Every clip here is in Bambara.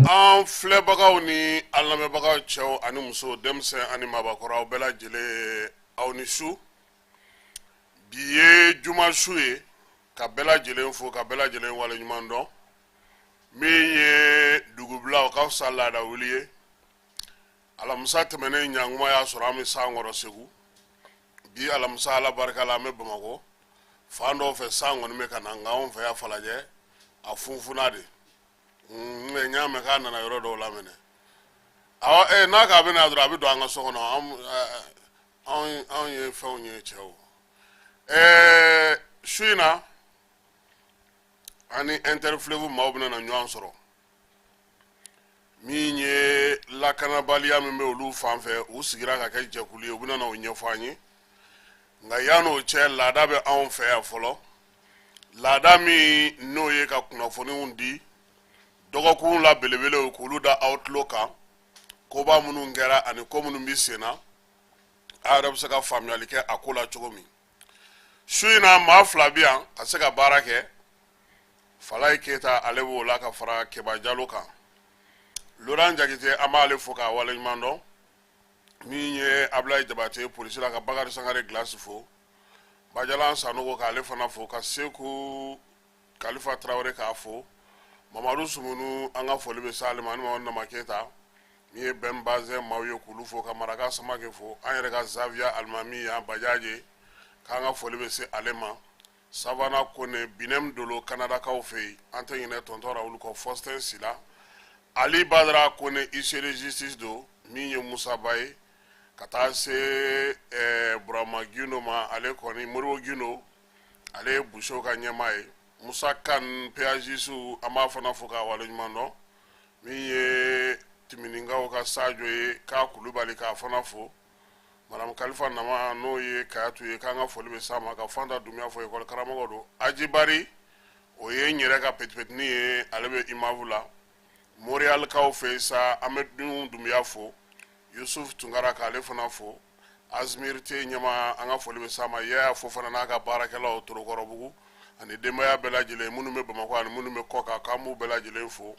An filɛbagaw ni an lamɛnbagaw, cɛw ani musow, denmisɛn ani maabakɔrɔ, aw bɛɛ lajɛlen, aw ni su. Bi ye juma su ye. Ka bɛɛ lajɛlen fo, ka bɛɛ lajɛlen waleɲuman dɔn. Min ye dugubila, o ka fisa laada wuli ye. Alamisa tɛmɛnen, ɲankuma y'a sɔrɔ an bɛ san kɔrɔ Segu. Bi alamisa, Ala barika la, an bɛ Bamakɔ. Fan dɔw fɛ, san kɔni bɛ ka na, nka anw fɛ yan Falajɛ, a funfunna de. N y'a mɛn k'a nana yɔrɔ dɔw la minɛ. Awɔ, n'a k'a bɛ na dɔrɔn, a bɛ don an ka so kɔnɔ. Anw ye fɛnw ye, cɛw. Su in na, an ni Interfleuve maaw bɛna na ɲɔgɔn sɔrɔ. Min ye lakanabaliya min bɛ olu fan fɛ, u sigira ka kɛ jɛkulu ye, u bɛna na o ɲɛfɔ an ye. Nka yan'o cɛ, laada bɛ anw fɛ yan fɔlɔ, laada min n'o ye ka kunnafoniw di dɔgɔkun la belebelew, k'olu da aw tulo kan, koba minnu kɛra ani ko minnu bɛ sen na, aw yɛrɛ bɛ se ka faamuyali kɛ a ko la cogo min. Su in na, maa fila bɛ yan ka se ka baara kɛ. Falayi Keyita, ale b'o la ka fara Keba Jalo kan. Laurent Jakite, an b'ale fo k'a waleɲuman dɔn. Min ye Abulayi Jabate polisi la, ka Bakari Sangare Gilasi fo, Bajalan Sanogo k'ale fana fo, ka Seku Kalifa Tarawele k'a fo, Mamadu Sumunu, an ka foli bɛ s'ale ma, ani Mamadu Nama Keyita. Min ye bɛn bazɛn maaw ye, k'olu fo, ka Maraka Samake fo, an yɛrɛ ka Zaviya alimami yan Bajaje, k'an ka foli bɛ se ale ma, Savana Kone, Binem Dolo Kanadakaw fɛ yen. An tɛ ɲinɛ tonton Rawulu kɔ, Faustin Sila, Ali Badara Kone, huissier de justice don. Min ye Musa Ba ye, ka taa se Burama Gindo ma, ale kɔni Moribo Gindo, ale ye Busow ka ɲɛmaa ye. Musa Kan péagiste, an b'a fana fo k'a waleɲuman dɔn. Min ye Timininkaw ka Sajo ye, k'a Kulubali, k'a fana fo. Madame Kalifa Nama, n'o ye Kayatu ye, k'an ka foli bɛ s'a ma, ka Fanta Dunbiya fo, ekɔli karamɔgɔ don. Aji Bari, o ye n yɛrɛ ka petipetini ye, ale bɛ Imavu la Montréalkaw fɛ yen sa. An bɛ Dun Dunbiya fo, Yusuf Tunkara, k'ale fana fo, Azmir te ɲɛma, an ka foli bɛ s'a ma. Yaya Fofana n'a ka baarakɛlaw Torokɔrɔbugu, ani denbaya bɛɛ lajɛlen minnu bɛ Bamakɔ ani minnu bɛ kɔkan, k'an b'u bɛɛ lajɛlen fo.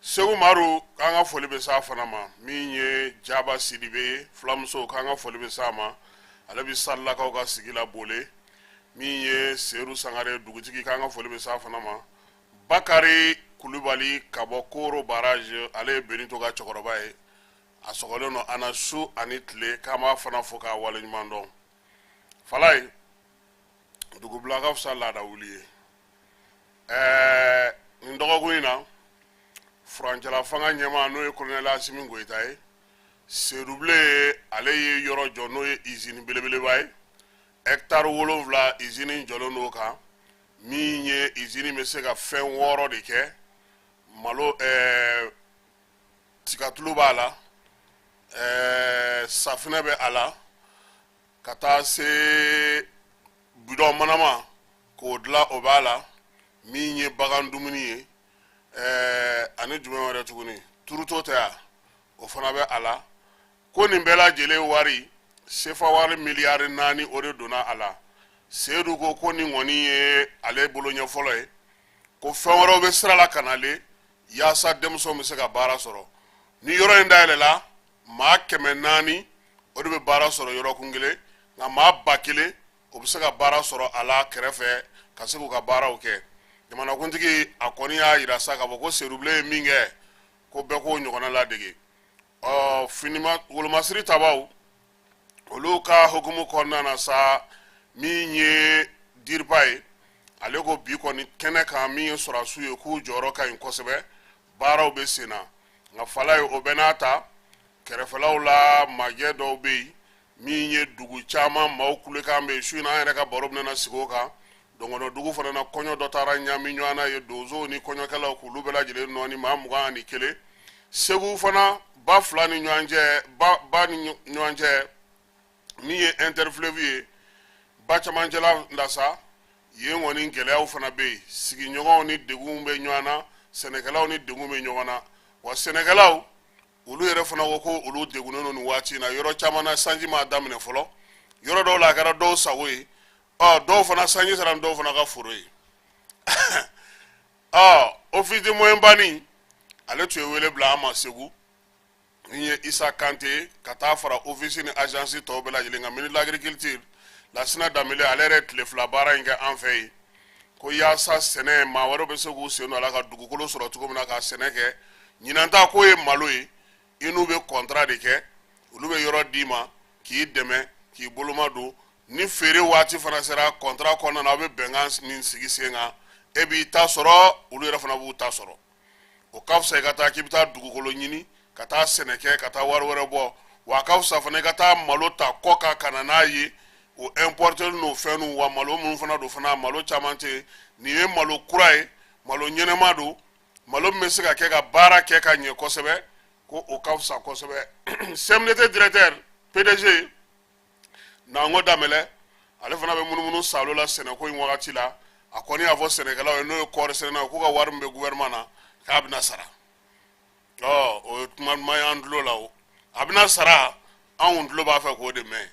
Segu Maru, k'an ka foli bɛ s'a fana ma. Min ye Jaba Sidibe ye, fulamuso, k'an ka foli bɛ s'a ma, ale bɛ Salilakaw ka sigi la Bole. Min ye Seru Sangare dugutigi, k'an ka foli bɛ s'a fana ma. Bakari Kulubali ka bɔ Koro Barrage, ale ye Benito ka cɛkɔrɔba ye, a sɔgɔlen don an na su ani tile, k'an b'a fana fo k'a waleɲuman dɔn. Falayi, dugubila ka fisa laada wuli ye. Nin dɔgɔkun in na, furancɛla fanga ɲɛmaa, n'o ye colonel Asimi Goyita ye, Sedubilen, ale ye yɔrɔ jɔ, n'o ye izini belebeleba ye, hectare 7 izini jɔlen d'o kan. Min ye izini bɛ se ka fɛn 6 de kɛ: malo, tigatulu b'a la, safinɛ bɛ a la, ka taa se bidɔn manama k'o dilan, o b'a la. Min ye bagan dumuni ye, ani jumɛn wɛrɛ tuguni, turuto tɛ yan, o fana bɛ a la. Ko nin bɛɛ lajɛlen wari, sefa wari miliyari 4, o de donna a la. Sedu ko ko nin kɔni ye ale bolo ɲɛ fɔlɔ ye, ko fɛn wɛrɛw bɛ sira la ka nalen yaasa denmisɛnw bɛ se ka baara sɔrɔ. Ni yɔrɔ in dayɛlɛla, maa 400, o de bɛ baara sɔrɔ yɔrɔkun kelen, nka maa 1000, o bɛ se ka baara sɔrɔ a la kɛrɛfɛ ka se k'u ka baaraw kɛ. Jamanakuntigi, a kɔni y'a yira sa k'a fɔ ko Sedubilen ye min kɛ, ko bɛɛ k'o ɲɔgɔnna ladege. Ɔ, finima wolomasiri tabaw Olu ka hukumu kɔnɔna na sa, min ye DIRPA ye, ale ko bi kɔni kɛnɛ kan, min ye sɔrɔdasiw ye, k'u jɔyɔrɔ ka ɲi kosɛbɛ, baaraw bɛ sen na. Nka Falaye, o bɛɛ n'a ta, kɛrɛfɛlaw la majɛ dɔw bɛ yen, min ye dugu caman maaw kulekan bɛ yen. Su in na, an yɛrɛ ka baro bɛna sigi o kan. Dɔngɔnɔdugu fana na, kɔɲɔ dɔ taara ɲami ɲɔgɔn na ye, donsow ni kɔɲɔkɛlaw k'olu bɛɛ lajɛlen nɔɔni, maa 21. Segu fana, ba fila ni ɲɔgɔn cɛ, ba ni ɲɔgɔn cɛ, min ye interfleuve ye, ba camancɛla la sa, yen kɔni gɛlɛyaw fana bɛ yen. Sigiɲɔgɔnw ni degun bɛ ɲɔgɔn na, sɛnɛkɛlaw ni degun bɛ ɲɔgɔn na. Wa sɛnɛkɛlaw olu yɛrɛ fana ko ko olu degunnen don nin waati in na. Yɔrɔ caman na, sanji m'a daminɛ fɔlɔ. Yɔrɔ dɔw la, a kɛra dɔw sago ye. Ɔ, dɔw fana, sanji sera dɔw fana ka foro ye. Ɔ, office de Moyen-Bani, ale tun ye wele bila an ma Segu, min ye Isa Kante, ka taa fara office ni agence tɔw bɛɛ lajɛlen kan. Ministre de l'agriculture Lasina Danbele, ale yɛrɛ tile 2 baara in kɛ an fɛ yen, ko yaasa sɛnɛ, maa wɛrɛw bɛ se k'u sen don a la ka dugukolo sɔrɔ cogo min na ka sɛnɛ kɛ. Ɲinan ta k'o ye malo ye. I n'u bɛ contrat de kɛ, olu bɛ yɔrɔ d'i ma k'i dɛmɛ k'i boloma don. Ni feere waati fana sera, contrat kɔnɔna na, aw bɛ bɛnkan min sigi sen kan, e b'i ta sɔrɔ, olu yɛrɛ fana b'u ta sɔrɔ. O ka fisa i ka taa k'i bɛ taa dugukolo ɲini ka taa sɛnɛ kɛ, ka taa wari wɛrɛ bɔ. Wa a ka fisa fana i ka taa malo ta kɔkan ka na n'a ye, o importer n'o fɛn ninnu. Wa malo minnu fana don fana, malo caman tɛ yen. Nin ye malo kura ye, malo ɲɛnɛma don, malo min bɛ se ka kɛ ka baara kɛ ka ɲɛ kosɛbɛ, ko o ka fisa kosɛbɛ. CMDT directeur PDG Nango Danbɛlɛ, ale fana bɛ munumunu salo la sɛnɛko in wagati la. A kɔni y'a fɔ sɛnɛkɛlaw ye, n'o ye kɔɔri sɛnɛnaw ye, k'u ka wari min bɛ gouvernement na, k'a bɛna sara. Ɔ, o ye kuma duman y'an tulo la. O a bɛna sara, anw tulo b'a fɛ k'o de mɛn.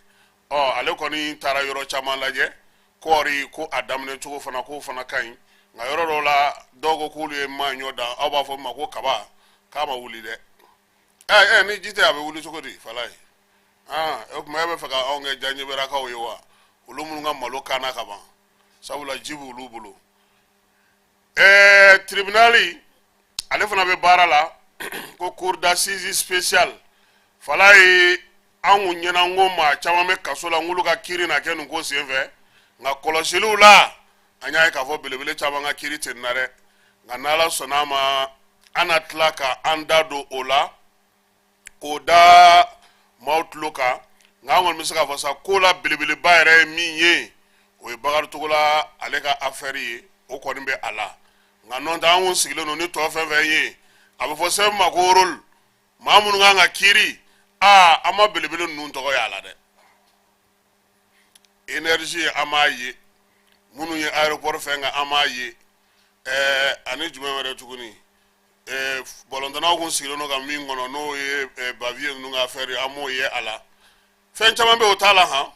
Ɔ, ale kɔni taara yɔrɔ caman lajɛ. Kɔɔri ko a daminɛ cogo fana, k'o fana ka ɲi, nka yɔrɔ dɔw la, dɔw ko k'olu ye maɲɔ dan, aw b'a fɔ min ma ko kaba, k'a ma wuli dɛ. Ɛ ɛ, ni ji tɛ, a bɛ wuli cogo di, Falaye? Aa, o tuma e bɛ fɛ ka anw kɛ janjɛbɛrɛkaw ye wa? Olu minnu ka malo kanna ka ban, sabula ji b'olu bolo. Ɛɛ, tribunal, ale fana bɛ baara la, ko cour d'assises spéciale. Falaye, an kun ɲɛna ko maa caman bɛ kaso la, nk'olu ka kiiri na kɛ nin ko senfɛ. Nka kɔlɔsiliw la, an y'a ye k'a fɔ belebele caman ka kiiri tɛ na dɛ. Nka n'Ala sɔnna a ma, an na tila ka an da don o la k'o da maaw tulo kan. Nka an kɔni bɛ se k'a fɔ sa, ko la belebeleba yɛrɛ ye min ye, o ye Bakari Togola ale ka affaire ye. O kɔni bɛ a la. Nka n'o tɛ, an kun sigilen don ni tɔ fɛn fɛn ye, a bɛ fɔ sɛbɛn ma ko rôle, maa minnu kan ka kiiri, aa, an ma belebele ninnu tɔgɔ ye a la dɛ. Énergie, an m'a ye. Minnu ye aéroport fɛn kan, an m'a ye. Ɛɛ, ani jumɛn wɛrɛ tuguni? Ɛɛ, balontannaw kun sigilen don ka min kɔnɔ, n'o ye Bavieux ninnu ka affaire ye, an m'o ye a la. Fɛn caman bɛ yen, o t'a la. Han,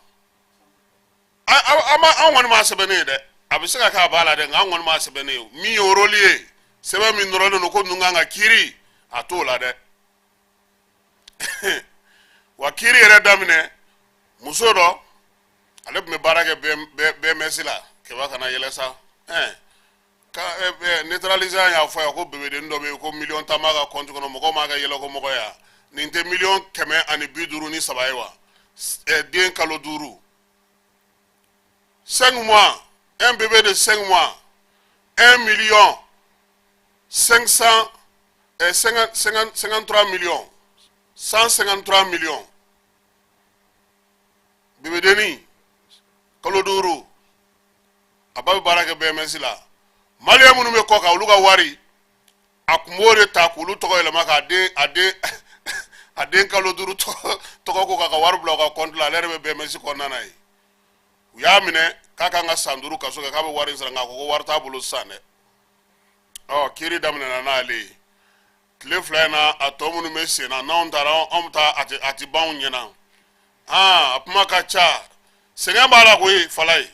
an kɔni m'a sɛbɛnnen ye dɛ. A bɛ se ka kɛ a b'a la dɛ, nka an kɔni m'a sɛbɛnnen ye. Min ye rôle ye, sɛbɛn min nɔrɔlen don ko ninnu kan ka kiiri, a t'o la dɛ. Wa kiiri yɛrɛ daminɛ, muso dɔ, ale tun bɛ baara kɛ BMS la. Kɛba kana yɛlɛ sa. Ɛɛ, ka neutralisant y'a fɔ yan ko bébéden dɔ bɛ yen ko miliyɔn 10 b'a ka compte kɔnɔ. Mɔgɔw m'a kɛ yɛlɛko mɔgɔ ye. Nin tɛ miliyɔn 153 ye wa? Den kalo 5, 5 mois, un bébé de 5 mois, 1 million 500, 53 millions, 153 millions. Bébédenni kalo 5, a ba bɛ baara kɛ BMS la. Maliyɛn minnu bɛ kɔ kan, olu ka wari, a kun b'o de ta k'olu tɔgɔ yɛlɛma k'a den a den a den kalo 5 tɔgɔ ko k'a ka wari bila u ka compte la. Ale yɛrɛ bɛ BMS kɔnɔna na yen. U y'a minɛ k'a kan ka san 5 kaso kɛ, k'a bɛ wari in sara, nka a ko ko wari t'a bolo sisan dɛ. Ɔ, kiiri daminɛna n'ale ye tile 2 in na. A tɔ minnu bɛ sen na, n'anw taara, anw bɛ taa, a tɛ ban anw ɲɛna. Aa, a kuma ka ca, sɛgɛn b'a la koyi. Falaye,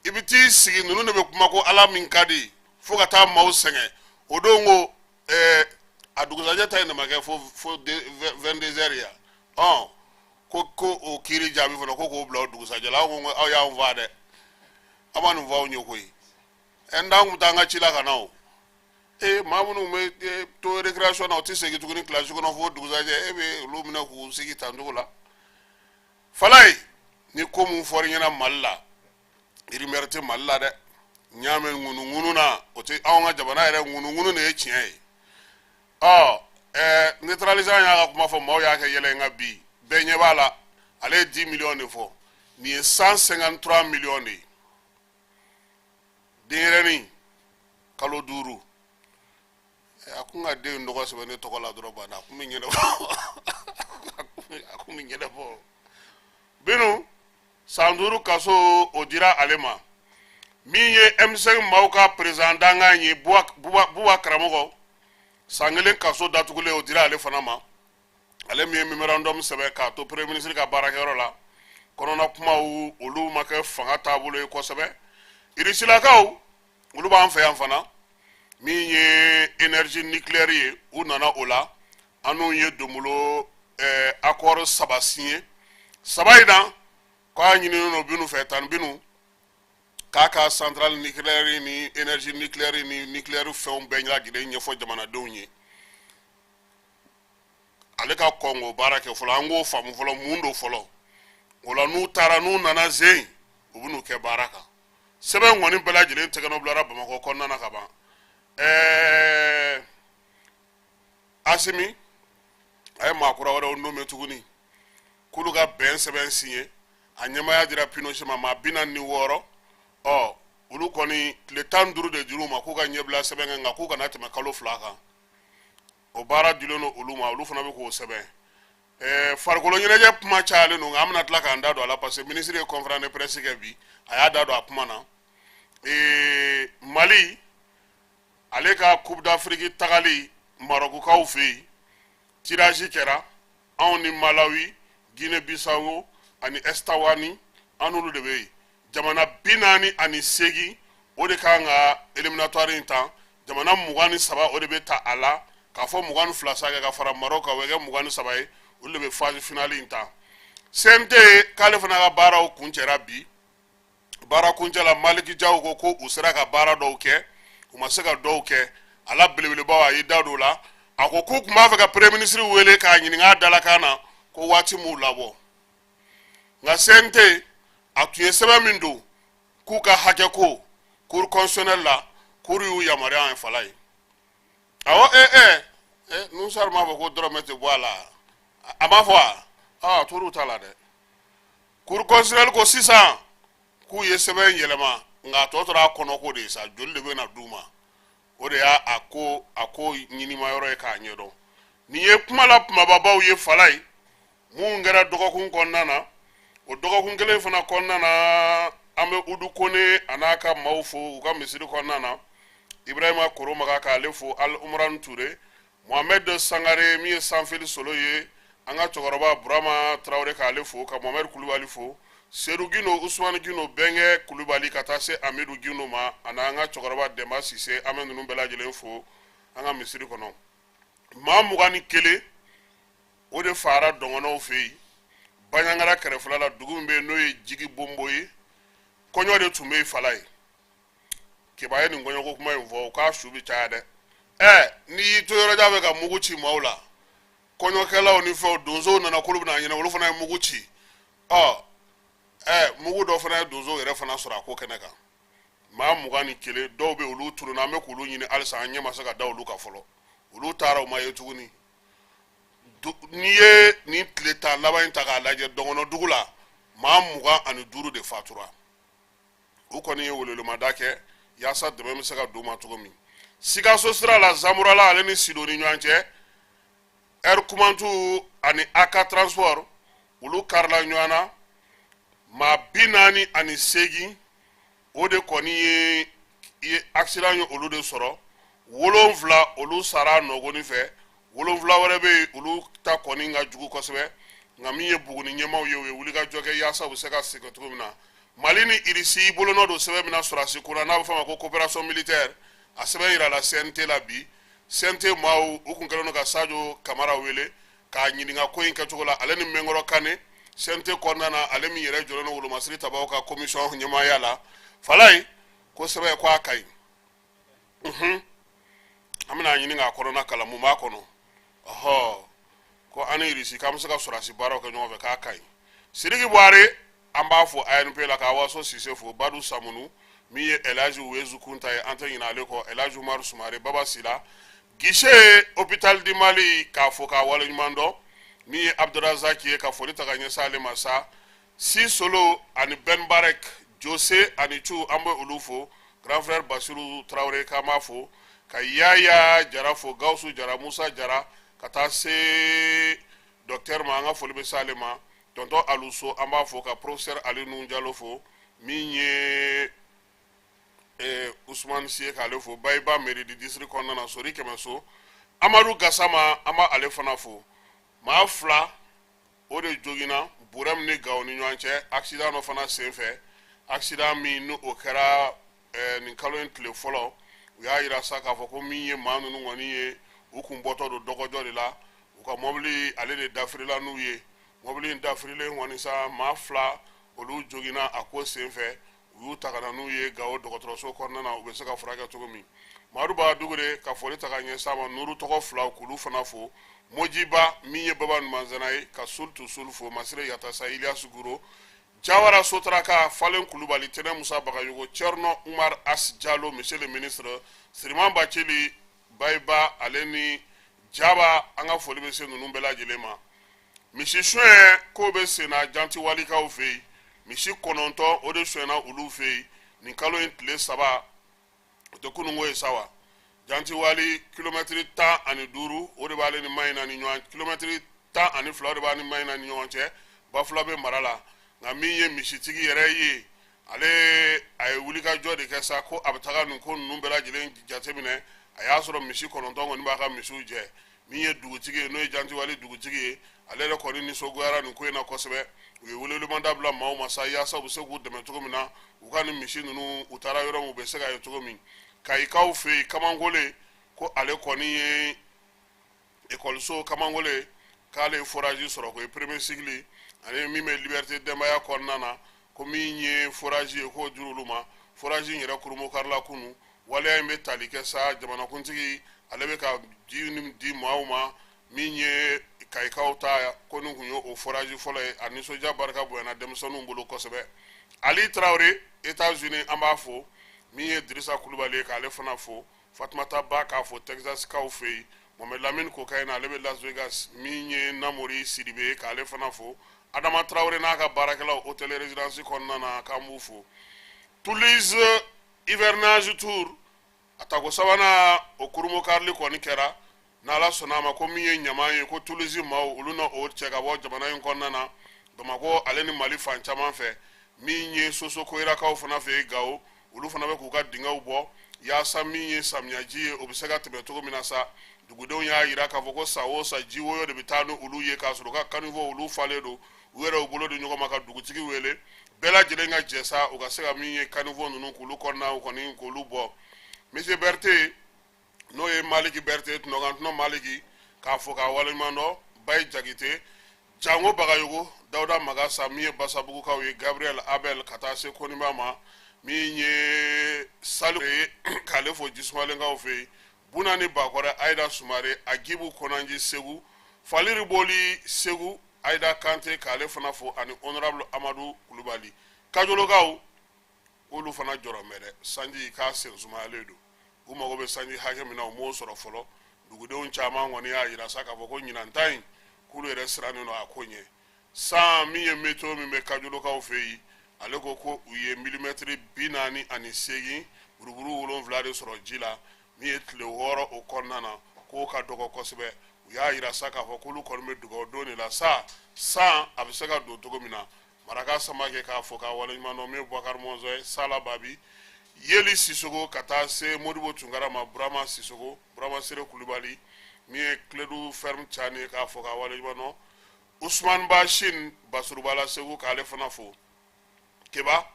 i bɛ t'i sigi, ninnu de bɛ kuma ko Ala min ka di, fo ka taa maaw sɛgɛn. O don ko a dugusajɛ ta in de ma kɛ fo 22 heures yan. Ɔ, ko o kiiri jaabi fana, ko k'o bila o dugusajɛ la. Aw ko aw y'anw fa dɛ, aw ma nin fɔ anw ye koyi. Ɛ, n t'an kun bɛ taa an ka ci la ka na. O ee, maa minnu bɛ to récréation na, o tɛ segin tuguni kilasi kɔnɔ fo dugusajɛ. E bɛ olu minɛ k'u sigi tan cogo la. Falaye, ni ko mun fɔr'i ɲɛna Mali la, rumeur tɛ Mali la dɛ. N y'a mɛn ŋunuŋunu na, o tɛ anw ka jamana yɛrɛ ŋunuŋunu de ye tiɲɛ ye. Ɔ neutralisant y'a ka kuma fɔ, maaw y'a kɛ yɛlɛ, nka bi bɛɛ ɲɛ b'a la. Ale ye 10 millions de fɔ, nin ye 153 millions de ye. Denyɛrɛnin kalo 5, a kun ka den tɔgɔ sɛbɛn ne tɔgɔ la dɔrɔn, banna, a kun bɛ ɲɛnabɔ, a kun bɛ ɲɛnabɔ. Binu, san 5 kaso, o dira ale ma. Min ye M5 maaw ka président dankan ye, Buba Karamɔgɔ, san 1 kaso datugulen, o dira ale fana ma. Ale min ye memorandum sɛbɛn k'a to premier ministre ka baarakɛyɔrɔ la, kɔnɔna kumaw olu ma kɛ fanga taabolo ye kosɛbɛ. Irisilakaw, olu b'an fɛ yan fana. Min ye énergie nucléaire ye, u nana o la, an n'u ye donbolo accord saba signé. Saba in na, k'a ɲininen don Binu fɛ tan, Binu k'a ka centrale nucléaire ni énergie nucléaire ni nucléaire fɛnw bɛɛ lajɛlen ɲɛfɔ jamanadenw ye. Ale ka kɔn k'o baara kɛ fɔlɔ, an k'o faamu fɔlɔ mun don fɔlɔ. O la, n'u taara, n'u nana zen, u bɛ n'u kɛ baara kan. Sɛbɛn kɔni bɛɛ lajɛlen tɛgɛnɔ bilara Bamakɔ kɔnɔna na ka ban. Asimi a ye maa kura wɛrɛw nommé tuguni k'olu ka bɛn sɛbɛn signé. A ɲɛmaaya dira Pinochet ma, maa 46. Ɔ olu kɔni, tile 15 de dir'u ma k'u ka ɲɛbila sɛbɛn kɛ, nka k'u kana tɛmɛ kalo 2 kan. O baara dilen don olu ma, olu fana bɛ k'o sɛbɛn. Farikolo ɲɛnajɛ kuma cayalen don, nka an bɛna tila k'an da don a la, parce que ministre ye conférence de presse kɛ bi, a y'a da don a kuma na. Mali ale ka Coupe d'Afrique tagali Marɔkukaw fɛ yen, tirage kɛra. Anw ni Malawi, Guinée Bissau ani Eswatini, an n'olu de bɛ yen. Jamana 48, o de kan ka éliminatoire in ta. Jamana 23, o de bɛ ta a la, k'a fɔ 22 sa kɛ ka fara Maroc kan, o bɛ kɛ 23 ye. Olu de bɛ phase finale in ta. CNT k'ale fana ka baaraw kuncɛra bi. Baara kuncɛ la, Maliki Jaw ko ko u sera ka baara dɔw kɛ, u ma se ka dɔw kɛ. A la belebelebaw, a y'i da don o la. A ko k'u tun b'a fɛ ka premier ministre wele k'a ɲininka a dalakan na, ko waati m'u labɔ. Nka CNT a tun ye sɛbɛn min don k'u ka hakɛ ko cour constitutionnelle la, cour y'u yamaruya. An ye fala ye. Awɔ, Nusar m'a fɔ ko dɔrɔmɛ tɛ bɔ a la, a m'a fɔ wa? Aa, a tor'u ta la dɛ. Cour constitutionnelle ko sisan k'u ye sɛbɛn yɛlɛma, nka a tɔ tora a kɔnɔko de ye sa, joli de bɛ na d'u ma. O de y'a a ko ɲinima yɔrɔ ye k'a ɲɛdɔn. Nin ye kuma la kumababaw ye, fala ye mun kɛra dɔgɔkun kɔnɔna na. O dɔgɔkun kelen fana kɔnɔna na, an bɛ Udu Kone a n'a ka maaw fo u ka misiri kɔnɔna na. Ibrahima Koromaga, k'ale fo. Al Umran Ture, Mohamed Sangare min ye sanfili solo ye, an ka cɛkɔrɔba Burama Tarawele, k'ale fo, ka Mohamed Kulubali fo, Sedu Gindo, Usumani Gindo, Bɛnkɛ Kulubali, ka taa se Amidu Gindo ma, ani an ka cɛkɔrɔba Dɛnba Sise. An bɛ ninnu bɛɛ lajɛlen fo an ka misiri kɔnɔ. Maa 21, o de faara dɔngɔnɔw fɛ yen, Baɲangara kɛrɛfɛla la, dugu min bɛ yen n'o ye Jigi Bonbo ye. Kɔɲɔ de tun bɛ yen, fala ye. Keba ye nin kɔɲɔko kuma in fɔ, o k'a su bɛ caya dɛ. N'i y'i to yɔrɔ jan fɛ ka mugu ci maaw la, kɔɲɔkɛlaw ni fɛnw, donsow nana k'olu bɛna ɲɛnabɔ, olu fana ye mugu ci. Ɔ mugu dɔ fana ye donsow yɛrɛ fana sɔrɔ a ko kɛnɛ kan. Maa 21, dɔw bɛ olu tununna, an bɛ k'olu ɲini halisa, an ɲɛ ma se ka da olu kan fɔlɔ. Olu taara, u ma ye tuguni. N'i ye nin tile 10 laban in ta k'a lajɛ, dɔngɔnɔ dugu la, maa 25 de fatura. U kɔni ye welewelemada kɛ yaasa dɛmɛ bɛ se ka don u ma cogo min. Sikaso sira la, Zamurala ale ni Sido ni ɲɔgɔn cɛ, Air Kumantu ani Aka Transport, olu karila ɲɔgɔn na. Maa 48, o de kɔni ye accident ye, olu de sɔrɔ. Wolonfila, olu sara nɔgɔni fɛ. Wolonfila wɛrɛ bɛ yen, olu ta kɔni ka jugu kosɛbɛ. Nka min ye Buguni ɲɛmaaw ye, u ye wulikajɔ kɛ yaasa u bɛ se ka segin cogo min na. Mali ni Irisi bolonɔ don sɛbɛn min na sɔrɔdasi ko la, n'a bɛ fɔ a ma ko coopération militaire, a sɛbɛn yirala CNT la bi. CNT maaw, u kun kɛlen don ka Sadio Kamara wele k'a ɲininka ko in kɛcogo la, ale ni Mɛnkɔrɔ Kane, CNT kɔnɔna na, ale min yɛrɛ jɔlen don wolomasiri tabaw ka commission ɲɛmaaya la. Falaye ko sɛbɛn ko a ka ɲi. An bɛna ɲini k'a kɔnɔna kalan, mun b'a kɔnɔ. Ɔhɔ, ko an ni Irisi k'an bɛ se ka sɔrɔdasi baaraw kɛ ɲɔgɔn fɛ, k'a ka ɲi. Sidiki Buware, an b'a fo ANP la, k'a waso Sise fo, Badu Samunu, min ye Elaji Wezu Kunta ye, an tɛ ɲinɛ ale kɔ, Elaji Umaru Sumare, Baba Sila, guichet Hôpital du Mali, k'a fo k'a waleɲuman dɔn, min ye Abdurazaki ye, ka foli ta ka ɲɛsin ale ma sa, Si Solo ani Ben Barek, Jose ani Cu, an bɛ olu fo, grand frère Basiru Tarawele, k'an b'a fo, ka Yaya Jara fo, Gawusu Jara, Musa Jara, ka taa se docteur ma, an ka foli bɛ s'ale ma, tonton Aluso, an b'a fo, ka professeur Ali Nuhu Jalo fo, min ye Usumani Si ye, k'ale fo, Bayiba mairie du district kɔnɔna na, Sori Kɛmɛso, Amadu Gasama, an b'ale fana fo. Maa fila o de joginna Burɛmu ni Gawo ni ɲɔgɔn cɛ accident dɔ fana senfɛ, accident min ni o kɛra nin kalo in tile fɔlɔ. U y'a yira sa k'a fɔ ko min ye maa ninnu kɔni ye, u kun bɔtɔ don dɔgɔjɔ de la, u ka mɔbili ale de dafirila n'u ye. Mɔbili in dafirilen kɔni sa, maa fila olu joginna a ko senfɛ, u y'u ta ka na n'u ye Gawo dɔgɔtɔrɔso kɔnɔna na, u bɛ se ka furakɛ cogo min. Madu Ba Dugure, ka foli ta ka ɲɛsin a ma, Nuru tɔgɔ filaw, k'olu fana fo, Mojiba, min ye Baba Numanzana ye, ka Sul tu Sul fo, Masire Yatasa, Iliyasu Guro, Jawara Sotaraka, Falen Kulubali, Tɛnɛ Musa Bagayogo, Cɛrino Umar As Jalo, monsieur le ministre, Siriman Bacili, Bayiba, ale ni Jaba, an ka foli bɛ se ninnu bɛɛ lajɛlen ma. Misi suɲɛ ko bɛ senna Jantiwalikaw fɛ yen, misi 9 o de sonyɛna olu fɛ yen nin kalo in tile 3, o tɛ kununko ye sa wa. Jantiwali, kilomɛtiri 15 o de b'ale ni Mayina ni ɲɔgɔn, kilomɛtiri 12 o de b'a ni Mayina ni ɲɔgɔn cɛ, Bafulabe mara la. Nka min ye misitigi yɛrɛ ye, ale a ye wulikajɔ de kɛ sa ko a bɛ taga nin ko ninnu bɛɛ lajɛlen jateminɛ. A y'a sɔrɔ misi 9 kɔni b'a ka misiw jɛ. Min ye dugutigi ye, n'o ye Jantiwali dugutigi ye, ale yɛrɛ kɔni nisɔngoyara nin ko in na kosɛbɛ. U ye welewelemada bila maaw ma sa, yaasa u bɛ se k'u dɛmɛ cogo min na, u ka nin misi ninnu, u taara yɔrɔ min, u bɛ se ka ye cogo min. Kayikaw fɛ yen, Kamankole, ko ale kɔni ye ekɔliso Kamankole, k'ale ye forage sɔrɔ, ko ye premier cycle, ani min bɛ Liberté Denbaya kɔnɔna na, ko min ye forage ye, k'o dir'olu olu ma. Forage in yɛrɛ kurunbonkarila kunu. Waleya in bɛ tali kɛ sa, jamanakuntigi ale bɛ ka ji di maaw ma. Min ye kayikaw ta, ko nin kun ye o forage fɔlɔ ye. A nisɔndiya barika bonyana denmisɛnninw bolo kosɛbɛ. Ali Tarawele, États-Unis, an b'a fo. Min ye Dirisa Kulubali ye, k'ale fana fo. Fatumata Ba, k'a fo Texaskaw fɛ yen. Mohamed Lamine Kokayina, ale bɛ Las Vegas. Min ye Namori Sidibe ye, k'ale fana fo. Adama Tarawele n'a ka baarakɛlaw hôtel résidence kɔnɔna na, k'an b'u fo. Toulouse hivernage tour, a tako sabanan, o kurunbonkarili kɔni kɛra. N'Ala sɔnna a ma, ko min ye ɲama ye, ko Toulouse maaw olu na o cɛ ka bɔ jamana in kɔnɔna na, Bamakɔ ale ni Mali fan caman fɛ. Min ye Soso Koyirakaw fana fɛ yen Gawo, olu fana bɛ k'u ka dingɛw bɔ yaasa min ye samiyaji ye, o bɛ se ka tɛmɛ cogo min na sa. Dugudenw y'a yira k'a fɔ ko san o san, ji woyo de bɛ taa ni olu ye, k'a sɔrɔ u ka caniveau olu falen don. U yɛrɛ u bolo di ɲɔgɔn ma ka dugutigi wele, bɛɛ lajɛlen ka jɛ sa, u ka se ka min ye caniveau ninnu, k'olu kɔnɔna kɔni k'olu bɔ. Monsieur Berthe, n'o ye Maliki Berthe, tunɔkan tɔnɔ Maliki, k'a fo k'a waleɲuman dɔn. Bayi Jakite, Jango Bagayogo, Dawuda Magasa, min ye Basabugukaw ye, Gabriel Abel, ka taa se Koniba ma, min ye Sali ye, k'ale fo Jisumalenkaw fɛ yen, Buna ni Bakɔrɛ, Ayida Sumare, Agibu Konanji Segu, Faliri Boli Segu, Ayida Kante, k'ale fana fo, ani honorable Amadu Kulubali. Kajolokaw, k'olu fana jɔrɔ bɛ dɛ, sanji k'a sen sumayalen don, u mago bɛ sanji hakɛ min na, u m'o sɔrɔ fɔlɔ. Dugudenw caman kɔni y'a yira sa k'a fɔ ko ɲinan ta in, k'olu yɛrɛ sirannen don a ko ɲɛ. San min ye météo min bɛ Kajolokaw fɛ yen, ale ko ko u ye milimɛtiri 48 buruburu 7 de sɔrɔ ji la, min ye tile 6 o kɔnɔna na, k'o ka dɔgɔ kosɛbɛ. U y'a yira sa k'a fɔ k'olu kɔni bɛ dugawu don de la sa, san a bɛ se ka don cogo min na. Maraka Samakɛ, k'a fo k'a waleɲuman dɔn. Min ye Bubakari Mɔnzɔn ye, Sala Babi, Yeli Sisogo, ka taa se Modibo Tunkara ma, Burama Sisogo, Burama Sere Kulubali, min ye Kiledu ferme Cani ye, k'a fo k'a waleɲuman dɔn. Usman Bashin Basurubala Segu, k'ale fana fo. Keba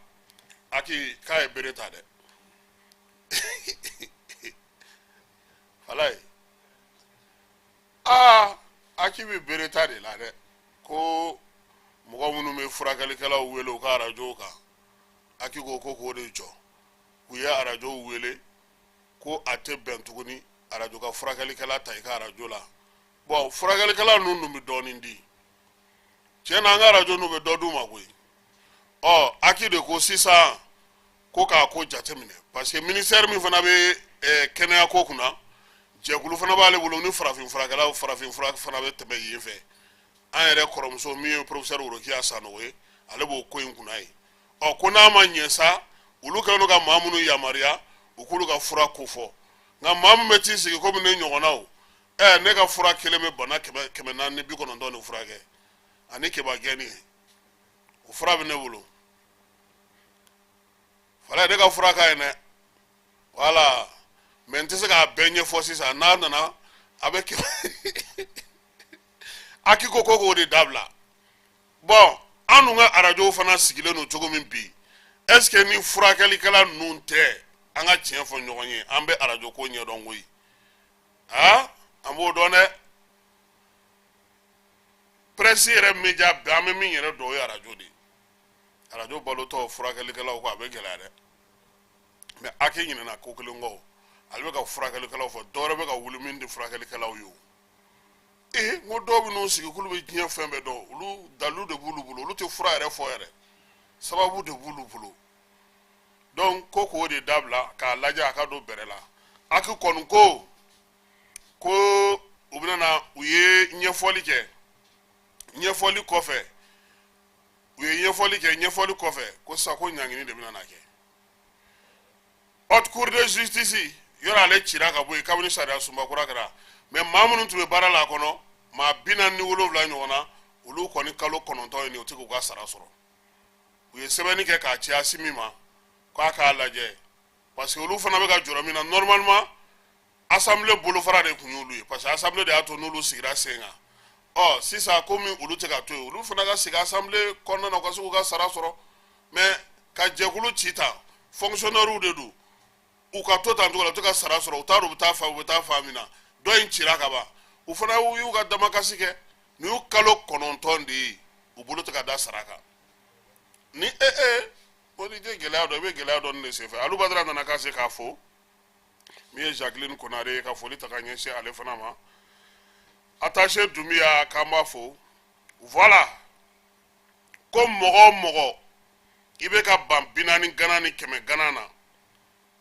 Aki, k'a ye bere ta dɛ, walayi. Aa, Aki bɛ bere ta de la dɛ, ko mɔgɔ minnu bɛ furakɛlikɛlaw wele u ka arajow kan, Aki ko ko k'o de jɔ. U ye arajow wele ko a tɛ bɛn tuguni arajo ka furakɛlikɛla ta i ka arajo la. Bɔn, furakɛlikɛla ninnu dun bɛ dɔɔnin di. Tiɲɛ na, an ka arajo n'u bɛ dɔ d'u ma koyi. Ɔ, HAC de ko sisan ko k'a ko jateminɛ, parce que ministère min fana bɛ kɛnɛya ko kunna, jɛkulu fana b'ale bolo ni farafin furakɛlaw, farafin fura fana bɛ tɛmɛ yen fɛ. An yɛrɛ kɔrɔmuso min ye professeur Worokiya Sanogo ye, ale b'o ko in kunna ye. Ɔ, ko n'a ma ɲɛ sa, olu kɛlen don ka maa minnu yamaruya, u k'olu ka fura ko fɔ. Nka maa min bɛ t'i sigi komi ne ɲɔgɔnnaw, ne ka fura kelen bɛ bana 490 de furakɛ ani keba gɛnni. O fura bɛ ne bolo fala, ne ka fura ka ɲi dɛ. Voilà, mais n tɛ se k'a bɛɛ ɲɛfɔ sisan. N'a nana, a bɛ kɛ. HAC ko k'o de dabila. Bon, an dun ka arajow fana sigilen don cogo min bi, est ce que ni furakɛlikɛla ninnu tɛ, an ka tiɲɛ fɔ ɲɔgɔn ye, an bɛ arajo ko ɲɛdɔn koyi. Aa, an b'o dɔn dɛ. Presse yɛrɛ, média bɛɛ, an bɛ min yɛrɛ dɔn, o ye arajo de ye. Arajo balotɔ furakɛlikɛlaw ko, a bɛ gɛlɛya dɛ. Mais HAC ɲinɛna ko kelen kɔ, ale bɛ ka furakɛlikɛlaw fɔ, dɔwɛrɛ bɛ ka wuli min tɛ furakɛlikɛlaw ye. O ee, n ko dɔw bɛ n'u sigi k'olu bɛ diɲɛ fɛn bɛɛ dɔn, olu dalilu de b'olu bolo, olu tɛ fura yɛrɛ fɔ yɛrɛ, sababu de b'olu bolo. Donc ko k'o de dabila, k'a lajɛ a ka don bɛrɛ la. HAC kɔni ko ko u bɛna na, u ye ɲɛfɔli kɛ. Ɲɛfɔli kɔfɛ, u ye ɲɛfɔli kɛ, ɲɛfɔli kɔfɛ ko sisan ko ɲangini de bɛna na kɛ. Haute Cour de justice yɔrɔ, ale cira ka bɔ yen kabini sariya sunba kura kɛra. Mais maa minnu tun bɛ baara la a kɔnɔ, maa 47 ɲɔgɔn na, olu kɔni kalo 9 ye nin, u tɛ k'u ka sara sɔrɔ. U ye sɛbɛnni kɛ k'a ci Asimi ma k'a k'a lajɛ, parce que olu fana bɛ ka jɔrɔ min na, normalement assemblée bolofara de tun y'olu ye, parce que assemblée de y'a to n'olu sigira sen kan. Ɔ, sisan komi olu tɛ ka to yen, olu fana ka sigi assemblée kɔnɔna na, u ka se k'u ka sara sɔrɔ. Mais ka jɛkulu ci tan, fonctionnaires de don, u ka to tan cogo la, u tɛ ka sara sɔrɔ, u t'a dɔn u bɛ taa fa, u bɛ taa fan min na. Dɔ in cira ka ban, u fana y'u ka damakasi kɛ. Nin y'u kalo 9 de ye, u bolo tɛ ka da sara kan. Ni e e ko n'i tɛ gɛlɛya dɔn, i bɛ gɛlɛya dɔn nin de senfɛ. Alu Badara nana k'a se k'a fo, min ye Jacqueline Konare ye, ka foli ta ka ɲɛsin ale fana ma. Attaché Dunbiya, k'an b'a fo. Voilà, ko mɔgɔ o mɔgɔ i bɛ ka ban 40 gana ni 100 gana na,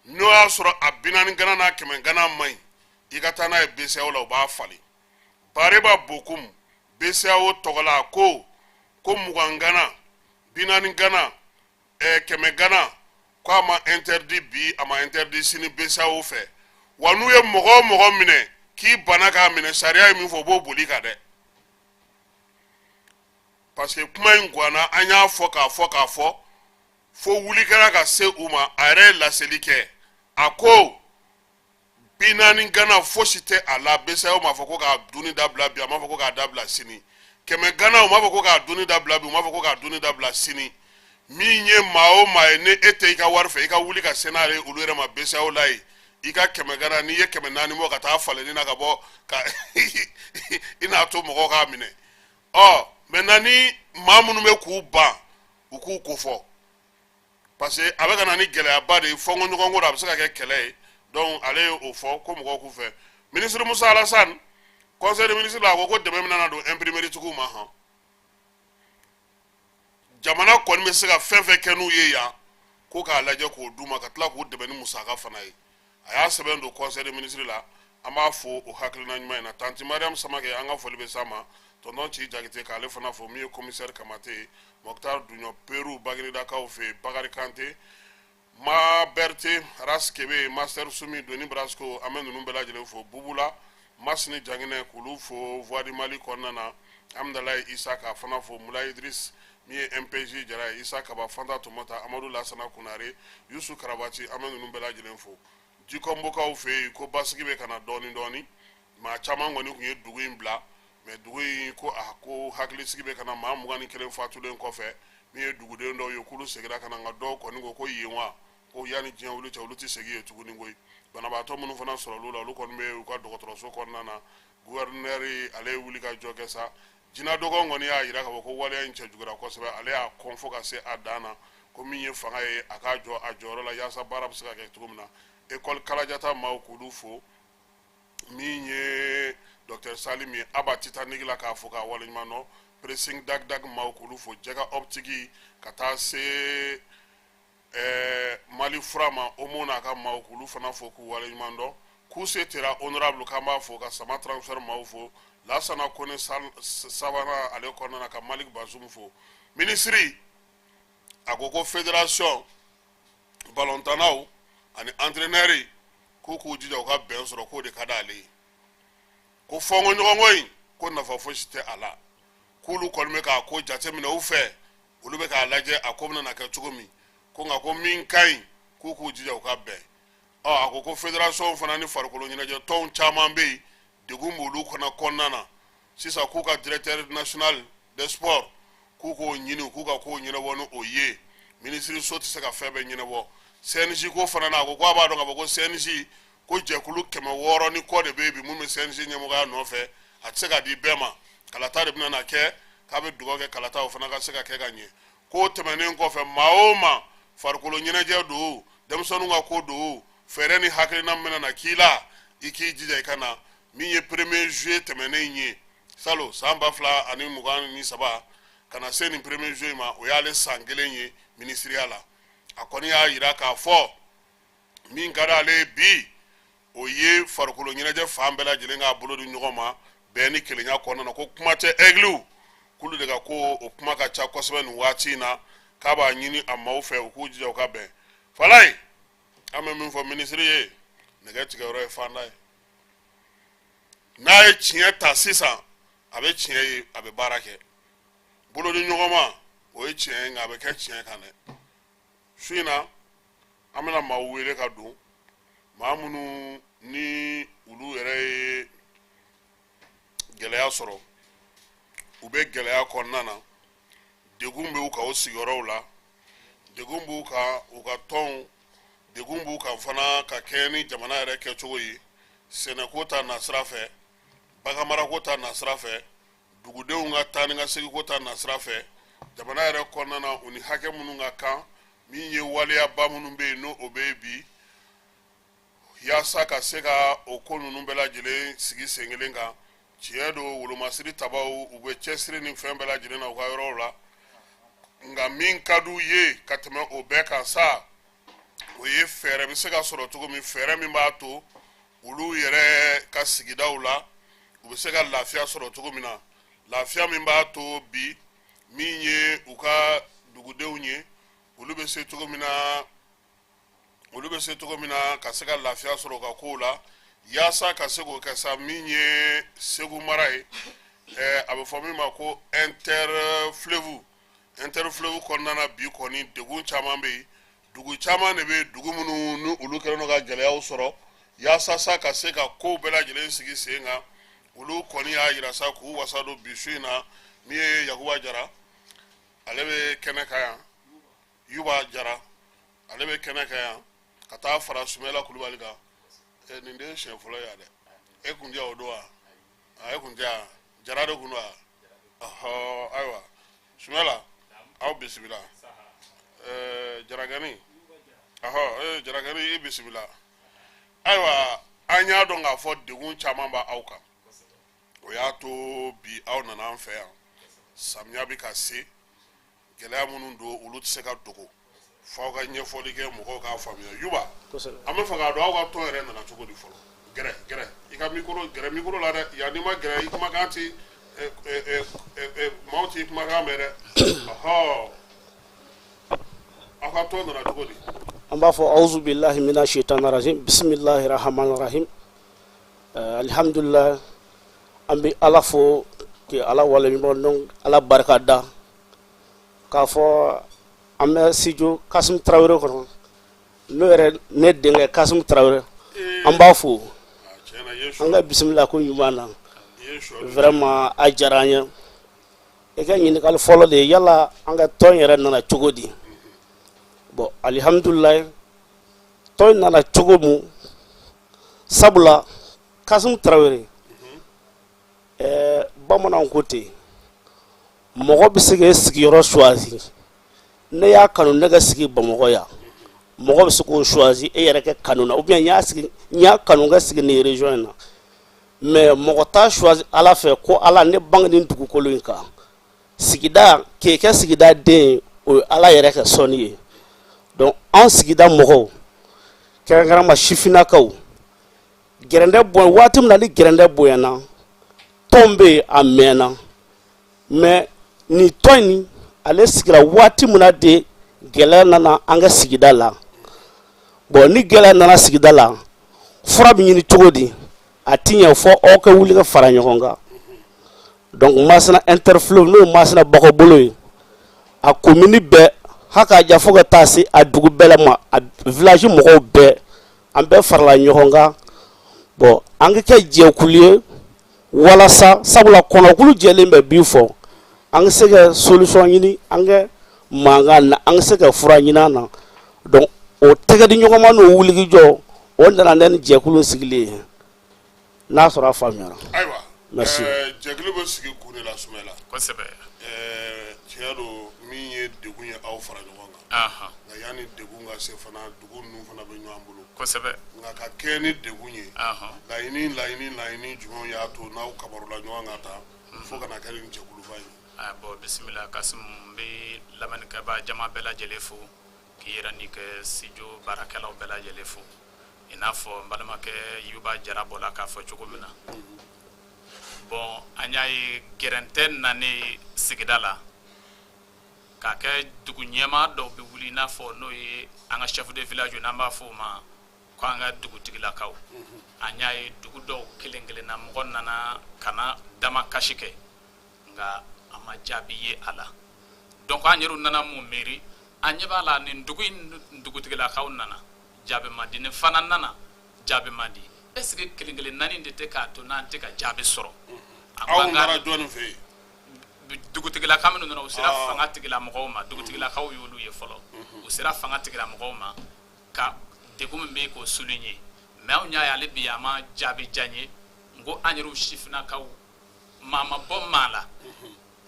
n'o y'a sɔrɔ a 40 gana n'a 100 gana man ɲi, i ka taa n'a ye BCEAO la, u b'a falen. Bareba Bokum, BCEAO tɔgɔ la, ko 20 gana, 40 gana, 100 gana, ko a ma interdit bi, a ma interdit sini BCEAO fɛ. Wa n'u ye mɔgɔ o mɔgɔ minɛ k'i banna k'a minɛ, sariya ye min fɔ, u b'o boli kan dɛ. Parce que kuma in ganna, an y'a fɔ k'a fɔ k'a fɔ fo wuli kɛra ka se u ma. A yɛrɛ ye laseli kɛ, a ko 40 gana fosi tɛ a la. BCEAO m'a fɔ ko k'a dunni dabila bi, a m'a fɔ ko k'a dabila sini. 100 gana, u m'a fɔ ko k'a dunni dabila bi, u m'a fɔ ko k'a dunni dabila sini. Min ye maa o maa ye, ni e tɛ i ka wari fɛ, i ka wuli ka se n'a ye olu yɛrɛ ma BCEAO la yen. I ka 100 gana, n'i ye 400 bɔ ka taa falenni na ka bɔ ka i n'a to mɔgɔw k'a minɛ. Ɔ, maintenant ni maa minnu bɛ k'u ban, u k'u ko fɔ, parce que a bɛ ka na ni gɛlɛyaba de ye, fɔnkɔɲɔgɔnko la, a bɛ se ka kɛ kɛlɛ ye. Donc ale ye o fɔ ko mɔgɔw k'u fɛ. Ministre Musa Alassane, conseil des ministres la, a ko ko dɛmɛ bɛna don imprimerie tigiw ma. Hɔn, jamana kɔni bɛ se ka fɛn fɛn kɛ n'u ye yan, ko k'a lajɛ k'o d'u ma, ka tila k'u dɛmɛ ni musaka fana ye. A y'a sɛbɛn don conseil des ministres la. An b'a fo o hakilina ɲuman in na. Tanti Mariam Samakɛ, an ka foli bɛ s'a ma. Tonton Ci Jakite, k'ale fana fo. Min ye commissaire Kamate ye, Mokhtar Duɲɔ Peru, Baginedakaw fɛ yen, Bakari Kante, Ma Berthe Ras Kebe, Master Sumi Doni Brasco, an bɛ ninnu bɛɛ lajɛlen fo. Bubula Masini Janginɛ, k'olu fo Voix du Mali kɔnɔna na. Amidalayi Isa, k'a fana fo. Mula Idris, min ye MPJ Jara ye, Isa Kaba, Fanta Tomota, Amadu Lasana Kunare, Yusu Karabati, an bɛ ninnu bɛɛ lajɛlen fo. Jikɔnbokaw fɛ yen, ko basigi bɛ ka na dɔɔni dɔɔni. Maa caman kɔni tun ye dugu in bila, mais dugu in ko a ko hakilisigi bɛ ka na. Maa 21 fatulen kɔfɛ, min ye duguden dɔw ye, k'olu seginna ka na, nka dɔw kɔni ko ko yen wa, ko yanni diɲɛ wuli cɛ, olu tɛ segin yen tuguni koyi. Banabaatɔ minnu fana sɔrɔl'u la, olu kɔni bɛ u ka dɔgɔtɔrɔso kɔnɔna na. Gouverneur, ale ye wuli ka jɔ kɛ sa. Jinadɔgɔ kɔni y'a jira k'a fɔ ko waleya in cɛjuguyara kosɛbɛ. Ale y'a kɔn fo ka se a dan na, ko min ye fanga ye, a k'a jɔ a jɔyɔrɔ la yaasa baara bɛ se ka kɛ cogo min na. École Kalajata maaw, k'olu fo. Min ye docteur Salim ye, Aba Titanic la, k'a fo k'a waleɲuman dɔn. Pressing Dag Dag maaw k'olu fo, Jɛgɛ Optique, ka taa se Mali fura ma, Omo n'a ka maaw, k'olu fana fo k'u waleɲuman dɔn. K'u se tera honorable, k'an b'a fo, ka Sama Transfert maaw fo, Lasana Kone sabanan ale kɔnɔna na, ka Malik Bazum fo. Minisiri a ko ko fédération balontannaw ani entraîneur k'u k'u jija u ka bɛn sɔrɔ, k'o de ka d'ale ye, ko fɔnkɔɲɔgɔnkɔ in ko nafa fosi tɛ a la, k'olu kɔni bɛ k'a ko jateminɛ u fɛ, olu bɛ k'a lajɛ a ko bɛna kɛ cogo min, ko nka ko min ka ɲi, k'u k'u jija u ka bɛn. Ɔ a ko ko fédération fana ni farikolo ɲɛnajɛ tɔnw caman bɛ yen, degun b'olu fana kɔnɔna na sisan, k'u ka directeur national des sports k'u k'o ɲini, k'u ka kow ɲɛnabɔ ni o ye. Minisiriso tɛ se ka fɛn bɛɛ ɲɛnabɔ. CNJ ko fana na, a ko k'a b'a dɔn k'a fɔ ko CNJ, ko jɛkulu 600 ni kɔ de bɛ yen bi mun bɛ CNJ ɲɛmɔgɔya nɔfɛ, a tɛ se ka di bɛɛ ma, kalata de bɛna na kɛ, k'a bɛ dugawu kɛ kalata o fana ka se ka kɛ ka ɲɛ. K'o tɛmɛnen kɔfɛ, maa o maa, farikolo ɲɛnajɛ don, denmisɛnninw ka ko don, fɛɛrɛ ni hakilina min bɛna na k'i la, i k'i jija i ka na. Min ye premier juillet tɛmɛnen ye salon san 2023 ka na se nin premier juillet ma, o y'ale san kelen ye minisiriya la. A kɔni y'a yira k'a fɔ min ka d'ale ye bi, o ye farikolo ɲɛnajɛ fan bɛɛ lajɛlen k'a bolo di ɲɔgɔn ma bɛn ni kelenya kɔnɔna na. Ko kuma tɛ Aigles, k'olu de ka ko o kuma ka ca kosɛbɛ nin waati in na, k'a b'a ɲini a maaw fɛ u k'u jija u ka bɛn. Falaye, an bɛ min fɔ minisiri ye, nɛgɛ tigɛyɔrɔ ye fanda ye. N'a ye tiɲɛ ta sisan, a bɛ tiɲɛ ye, a bɛ baara kɛ. Bolo di ɲɔgɔn ma, o ye tiɲɛ ye, nka a bɛ kɛ tiɲɛ kan dɛ. Su in na, an bɛna maaw wele ka don, maa minnu ni olu yɛrɛ ye gɛlɛya sɔrɔ, u bɛ gɛlɛya kɔnɔna na, degun bɛ u kan o sigiyɔrɔw la, degun b'u kan u ka tɔnw, degun b'u kan fana ka kɛɲɛ ni jamana yɛrɛ kɛcogo ye, sɛnɛko ta nasira fɛ, baganmarako ta nasira fɛ, dugudenw ka taa ni ka seginko ta nasira fɛ, jamana yɛrɛ kɔnɔna na, u ni hakɛ minnu ka kan, min ye waleyaba minnu bɛ yen n'o o bɛ yen bi, yaasa ka se ka o ko ninnu bɛɛ lajɛlen sigi sen kelen kan. Tiɲɛ don, wolomasiri tabaw, u bɛ cɛsiri ni fɛn bɛɛ lajɛlen na u ka yɔrɔw la, nka min ka d'u ye ka tɛmɛ o bɛɛ kan sa, o ye fɛɛrɛ bɛ se ka sɔrɔ cogo min, fɛɛrɛ min b'a to olu yɛrɛ ka sigidaw la, u bɛ se ka lafiya sɔrɔ cogo min na, lafiya min b'a to bi min ye u ka dugudenw ye, olu bɛ se cogo min na, olu bɛ se cogo min na ka se ka lafiya sɔrɔ u ka kow la. Yaasa ka se k'o kɛ sa, min ye Segu mara ye, a bɛ fɔ min ma ko interfleuve, interfleuve kɔnɔna na bi kɔni degun caman bɛ yen, dugu caman de bɛ yen, dugu minnu ni olu kɛlen don ka gɛlɛyaw sɔrɔ. Yaasa sa ka se ka kow bɛɛ lajɛlen sigi sen kan, olu kɔni y'a yira sa k'u wasa don bi su in na. Min ye Yakuba Jara, ale bɛ kɛnɛ kan yan, Yuba Jara, ale bɛ kɛnɛ kan yan, ka taa fara Sumala Kulubali kan. Nin de ye siɲɛ fɔlɔ ye dɛ. E kun tɛ o don wa? E kun tɛ yan? Jara de kun don wa? Ɔhɔ, ayiwa Sumala, aw bisimila. Jarakɛni, ɔhɔ, Jarakɛni, i bisimila. Ayiwa, an y'a dɔn k'a fɔ degun caman b'aw kan, o y'a to bi aw nana an fɛ yan. Samiya bɛ ka se, gɛlɛya minnu don, olu tɛ se ka dogo, f'aw ka ɲɛfɔli kɛ mɔgɔw k'a faamuya. Yuba, an bɛ fɛ k'a dɔn aw ka tɔn yɛrɛ nana cogo di fɔlɔ. Gɛrɛ, gɛrɛ i ka micro, gɛrɛ micro la dɛ. Yan n'i ma gɛrɛ, i kumakan ti maaw t'i kumakan mɛn dɛ. Ɔhɔ, aw ka tɔn nana cogo di? An b'a fɔ awuzu bilahi mina shaitani rajim, bisimilahi rahmani rahim. Alihamudulila, an bɛ Ala fo k'i Ala waleɲuman dɔn, Ala barika da k'a fɔ an bɛ studio Kasimu Tarawele kɔnɔ, n'o yɛrɛ ne denkɛ Kasimu Tarawele, an b'a fo an ka bisimila ko ɲuman na. Vraiment, a diyara an ye. I ka ɲininkali fɔlɔ de ye yala an ka tɔn yɛrɛ nana cogo di? Bon, alihamudulila, tɔn nana cogo mun, sabula Kasimu Tarawele, bamananw ko ten, mɔgɔ bɛ se k'e sigiyɔrɔ choisi. Ne y'a kanu ne ka sigi Bamakɔ yan, mɔgɔ bɛ se k'o choisi e yɛrɛ kɛ kanu na, ou bien n y'a sigi, n y'a kanu ka sigi nin région in na, mais mɔgɔ t'a choisi Ala fɛ ko Ala ne bange nin dugukolo in kan. Sigida k'e kɛ sigida den ye, o ye Ala yɛrɛ ka sɔnni ye. Donc an sigida mɔgɔw, kɛrɛnkɛrɛnma sifinnakaw, gɛrɛndɛ bonya waati min na, ni gɛrɛndɛ bonyana, tɔn bɛ yen a mɛnna, mais nin tɔn in ale sigira waati min na de, gɛlɛya nana an ka sigida la. Bon, ni gɛlɛya nana sigida la, fura bɛ ɲini cogo di? A ti ɲɛ fɔ aw ka wuli ka fara ɲɔgɔn kan. Donc Masina interfleuve, n'o ye Masina Bakɔbolo ye, a komini bɛɛ ha k'a ja fo ka taa se a dugu bɛɛ la ma, a village mɔgɔw bɛɛ, an bɛɛ farala ɲɔgɔn kan. Bon, an ka kɛ jɛkulu ye walasa, sabula kɔnɔkulu jɛlen bɛ bi fɔ, an ka se ka solution ɲini an ka mankan na, an ka se ka fura ɲini an na. Donc o tɛgɛdiɲɔgɔnma n'o wulikajɔ, o nana ni jɛkulu sigilen ye, n'a sɔrɔ a faamuyara. Ayiwa. Merci. Jɛkulu bɛ sigi kun de la, Sumayila. Kosɛbɛ. Tiɲɛ don, min ye degun ye aw fara ɲɔgɔn kan, nka yanni degun ka se fana, dugu ninnu fana bɛ ɲɔgɔn bolo. Nka ka kɛ ni degun ye, laɲini jumɛnw y'a to n'aw kabarula ɲɔgɔn kan tan fo ka na kɛ nin jɛkuluba ye? Bon, bisimila Kasimu. N bɛ lamɛnnikɛbaa jama bɛɛ lajɛlen fo, k'i yɛrɛ n'i kɛ studio baarakɛlaw bɛɛ lajɛlen fo. I n'a fɔ n balimakɛ Yuba Jara bɔla k'a fɔ cogo min na, bon, an y'a ye gɛrɛntɛ nanen sigida la k'a kɛ dugu ɲɛmaa dɔw bɛ wuli, i n'a fɔ n'o ye an ka chef de village, n'an b'a fɔ o ma ko an ka dugutigilakaw. An y'a ye dugu dɔw kelen kelenna, mɔgɔ nana ka na damakasi kɛ, nka a ma jaabi ye a la. Donc an yɛrɛ nana mun miiri? An ɲɛ b'a la, nin dugu in dugutigilakaw nana, jaabi ma di, nin fana nana, jaabi ma di. Est ce que kelen kelen naani de tɛ k'a to n'an tɛ ka jaabi sɔrɔ? Aw nana jɔnni fɛ yen? Dugutigilaka minnu nana, u sera fanga tigilamɔgɔw ma. Dugutigilakaw y'olu ye fɔlɔ, u sera fanga tigilamɔgɔw ma ka degun min bɛ yen k'o souligner. Mais anw y'a ye hali bi a ma jaabi diya n ye. N ko an yɛrɛw sifinnakaw, maa ma bɔ maa la.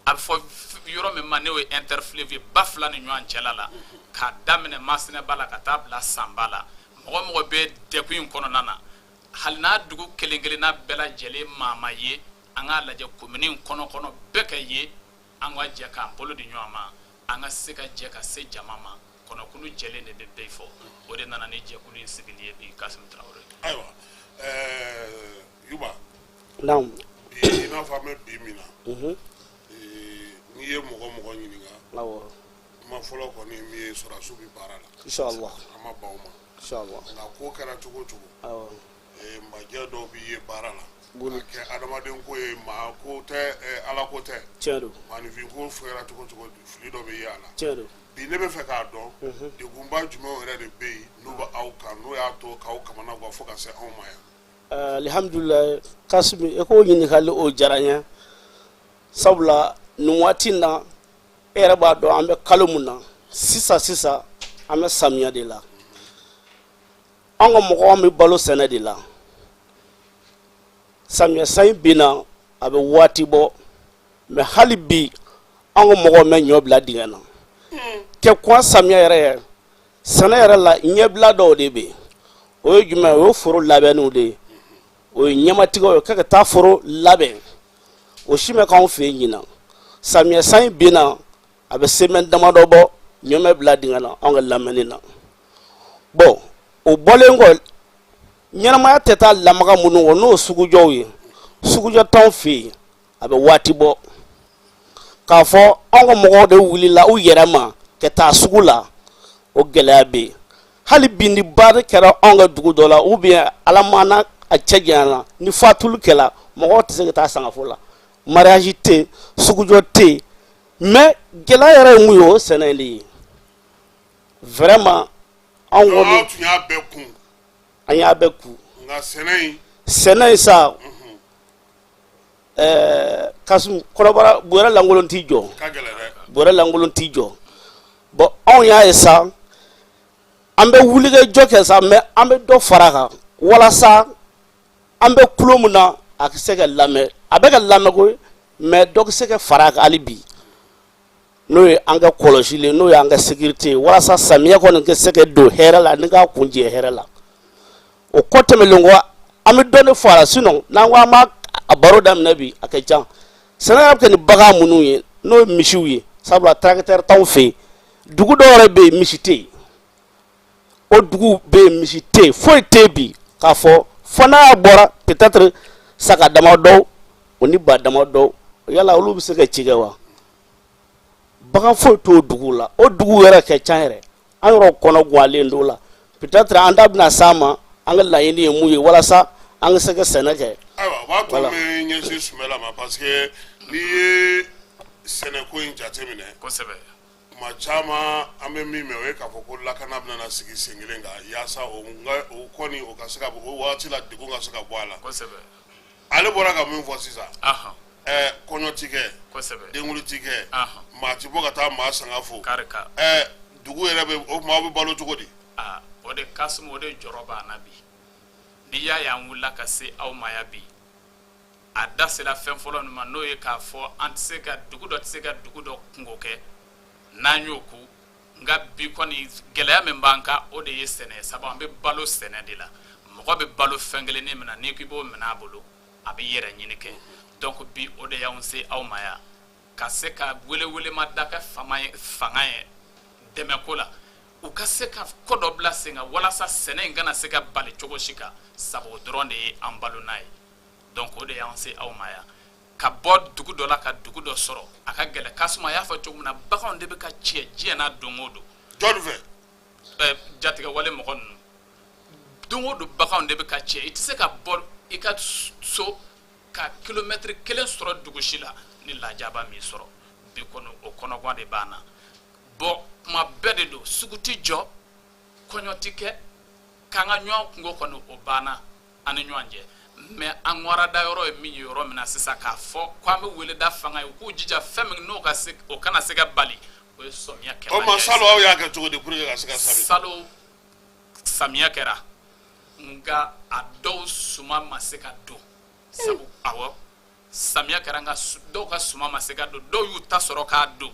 A bɛ fɔ yɔrɔ min ma, n'o ye interfleuve ye, ba fila ni ɲɔgɔn cɛla la, k'a daminɛ Masinɛba la ka taa bila Sanba la, mɔgɔ mɔgɔ bɛ degun in kɔnɔna na, hali n'a dugu kelen kelenna bɛɛ lajɛlen maa ma ye, an k'a lajɛ komini in kɔnɔ kɔnɔ bɛɛ ka ye, an ka jɛ k'an bolo di ɲɔgɔn ma, an ka se ka jɛ ka se jama ma. Kɔnɔkulu jɛlen de bɛ bɛɛ fɔ. O de nana ni jɛkulu in sigili ye bi, Kasimu Tarawele. Ayiwa, Yuba. Naamu. Bi, i n'a fɔ an bɛ bi min na, n'i ye mɔgɔ mɔgɔ ɲininka, kuma fɔlɔ kɔni min ye, sɔrɔdasiw bɛ baara la. Inshallah. An ma ban o ma. Inshallah. Nka ko kɛra cogo o cogo, majɛ dɔw bɛ ye baara la, ka kɛ adamaden ko ye, maa ko tɛ, Ala ko tɛ. Tiɲɛ don. Maaninfin ko kɛra cogo o cogo, fili dɔ bɛ ye a la. Tiɲɛ don. Bi ne bɛ fɛ k'a dɔn, degunba jumɛnw yɛrɛ de bɛ yen n'u bɛ aw kan, n'o y'a to k'aw kamana gan fo ka se anw ma yan? Alihamudulila Kasimi, e k'o ɲininkali o diyara n ye, sabula nin waati in na, e yɛrɛ b'a dɔn an bɛ kalo mun na sisan sisan, an bɛ samiya de la. An ka mɔgɔw bɛ balo sɛnɛ de la. Samiya sanji binna, a bɛ waati bɔ, mais hali bi an ka mɔgɔw bɛ ɲɔ bila dingɛ na kɛ kɔn samiya yɛrɛ ye. Sɛnɛ yɛrɛ la, ɲɛbila dɔw de bɛ yen. O ye jumɛn? O ye foro labɛnniw de ye, o ye ɲɛmatigɛw ye kɛ ka taa foro labɛn. O si ma k'anw fɛ yen ɲinan. Samiya sanji binna, a bɛ semaine damadɔ bɔ, ɲɔ bɛ bila dingɛ na anw ka lamɛnni na. Bon, o bɔlen kɔ, ɲɛnamaya tɛ taa lamaga minnu kɔ, n'o sugujɔw ye, sugujɔ t'anw fɛ yen, a bɛ waati bɔ. K'a fɔ anw ka mɔgɔw de wulila u yɛrɛ ma ka taa sugu la, o gɛlɛya bɛ yen hali bi. Ni baara kɛra anw ka dugu dɔ la, ou bien Ala mana a cɛ janyana, ni fatuli kɛla, mɔgɔw tɛ se ka taa sangafo la, mariage tɛ yen, sugujɔ tɛ yen. Mais gɛlɛya yɛrɛ ye mun ye? O sɛnɛ in de ye vraiment anw kɔni. Aw tun y'a bɛɛ kun. An y'a bɛɛ kun. Nka sɛnɛ in. Sɛnɛ in sa, Kasimu, kɔnɔbara bɔrɛ lankolon t'i jɔ. Ka gɛlɛn dɛ. Bɔrɛ lankolon t'i jɔ. Bon, anw y'a ye sa, an bɛ wulikajɔ kɛ sa, mais an bɛ dɔ fara a kan walasa an bɛ kulo min na, a ka se ka lamɛn. A bɛ ka lamɛn koyi, mais dɔ ka se ka fara a kan hali bi, n'o ye an ka kɔlɔsili ye, n'o ye an ka sécurité ye, walasa samiyɛ kɔni ka se ka don hɛrɛ la ni k'a kun jɛ hɛrɛ la. O kɔ tɛmɛlen kɔ, an bɛ dɔɔnin fɔ a la, sinon n'an ko an b'a a baro daminɛ bi, a ka ca. Sɛnɛ yɛrɛ bɛ kɛ ni bagan minnu ye, N'o ye misiw ye, sabula tracteur t'anw fɛ yen. Dugu dɔw yɛrɛ bɛ yen, misi tɛ yen. O dugu bɛ yen, misi tɛ yen, foyi tɛ yen bi k'a fɔ fo n'a bɔra peut-être saga damadɔ o ni ba damadɔ. Yala olu bɛ se ka ci kɛ wa? Bagan foyi t'o dugu la. O dugu yɛrɛ ka ca yɛrɛ, an yɛrɛ kɔnɔ ganlen d'o la. Peut-être an da bɛna s'a ma. An ka laɲini ye mun ye walasa an ka se ka sɛnɛ kɛ? Ayiwa, o b'a to n bɛ ɲɛsin Sumala ma, parce que n'i ye sɛnɛko in jateminɛ, Tuma caman an bɛ min mɛn, o ye k'a fɔ ko lakana bɛna na sigi sen kelen kan yaasa o o kɔni o ka se ka o waati la degun ka se ka bɔ a la. Ale bɔra ka min fɔ sisan, kɔɲɔ ti kɛ, denkundi ti kɛ, maa ti bɔ ka taa maa sanga fo, dugu yɛrɛ bɛ o tuma aw bɛ balo cogo di? O de Kasimu, o de jɔrɔ b'an na bi. N'i y'a ye an wulila ka se aw ma yan bi, a da sera fɛn fɔlɔ min ma, n'o ye k'a fɔ an tɛ se ka dugu dɔ tɛ se ka dugu dɔ kunko kɛ n'an y'o ku. Nka bi kɔni, gɛlɛya min b'an kan, o de ye sɛnɛ, sabu an bɛ balo sɛnɛ de la. Mɔgɔ bɛ balo fɛn kelen min na, n'i k'i b'o minɛ a bolo, a bɛ yɛrɛ ɲini kɛ. Donc bi, o de y'anw se aw ma yan, ka se ka welewelemada kɛ fama ye, fanga ye dɛmɛko la, u ka se ka ko dɔ bila sen kan walasa sɛnɛ in kana se ka bali cogo si kan, sabu o dɔrɔn de ye an balo n'a ye. Donc o de y'an se aw ma yan. Ka bɔ dugu dɔ la ka dugu dɔ sɔrɔ, a ka gɛlɛn. Kasimu, a y'a fɔ cogo min na, baganw de bɛ ka cɛ diɲɛ na don o don. Jɔn fɛ? Jatigɛwale mɔgɔ ninnu. Don o don, baganw de bɛ ka cɛ. I tɛ se ka bɔ i ka so ka kilomɛtiri kelen sɔrɔ dugu si la ni lajaba m'i sɔrɔ. Bi kɔni, o kɔnɔgan de b'an na. Bɔn, kuma bɛɛ de don, sugu tɛ jɔ, kɔɲɔ tɛ kɛ, k'an ka ɲɔgɔn kunko kɔni, o banna an ni ɲɔgɔn cɛ. Mais an warada yɔrɔ ye min ye yɔrɔ min na sisan, k'a fɔ ko an bɛ wele da fanga ye, u k'u jija fɛn min n'o ka se, o kana se ka bali, o ye sɔmiya kɛ. O ma salon, aw y'a kɛ cogo di pour que ka se ka sami? Salon samiya kɛra, nka a dɔw suman ma se ka don, sabu awɔ, samiya kɛra, nka dɔw ka suman ma se ka don. Dɔw y'u ta sɔrɔ k'a don,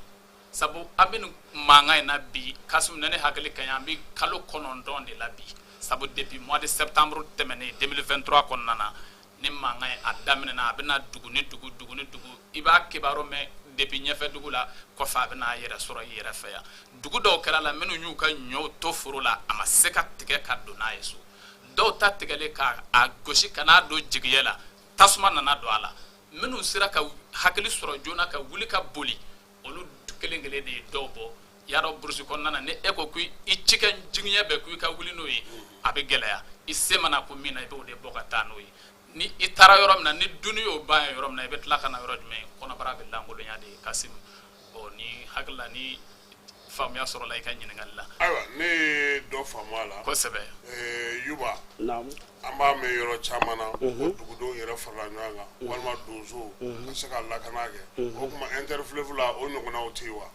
sabu an bɛ nin mankan in na bi, Kasimu, ne hakili ka ɲi, an bɛ kalo 9 de la bi, sabu depuis mois de septembre tɛmɛnen 2023 kɔnɔna na ni mankan in a daminɛna. A bɛna dugu ni dugu, dugu ni dugu, i b'a kibaru mɛn depuis ɲɛfɛ dugu la, kɔfɛ a bɛna a yɛrɛ sɔrɔ i yɛrɛ fɛ yan. Dugu dɔw kɛra la, minnu y'u ka ɲɔw to foro la, a ma se ka tigɛ ka don n'a ye so. Dɔw ta tigɛlen ka a gosi ka n'a don jigiɲɛ la, tasuma nana don a la. Minnu sera ka hakili sɔrɔ joona ka wuli ka boli, olu kelen kelen de ye dɔw bɔ. Y'a dɔn, burusi kɔnɔna na, ni e ko ko i cikɛ jigiɲɛ bɛɛ ko i ka wuli n'o ye, a bɛ gɛlɛya. I se mana ko min na, i b'o de bɔ ka taa n'o ye. Ni i taara yɔrɔ min na, ni dunni y'o ban ye yɔrɔ min na, i bɛ tila ka na yɔrɔ jumɛn? Kɔnɔbara bɛ lankolonya de ye, Kasimu. Bon, ni hakili la ni faamuya sɔrɔla i ka ɲininkali la. Ayiwa, ne ye dɔ faamu a la. Kosɛbɛ. Yuba. Naamu. An b'a mɛn yɔrɔ caman na ko dugudenw yɛrɛ farala ɲɔgɔn kan walima donsow ka se ka lakana kɛ. O tuma, interfleuve la, o ɲɔgɔnnaw tɛ yen wa?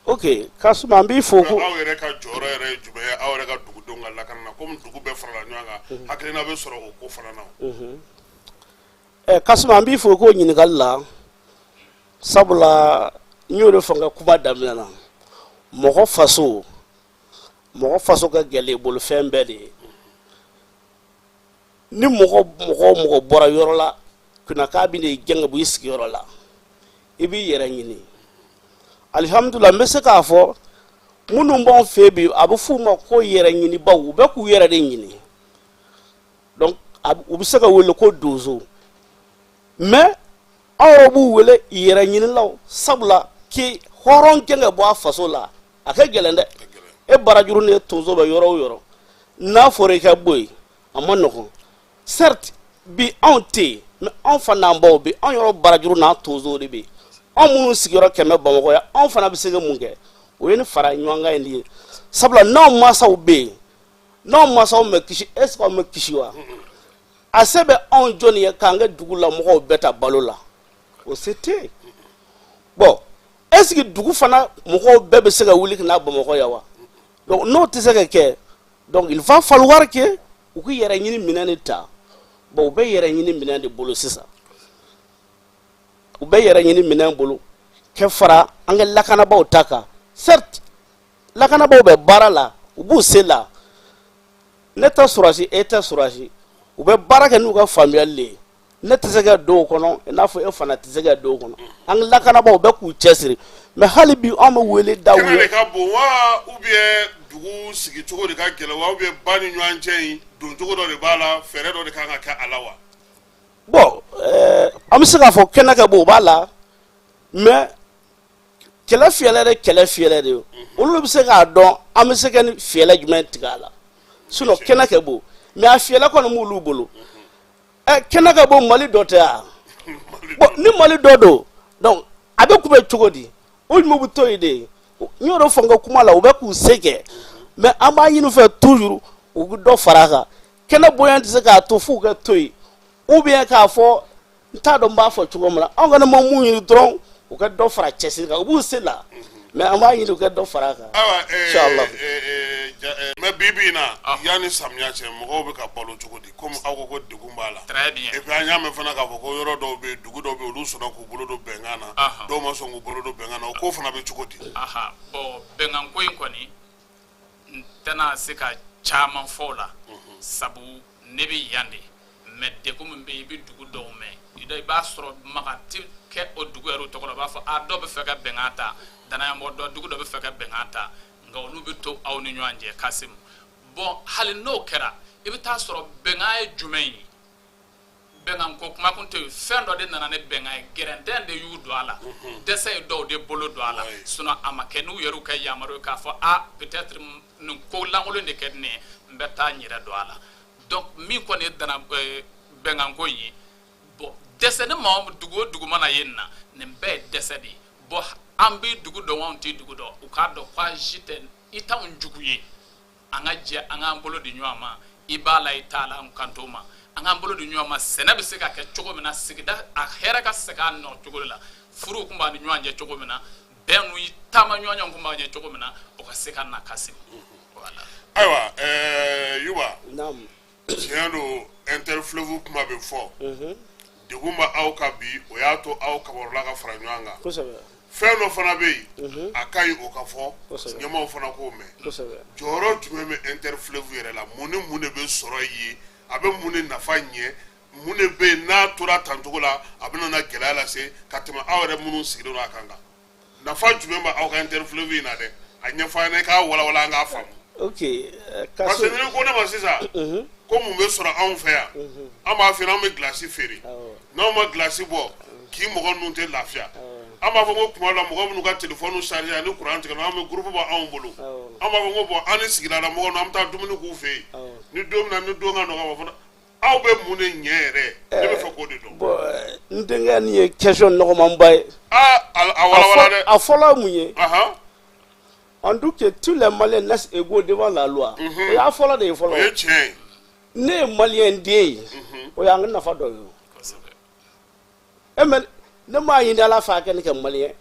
Ok, Kasimu, an b'i fo ko Aw yɛrɛ ka jɔyɔrɔ yɛrɛ ye jumɛn ye aw yɛrɛ ka dugudenw ka lakana na? Komi dugu bɛɛ farala ɲɔgɔn kan, hakilina bɛ sɔrɔ o ko fana na. Kasimu, an b'i fo k'o ɲininkali la, sabula n y'o de fɔ n ka kuma daminɛ na. Mɔgɔ faso ka gɛlɛn i bolo fɛn bɛɛ de ye. Ni mɔgɔ bɔra yɔrɔ la kunna k'a bɛ n'i gɛn ka bɔ i sigiyɔrɔ la, i b'i yɛrɛ ɲini. Alihamudulila, n bɛ se k'a fɔ minnu b'anw fɛ bi, a bɛ f'u ma ko yɛrɛ ɲinibaw. U bɛ k'u yɛrɛ de ɲini. Donc u bɛ se ka wele ko donso, mais aw yɛrɛ b'u wele yɛrɛ ɲinilaw, sabula k'i hɔrɔn gɛn ka bɔ a faso la, a ka gɛlɛn dɛ. E barajuru ni tonso bɛ yɔrɔ o yɔrɔ, n'a fɔra i ka bɔ yen, a ma nɔgɔn. Certes, bi anw tɛ yen, mais anw fa n'an baw bi, anw yɔrɔ barajuru n'an tonso de bɛ yen. Anw minnu sigiyɔrɔ kɛmɛ Bamakɔ yan, anw fana bɛ se ka mun kɛ? O ye ni fara ɲɔgɔn kan in de ye, sabula n'anw mansaw bɛ yen, n'anw mansaw ma kisi, est ce que anw bɛ kisi wa? A se bɛ anw jɔnni ye k'an ka dugu la mɔgɔw bɛɛ ta balo la? O se tɛ yen. Bon, est ce que dugu fana mɔgɔw bɛɛ bɛ se ka wuli ka na Bamakɔ yan wa? Donc n'o tɛ se ka kɛ, donc il va falloir que u k'u yɛrɛ ɲini minɛn de ta. Bon, u bɛ yɛrɛ ɲini minɛn de bolo sisan, u bɛ yɛrɛ ɲini minɛn bolo kɛ fara an ka lakanabaaw ta kan. Certes, lakanabaaw bɛ baara la, u b'u se la. Ne tɛ sɔrɔsi, e tɛ sɔrɔsi, u bɛ baara kɛ n'u ka faamuyali de ye. Ne tɛ se ka don o kɔnɔ i n'a fɔ e fana tɛ se ka don o kɔnɔ. An ka lakanabaaw bɛ k'u cɛsiri, mais hali bi anw bɛ wele da u Kɛnɛ de ye. ka bon wa, ou bien dugu sigicogo de ka gɛlɛn wa, ou bien ba ni ɲɔgɔn cɛ in doncogo dɔ de b'a la, fɛɛrɛ dɔ de kan ka kɛ a la wa? Bon, an bɛ se k'a fɔ kɛnɛ ka bon, o b'a la, mais kɛlɛ fiyɛlɛ de, kɛlɛ fiyɛlɛ de ye. Olu bɛ se k'a dɔn an bɛ se ka ni fiyɛlɛ jumɛn tigɛ a la. Sinon kɛnɛ ka bon, mais a fiyɛlɛ kɔni b'olu bolo. Kɛnɛ ka bon, Mali dɔ tɛ yan. Bon, ni Mali dɔ don, donc a bɛ kunbɛn cogo di? O ɲuman bɛ to yen de. N y'o de fɔ n ka kuma la, u bɛ k'u se kɛ, mais an b'a ɲini u fɛ toujours u bɛ dɔ fara a kan. Kɛnɛ bonya tɛ se k'a to f'u ka to yen, ou bien k'a fɔ, n t'a dɔn n b'a fɔ cogo min na, anw kɔni ma mun ɲini dɔrɔn, u ka dɔ fara cɛsiri kan. U b'u se la, mais an b'a ɲini u ka dɔ fara a kan. Ayiwa. Inshallah. Mais bi bi in na, yanni samiya cɛ, mɔgɔw bɛ ka balo cogo di? Komi aw ko ko degun b'a la. Très bien. Et puis an y'a mɛn fana k'a fɔ ko yɔrɔ dɔw bɛ yen, dugu dɔw bɛ yen, olu sɔnna k'u bolo don bɛnkan na, dɔw ma sɔn k'u bolo don bɛnkan na. O ko fana bɛ cogo di? Aha, bon, bɛnkan ko in kɔni, n tɛna se ka caman fɔ o la, sabu ne bɛ yan de. Mais degun min bɛ yen, i bɛ dugu dɔw mɛn, i b'a sɔrɔ maga tɛ kɛ o dugu yɛrɛ tɔgɔ la. U b'a fɔ a dɔw bɛ fɛ ka bɛnkan ta, danayamɔgɔ dɔ, dugu dɔ bɛ fɛ ka bɛnkan ta, nka olu bɛ to aw ni ɲɔgɔn cɛ. Kasimu, bon, hali n'o kɛra, i bɛ taa sɔrɔ bɛnkan ye jumɛn ye? Bɛnkan ko kuma kun tɛ yen. Fɛn dɔ de nana ni bɛnkan ye, gɛrɛntɛn de y'u don a la, dɛsɛ ye dɔw de bolo don a la. Sinon a ma kɛ n'u yɛrɛw ka yamaruya k'a fɔ a peut-être nin ko lankolon de kɛ di ne ye, n bɛ taa n yɛrɛ don a la. Donc min kɔni ye dana bɛnkan ko in ye, bon, dɛsɛ ni maa dugu o dugu mana ye nin na, nin bɛɛ ye dɛsɛ de ye. Bon, an bɛ dugu dɔn, anw tɛ dugu dɔn. U k'a dɔn ko a si tɛ i t'anw jugu ye. An ka jɛ, an k'an bolo di ɲɔgɔn ma. I b'a la, i t'a la, an kan t'o ma. An k'an bolo di ɲɔgɔn ma, sɛnɛ bɛ se ka kɛ cogo min na, sigida a hɛrɛ ka segin a nɔ cogo la, furuw tun b'a ni ɲɔgɔn cɛ cogo min na, bɛn n'u taama ɲɔgɔn tun b'a ɲɛ cogo min na, o ka se ka na ka sigi, voilà. Ayiwa, Yuba. Naamu. Tiɲɛ don, interfleuve kuma bɛ fɔ, degun bɛ aw kan bi, o y'a to aw kabarula ka fara ɲɔgɔn kan. Fɛn dɔ fana bɛ yen, a ka ɲi o ka fɔ, ɲɛmaaw fana k'o mɛn. Jɔyɔrɔ jumɛn bɛ interfleuve yɛrɛ la? Mun ni mun de bɛ sɔrɔ yen? A bɛ mun de nafa ɲɛ? Mun de bɛ yen n'a tora tancogo la, a bɛna na gɛlɛya lase ka tɛmɛ aw yɛrɛ minnu sigilen don a kan? Nafa jumɛn bɛ aw ka interfleuve in na dɛ? A ɲɛfɔ an ɲɛna, k'a walawala, an k'a faamu. Ok. Parce que ni ko ne ma sisan ko mun bɛ sɔrɔ anw fɛ yan, an b'a feere, an bɛ gilasi feere. N'anw ma gilasi bɔ k'i mɔgɔ ninnu tɛ lafiya. An b'a fɔ ko kuma la, mɔgɔ minnu ka telefɔni chargé ni kuran tigɛ, an bɛ groupe bɔ anw bolo. An b'a fɔ ko bon, an ni sigidala mɔgɔw ninnu, an bɛ taa dumuni k'u fɛ yen ni don min na, ni don ka nɔgɔ fana. Aw bɛ mun de ɲɛ yɛrɛ? Ne bɛ fɛ k'o de dɔn. Bon, n denkɛ, nin ye question nɔgɔmanba ye. Aa, a walawala dɛ. A fɔlɔ ye mun ye? On dit que tous les Maliens naissent égaux devant la loi. O y'a fɔlɔ de ye fɔlɔ. O ye tiɲɛ ye. Ne ye Malien den ye, o y'an ka nafa dɔ ye o. E mɛ, ne m'a ɲini Ala fɛ a kɛ ne kɛ Malien,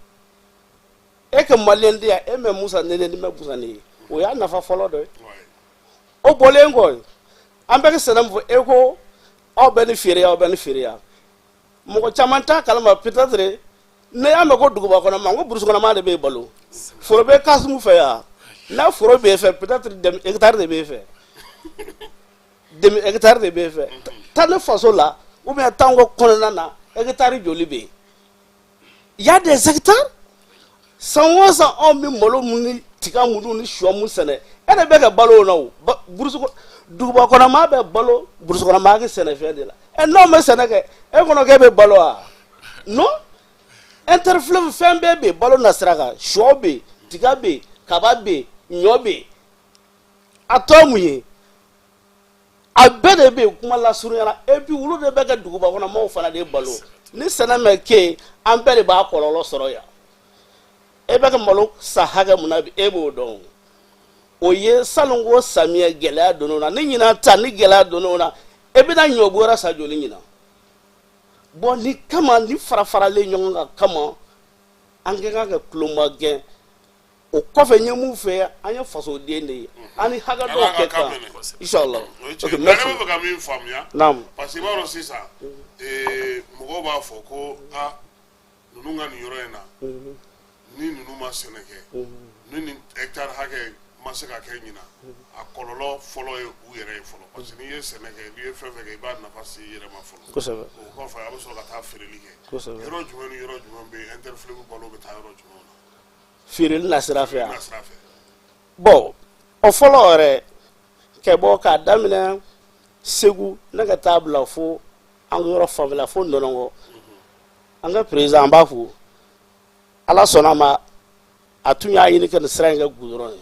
e kɛ Malien den ya, e mɛ Musa ne ne mɛ Musa ne ye, o y'a nafa fɔlɔ dɔ ye. O bɔlen kɔ, an bɛ ka sɛnɛ min fɔ, e ko aw bɛ ni feere yan, aw bɛ ni feere yan, mɔgɔ caman t'a kalama. Peut-être ne y'a mɛn ko duguba kɔnɔ ma, ko brousse kɔnɔ maa de bɛ balo. Foro bɛ Kasimu fɛ yan, n'a foro b'e fɛ, peut-être demi hectare de b'e fɛ, demi hectare de b'e fɛ. Taa ne faso la, ou bien taa n ka kɔnɔna na, hectare joli bɛ yen? Il y a des hectares. San o san, anw bɛ malo mun ni tiga minnu ni sɔ mun sɛnɛ, e de bɛ ka balo o la. O brousse, duguba kɔnɔ maa bɛ balo brousse kɔnɔ maa kɛ sɛnɛfɛn de la. Ɛ, n'aw ma sɛnɛ kɛ, e kɔnɔ k'e bɛ balo wa? Non. Interfleuve, fɛn bɛɛ bɛ yen balo na sira kan. Sɔ bɛ yen, tiga bɛ yen, kaba bɛ yen, ɲɔ bɛ yen. A tɔ mun ye? A bɛɛ de bɛ yen, kuma lasurunya la. Et puis olu de bɛ kɛ duguba kɔnɔ maaw fana de balo. Ni sɛnɛ ma kɛ yen, an bɛɛ de b'a kɔlɔlɔ sɔrɔ yan. E bɛ ka malo san hakɛ mun na bi, e b'o dɔn. O ye salon ko samiyɛ gɛlɛya donn'o na, ni ɲinan ta ni gɛlɛya donn'o na, e bɛna ɲɔ bɔra sa joli ɲinan? Bon, ni kama ni fara faralen ɲɔgɔn kan kama, an ka kan ka tuloma gɛn o kɔfɛ. N ye mun fɛ, an ye fasoden de ye, an ni hakɛ dɔw kɛ kan, inshallah. Ok, merci. Ne bɛ fɛ ka min faamuya, Naam. parce que i b'a dɔn sisan, mɔgɔw b'a fɔ ko a ninnu ka nin yɔrɔ in na, ni ninnu ma sɛnɛ kɛ, ni nin hectare hakɛ ma se ka kɛ ɲinan, a kɔlɔlɔ fɔlɔ ye u yɛrɛ ye fɔlɔ, parce que n'i ye sɛnɛ kɛ, n'i ye fɛn fɛn kɛ, i b'a nafa se i yɛrɛ ma fɔlɔ. O kɔfɛ, a bɛ sɔrɔ ka taa feereli kɛ. Yɔrɔ jumɛn ni yɔrɔ jumɛn bɛ yen, Interfleuve balo bɛ taa yɔrɔ jumɛn na? Feereli na sira fɛ yan? Na sira fɛ. Bon, o fɔlɔ yɛrɛ kɛ bɔ k'a daminɛ Segu ne ka taa bila fo an ka yɔrɔ fanfɛla fo Nɔnɔnkɔ. An ka président, an b'a fo, Ala sɔnna a ma, a tun y'a ɲini ka nin sira in kɛ goudron ye.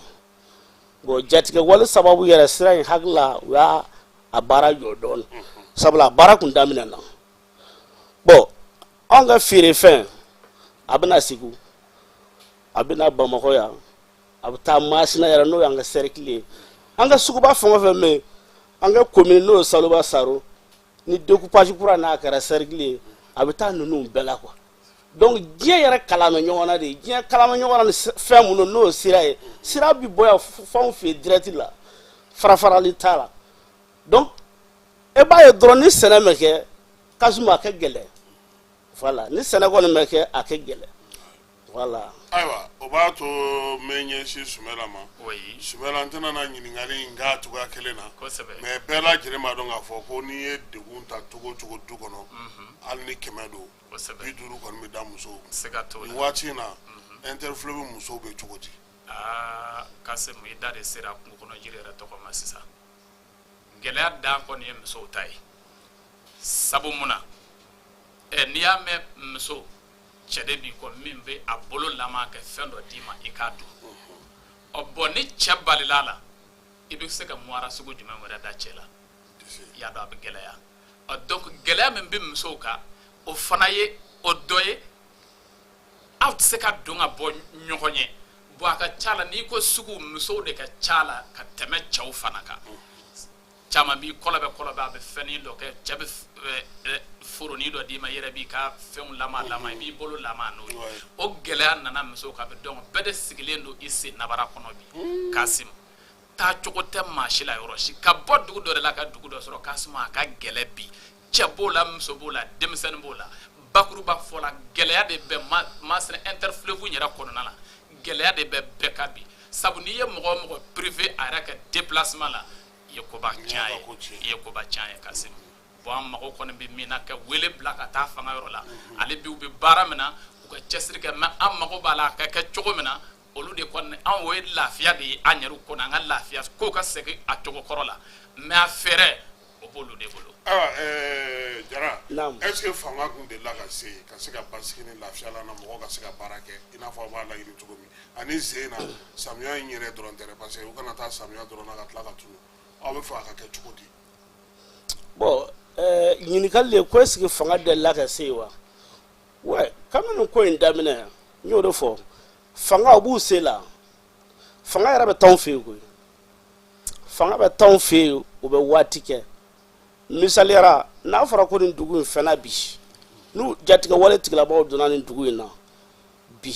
Bon, jatigɛ wale sababu yɛrɛ, sira in hakili la, u y'a a baara jɔ dɔɔnin, sabula a baara kun daminɛna. Bon, anw ka feerefɛn, a bɛna Segu, a bɛna Bamakɔ yan, a bɛ taa Masina yɛrɛ, n'o y'an ka cercle ye. An ka suguba fɛn o fɛn bɛ yen, an ka commune, n'o ye Saloba Saro ni découpage kura n'a kɛra cercle ye, a bɛ taa ninnu bɛɛ la quoi. Donc diɲɛ yɛrɛ kalama ɲɔgɔn na de, diɲɛ kalama ɲɔgɔn na ni fɛn minnu, n'o ye sira ye, sira bi bɔ yan f'anw fɛ yen direct la, farafarali t'a la. Donc e b'a ye dɔrɔn, ni sɛnɛ ma kɛ, Kasimu, a kɛ gɛlɛn. Voilà, ni sɛnɛ kɔni ma kɛ, a kɛ gɛlɛn, voilà. Ayiwa, o b'a to n bɛ ɲɛsin Sumɛla ma. Oui. Sumɛla, n tɛna na ɲininkali in k'a cogoya kelen na. Mais bɛɛ lajɛlen b'a dɔn k'a fɔ ko n'i ye degun ta cogo o cogo du kɔnɔ, hali ni 100 don, 50 kɔni bɛ da musow kun. Siga t'o Nin la. waati in na, Interfleuve musow bɛ cogo di? Aa Kasimu, i da de sera kungo kɔnɔ jiri yɛrɛ tɔgɔ ma sisan. Gɛlɛya dan kɔni ye musow ta ye. Sabu mun na? Ɛ, n'i y'a mɛn muso, cɛ de b'i kɔ min bɛ a bolo lama ka fɛn dɔ d'i ma i k'a dun. Ɔ bɔn, ni cɛ balila a la, i bɛ se ka muwara sugu jumɛn wɛrɛ da cɛ la? I y'a dɔn, a bɛ gɛlɛya. Ɔ donc gɛlɛya min bɛ musow kan, o fana ye o dɔ ye. Aw tɛ se ka don ka bɔ ɲɔgɔn ye. Bon, a ka ca la, n'i ko sugu, musow de ka ca la ka tɛmɛ cɛw fana kan. Caman b'i kɔlɔbɛ kɔlɔbɛ, a bɛ fɛnnin dɔ kɛ, cɛ bɛ foronin dɔ d'i ma, i yɛrɛ b'i ka fɛnw lama lama, i b'i bolo lama n'o ye. O gɛlɛya nana musow kan bi. Donc bɛɛ de sigilen don i sen nabara kɔnɔ bi, Kasimu. Taacogo tɛ maa si la yɔrɔ si ka bɔ dugu dɔ de la ka dugu dɔ sɔrɔ. Kasimu, a ka gɛlɛ bi. Cɛ b'o la, muso b'o la, denmisɛnnin b'o la. Bakuruba fɔ la, gɛlɛya de bɛ Masina Interfleuve yɛrɛ kɔnɔna la. Gɛlɛya de bɛ bɛɛ kan bi, sabu n'i ye mɔgɔ o mɔgɔ privé a yɛrɛ ka déplacement la, i ye koba tiɲɛ ye, i ye koba tiɲɛ ye, Kasimu. Bon, an mago kɔni bɛ min na, ka wele bila ka taa fanga yɔrɔ la ale bi, u bɛ baara min na, u ka cɛsiri kɛ. Mais an mago b'a la a ka kɛ cogo min na, olu de kɔni, an o ye lafiya de ye an yɛrɛ kɔnɔ, an ka lafiya ko ka segin a cogo kɔrɔ la. Mais a fɛɛrɛ, o b'olu de bolo. Ayiwa, Jara, Naamu. est ce que fanga kun delila ka se ka se ka basigi ni lafiya la na, mɔgɔ ka se ka baara kɛ i n'a fɔ aw b'a laɲini cogo min, ani sen na samiya in yɛrɛ dɔrɔn tɛ dɛ, parce que u kana taa samiya dɔrɔn na ka tila ka tunu? Aw bɛ fɛ a ka kɛ cogo di? Bon, ɲininkali de ko est ce que fanga delila ka se yen wa? Ouais, kabini ko in daminɛ, n y'o de fɔ, fanga u b'u se la. Fanga yɛrɛ bɛ t'anw fɛ yen koyi, fanga bɛ t'anw fɛ yen, u bɛ waati kɛ. Misaliyara, n'a fɔra ko nin dugu in fɛnna bi, n'u jatigɛ wale tigilabaaw donna nin dugu in na bi,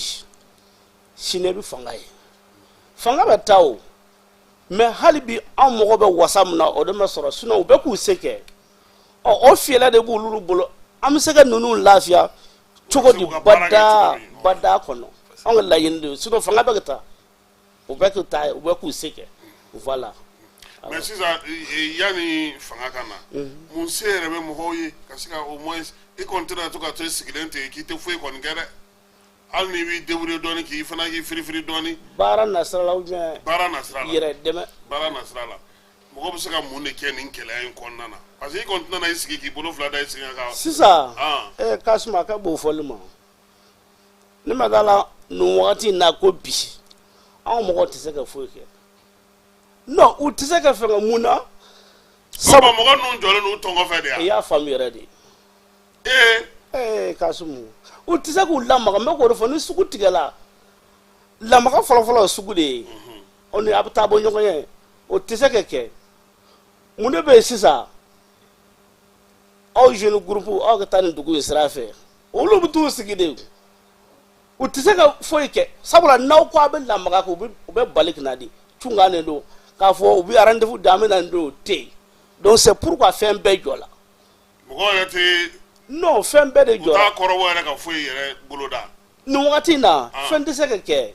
sini bɛ fanga ye, fanga bɛ taa o. Mais hali bi, an mago bɛ wasa min na, o de ma sɔrɔ. Sinon u bɛ k'u se kɛ. Ɔ, o fiyɛlɛ de b'olu bolo. An bɛ se ka ninnu lafiya cogo di? U ka baara kɛ Bada cogo min. bada kɔnɔ, anw ka laɲini de ye. Sinon fanga bɛ ka taa, u bɛ k'u ta, u bɛ k'u se kɛ, voilà. Mais sisan, yanni fanga ka na, mun se yɛrɛ bɛ mɔgɔw ye ka se ka au moins, i kɔni tɛna to ka to sigilen ten k'i tɛ foyi kɔni kɛ dɛ, hali n'i b'i débrouiller dɔɔni, k'i fana k'i firifiri dɔɔni? Baara nasira la ou bien? Baara nasira la. Yɛrɛ dɛmɛ? Baara nasira la, mɔgɔ bɛ se ka mun de kɛ nin gɛlɛya in kɔnɔna na? Parce que i kɔni tɛna i sigi k'i bolo fila da i sen kan ka Sisan, Kasuma, a ka bon fɔli ma. Ne ma da la nin wagati in na ko bi anw mɔgɔw tɛ se ka foyi kɛ. Non, u tɛ se ka fɛn kɛ. Mun na? Sabu mɔgɔ ninnu jɔlen don u tɔn kɔfɛ de I yan. y'a faamu yɛrɛ de. Kasimu, u tɛ se k'u lamaga. N bɛ k'o de fɔ, ni sugu tigɛla, lamaga fɔlɔfɔlɔ ye sugu de ye. O ni a bɛ taa bɔ ɲɔgɔn ye, o tɛ se ka kɛ. Mun de bɛ yen sisan? Aw jeune groupe, aw ka taa nin dugu in sira fɛ, olu bɛ t'u sigi de, u tɛ se ka foyi kɛ, sabula n'aw ko a bɛ lamaga kɛ, u bɛ bali ka na de cunkan de don k'a fɔ u bɛ rendez-vous di, an bɛ na nin don, o tɛ yen. Donc c'est pourquoi fɛn bɛɛ jɔ la. Mɔgɔw yɛrɛ tɛ Non, fɛn bɛɛ de u t'a jɔra. kɔrɔbɔ yɛrɛ ka foyi yɛrɛ boloda. Nin wagati in na, fɛn tɛ se ka kɛ.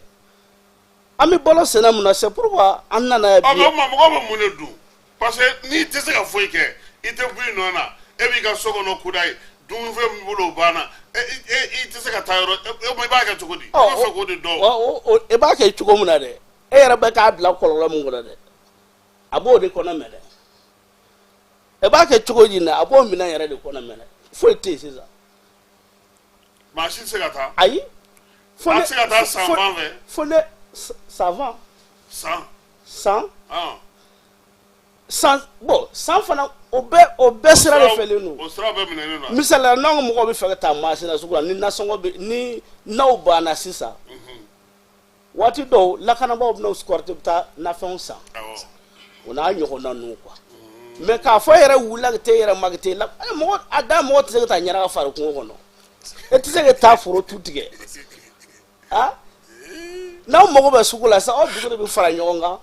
An bɛ balo sɛnɛ mun na, c'est pourquoi an nana yan Ɔ bi. Mais o tuma mɔgɔw bɛ mun de dun? Parce que n'i tɛ se ka foyi kɛ, i tɛ bɔ i nɔ na, e b'i ka so kɔnɔ kudayi, dumunifɛn min bolo o banna, e e i tɛ se ka taa yɔrɔ e, i b'a kɛ cogo di? I b'a fɛ k'o de dɔn. I b'a kɛ cogo min na dɛ, e yɛrɛ bɛ k'a bila kɔlɔlɔ min kɔnɔ dɛ, a b'o de kɔnɔ mɛnɛ. E b'a kɛ cogo di na, a b'o minɛn yɛrɛ de kɔnɔ mɛnɛ. Foyi tɛ yen sisan. Maa si tɛ se ka taa. Ayi. A tɛ se ka taa san fan fɛ. Fo ne savant. San. San. San, bon, san fana, o bɛɛ sira de fɛlen don. O sira bɛɛ minɛnen don. Misali la, n'anw ka mɔgɔw bɛ fɛ ka taa Masina sugu la, ni nasɔngɔ bɛ, ni n'aw banna sisan, waati dɔw lakanabaaw bɛna escorter, bɛ taa nafɛnw san. O n'a ɲɔgɔnna ninnu quoi. Mais k'a fɔ e yɛrɛ wulila ka taa e yɛrɛ ma ka taa la, mɔgɔ a da mɔgɔ tɛ se ka taa ɲɛnaga fari kungo kɔnɔ, e tɛ se ka taa foro tu tigɛ. Ah, n'aw mago bɛ sugu la sisan, aw dugu de bɛ fara ɲɔgɔn kan,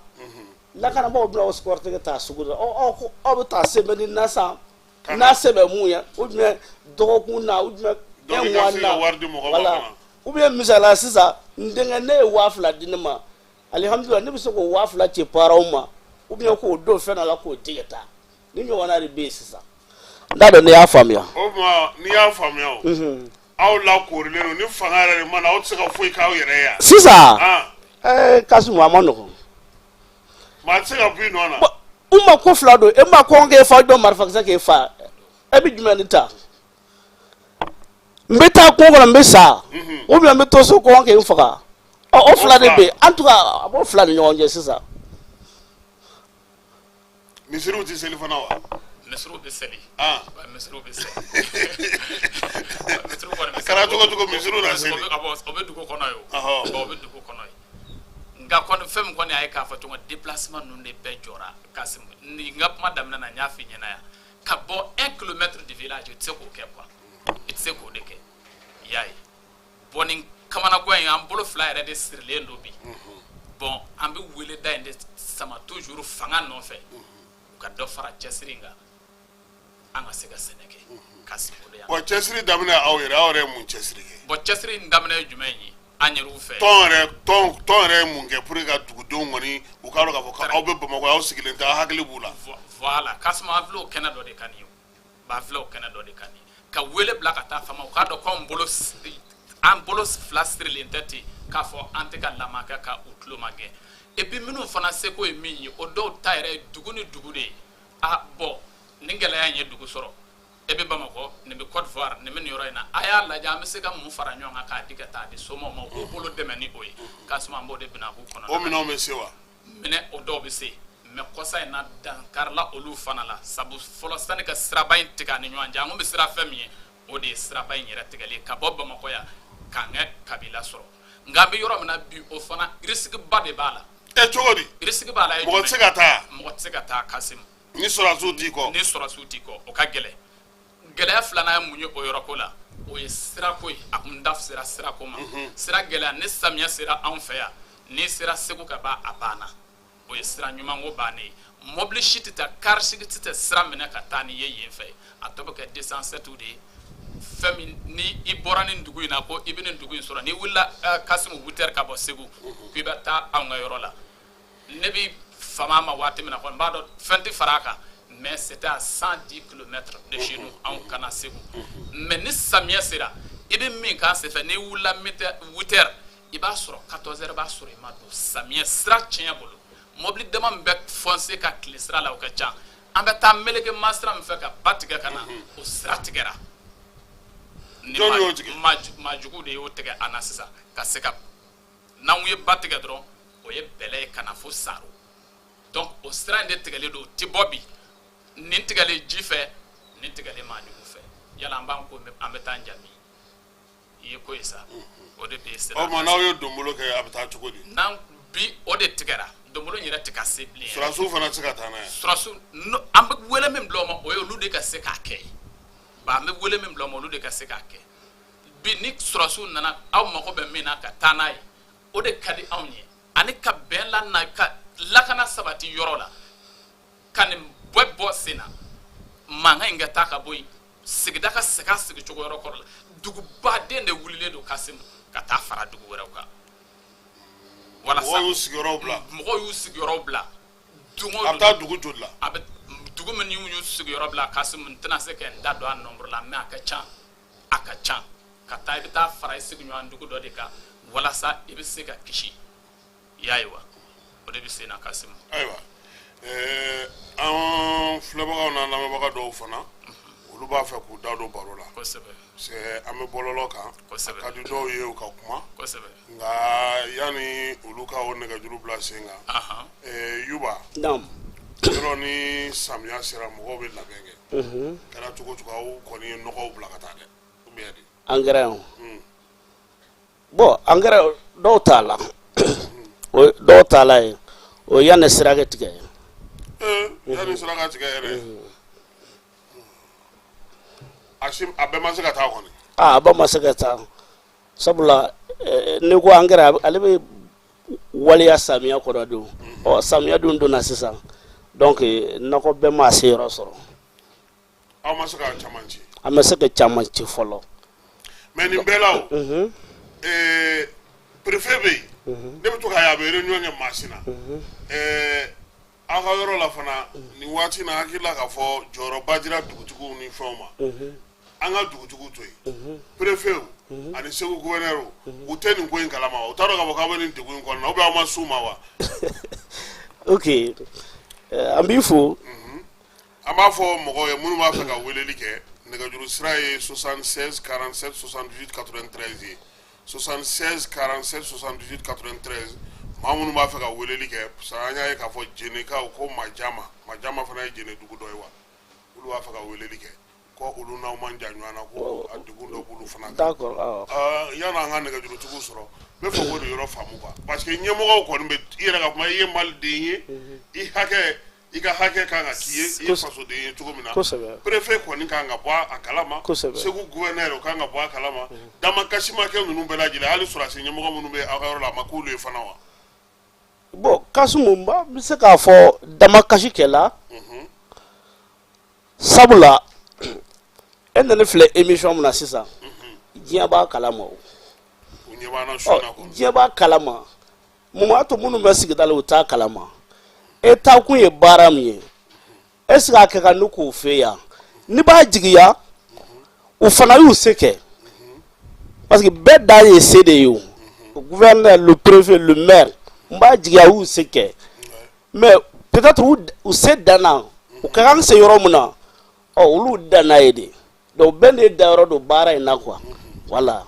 lakanabaaw bɛna aw escorter ka taa sugu la. Aw ko aw bɛ taa semaine na san n'a sɛbɛn mun ye, ou bien dɔgɔkun na, ou bien un mois na, voilà. Ou bien misali la sisan, n denkɛ, ne ye 2000 di ne ma, alihamudulila, ne bɛ se k'o 2000 ci parents ma, ou bien k'o don fɛn dɔ la k'o di ka taa. Ni ɲɔgɔnna de bɛ yen sisan. N t'a dɔn ne y'a faamuya. O tuma n'i y'a faamuya, o aw lakoorilen don ni fanga yɛrɛ de ma na, aw tɛ se ka foyi k'aw yɛrɛ ye yan. Sisan Kasimu, a ma nɔgɔn. Maa tɛ se ka bɔ i nɔ na. U ma ko fila don, e ma kɔngɔ k'e fa, jɔ marifakisɛ k'e fa, e bɛ jumɛn de ta? N bɛ taa kungo kɔnɔ, n bɛ sa, ou bien n bɛ to so, kɔngɔ k'e faga. Ɔ, o fila de bɛ yen. En tout cas, a b'o fila ni ɲɔgɔn cɛ sisan. Misiriw tɛ seli fana wa? Misiriw bɛ seli. Misiriw bɛ seli. Misiriw kɔni bɛ A kɛra cogo cogo, misiriw na seli. O bɛ dugu kɔnɔ yen o. O bɛ dugu kɔnɔ yen. Nka kɔni, fɛn min kɔni a ye k'a fɔ cogo min, déplacement ninnu de bɛɛ jɔra. Kasimu, ni n ka kuma daminɛ na, n y'a f'i ɲɛna yan, ka bɔ 1 kilomètre du village, i tɛ se k'o kɛ quoi, i tɛ se k'o de kɛ. I y'a ye, bon, nin kamanagan in, an bolo fila yɛrɛ de sirilen don bi. Bon, an bɛ weleda in de sama toujours fanga nɔfɛ, u ka dɔ fara cɛsiri in kan, an ka se ka sɛnɛ kɛ ka sigi o de yan. Wa cɛsiri daminɛ, aw yɛrɛ ye mun cɛsiri kɛ? Bon, cɛsiri in daminɛ ye jumɛn ye an yɛrɛw fɛ? Tɔn yɛrɛ, tɔn yɛrɛ ye mun kɛ pour que ka dugudenw kɔni, u k'a dɔn k'a fɔ k'aw bɛ Bamakɔ, aw sigilen tɛ, aw hakili b'u la? Voilà, Kasuma, an filɛ o kɛnɛ dɔ de kan nin ye, o b'an filɛ o kɛnɛ dɔ de kan nin ye, ka wele bila ka taa faama, u k'a dɔn k'anw bolo, an bolo fila sirilen tɛ ten k'a fɔ an tɛ ka lamɔ kɛ ka u tulo ma gɛn. Et puis minnu fana seko ye min ye, o dɔw ta yɛrɛ ye dugu ni dugu de ye. Ah bon, nin gɛlɛya in ye dugu sɔrɔ, e bɛ Bamakɔ, nin bɛ Côte d'Ivoire, nin bɛ nin yɔrɔ in na, a y'a lajɛ an bɛ se ka mun fara ɲɔgɔn kan k'a di ka taa di somaw ma, u k'u bolo dɛmɛ ni o ye. Kasuma, an b'o de bina k'u kɔnɔ. O minɛnw bɛ se wa? Minɛ, o dɔw bɛ se, mais kɔsa in na, dankarila olu fana la, sabu fɔlɔ, sani ka siraba in tigɛ a ni ɲɔgɔn cɛ, an kun bɛ sira fɛn min ye, o de ye siraba in yɛrɛ tigɛli ye ka bɔ Bamakɔ yan k'an kɛ kabila sɔrɔ. Nka an bɛ yɔrɔ min na bi, o fana risque ba de b'a la. Ɛ, cogo di? Risque b'a la ye. Mɔgɔ tɛ se ka taa. Mɔgɔ tɛ se ka taa, Kasimu. Ni sɔrɔdasiw t'i kɔ. Ni sɔrɔdasiw t'i kɔ, o ka gɛlɛn. Gɛlɛya filanan ye mun ye o yɔrɔ ko la? O ye sirako ye. A kun da sera sirako ma. Sira gɛlɛya, ni samiyɛ sera anw fɛ yan, n'i sera Segu ka ban, a banna. O ye sira ɲuman ko bannen ye. Mɔbili si tɛ taa, kari si tɛ sira minɛ ka taa ni ye yen fɛ. A tɔ bɛ kɛ 207 de ye. Fɛn min ni i bɔra nin dugu in na ko i bɛ nin dugu in sɔrɔ, n'i wulila Kasimu, 8 heures ka bɔ Segu k'i bɛ taa anw ka yɔrɔ la, ne bɛ fama ma waati min na kɔni, n b'a dɔn fɛn tɛ fara a kan, mais c'était à 110 kilomètres de chez nous, anw ka na Segu. Mais ni samiyɛ sera, i bɛ min k'an senfɛ, n'i wulila 8 heures, i b'a sɔrɔ 14 heures b'a sɔrɔ i ma don. Samiyɛ sira tiɲɛ bolo, mobili dama min bɛ foncer ka tile sira la, o ka ca. An bɛ taa meleke masira min fɛ ka ba tigɛ ka na, o sira tigɛra. Ni Jɔn y'o tigɛ? Maajugu de y'o tigɛ an na sisan ka se ka n'anw ye ba tigɛ dɔrɔn, o ye bɛlɛ ye ka na fo Saro. Donc o sira in de tigɛlen don, o tɛ bɔ bi. Nin tigɛlen ji fɛ, nin tigɛlen maajugu fɛ, yala an b'an ko an bɛ taa an jaabi i ye ko ye sa, o de bɛ yen sira. O tuma n'aw ye donbolo kɛ, a bɛ taa cogo di? N'an bi o de tigɛra, donbolo in yɛrɛ tɛ ka se bilen yɛrɛ. Sɔrɔdasiw fana tɛ se ka taa n'a ye. Sɔrɔdasiw, an bɛ wele min bila o ma, o ye olu de ka se k'a kɛ. Ba, an bɛ wele min bila o ma, olu de ka se k'a kɛ. Bi ni sɔrɔdasiw nana, aw mago bɛ min na ka taa n'a ye, o de ka di anw ye, ani ka bɛn la na, ka lakana sabati yɔrɔ la, ka nin bɛɛ bɔ sen na, mankan in ka taa ka bɔ yen, sigida ka segin a sigicogo yɔrɔ kɔrɔ la. Dugubaden de wulilen don ka se ka taa fara dugu wɛrɛw kan. Walasa Mɔgɔw y'u sigiyɔrɔw bila. Mɔgɔw y'u sigiyɔrɔw bila. Dugu A bɛ taa dugu joli la? A bɛ dugu min y'u sigiyɔrɔ bila, Kasimu, n tɛna se ka n da don a nombre la, mais a ka ca, a ka ca. Ka taa, i bɛ taa fara i sigiɲɔgɔn dugu dɔ de kan walasa i bɛ se ka kisi. I y'a ye wa, o de bɛ sen na, Kasimu. Ayiwa, an filɛbagaw n'an lamɛnbaga dɔw fana, olu b'a fɛ k'u da don baro la, parce que an bɛ bɔlɔlɔ kan. A ka di dɔw ye u ka kuma. Nka yanni olu ka o nɛgɛjuru bila sen kan, Yuba, yɔrɔ ni samiya sera, mɔgɔw bɛ labɛn kɛ. Kɛra cogo cogo, aw kɔni ye nɔgɔw bila ka taa dɛ, ou bien de? Engrais, bon, engrais dɔw t'a la, o dɔw t'a la yen, o yanni sira kɛ tigɛ. Yanni sira ka tigɛ yɛrɛ, a si a bɛɛ ma se ka taa kɔni? Aa, a ba ma se ka taa, sabula n'i ko engrais, ale bɛ waleya samiya kɔnɔ don. Ɔ, samiya dun donna sisan, donc nɔgɔ bɛɛ ma se yɔrɔ sɔrɔ. Aw ma se ka caman ci? An ma se ka caman ci fɔlɔ. Mais nin bɛɛ la o, préfet bɛ yen, ne bɛ to k'a ye a bɛ réunion kɛ Masina. Aw ka yɔrɔ la fana, nin waati in na, hakili la k'a fɔ jɔyɔrɔba dira dugutigiw ni fɛnw ma. An ka dugutigiw to yen, préfet ani Segu gouverneur, u tɛ nin ko in kalama wa? U t'a dɔn k'a fɔ k'aw bɛ nin degun in kɔnɔna na, ou bien aw ma s'u ma wa? Ok, an b'i fo. An b'a fɔ mɔgɔw ye minnu b'a fɛ ka weleli kɛ, nɛgɛjuru sira ye 76 47 78 93 ye, 76 47 78 93. Maa minnu b'a fɛ ka weleli kɛ, parce que an y'a ye k'a fɔ Jenekaw ko Majama, Majama fana ye Jene dugu dɔ ye wa, olu b'a fɛ ka weleli kɛ ko olu n'aw man jan ɲɔgɔn na, ko a degun dɔ b'olu fana kan. D'accord, awɔ. Yanni an ka nɛgɛjurutigiw sɔrɔ, n bɛ fɛ k'o de yɔrɔ faamu quoi, parce que ɲɛmɔgɔw kɔni bɛ i yɛrɛ ka kuma, i ye maliden ye, i hakɛ, i ka hakɛ kan ka k'i ye, i ye fasoden ye cogo min na. Préfet kɔni kan ka bɔ a kalama. Segu gouverneur, o kan ka bɔ a kalama. Damakasimakɛ ninnu bɛɛ lajɛlen, hali sɔrɔdasi ɲɛmɔgɔ minnu bɛ aw ka yɔrɔ la, a ma k'olu ye fana wa? Bon, Kasimu, n bɛ se k'a fɔ damakasi kɛla, sabula e nana filɛ émission min na sisan, diɲɛ b'a kalama o. U ɲɛ b'an na su in na kɔni. Diɲɛ b'a kalama. Mun b'a to minnu bɛ sigida la, u t'a kalama? E taakun ye baara min ye, est ce que a kɛ ka ne k'o fɛ yan n'i b'a jigiya, u fana y'u se kɛ, parce que bɛɛ dan ye se de ye. O gouverneur, le préfet, le maire, n b'a jigiya u y'u se kɛ, mais peut-être u se danna u ka kan se yɔrɔ min na, ɔ, olu danna ye de. Donc bɛɛ de dayɔrɔ don baara in na quoi, voilà.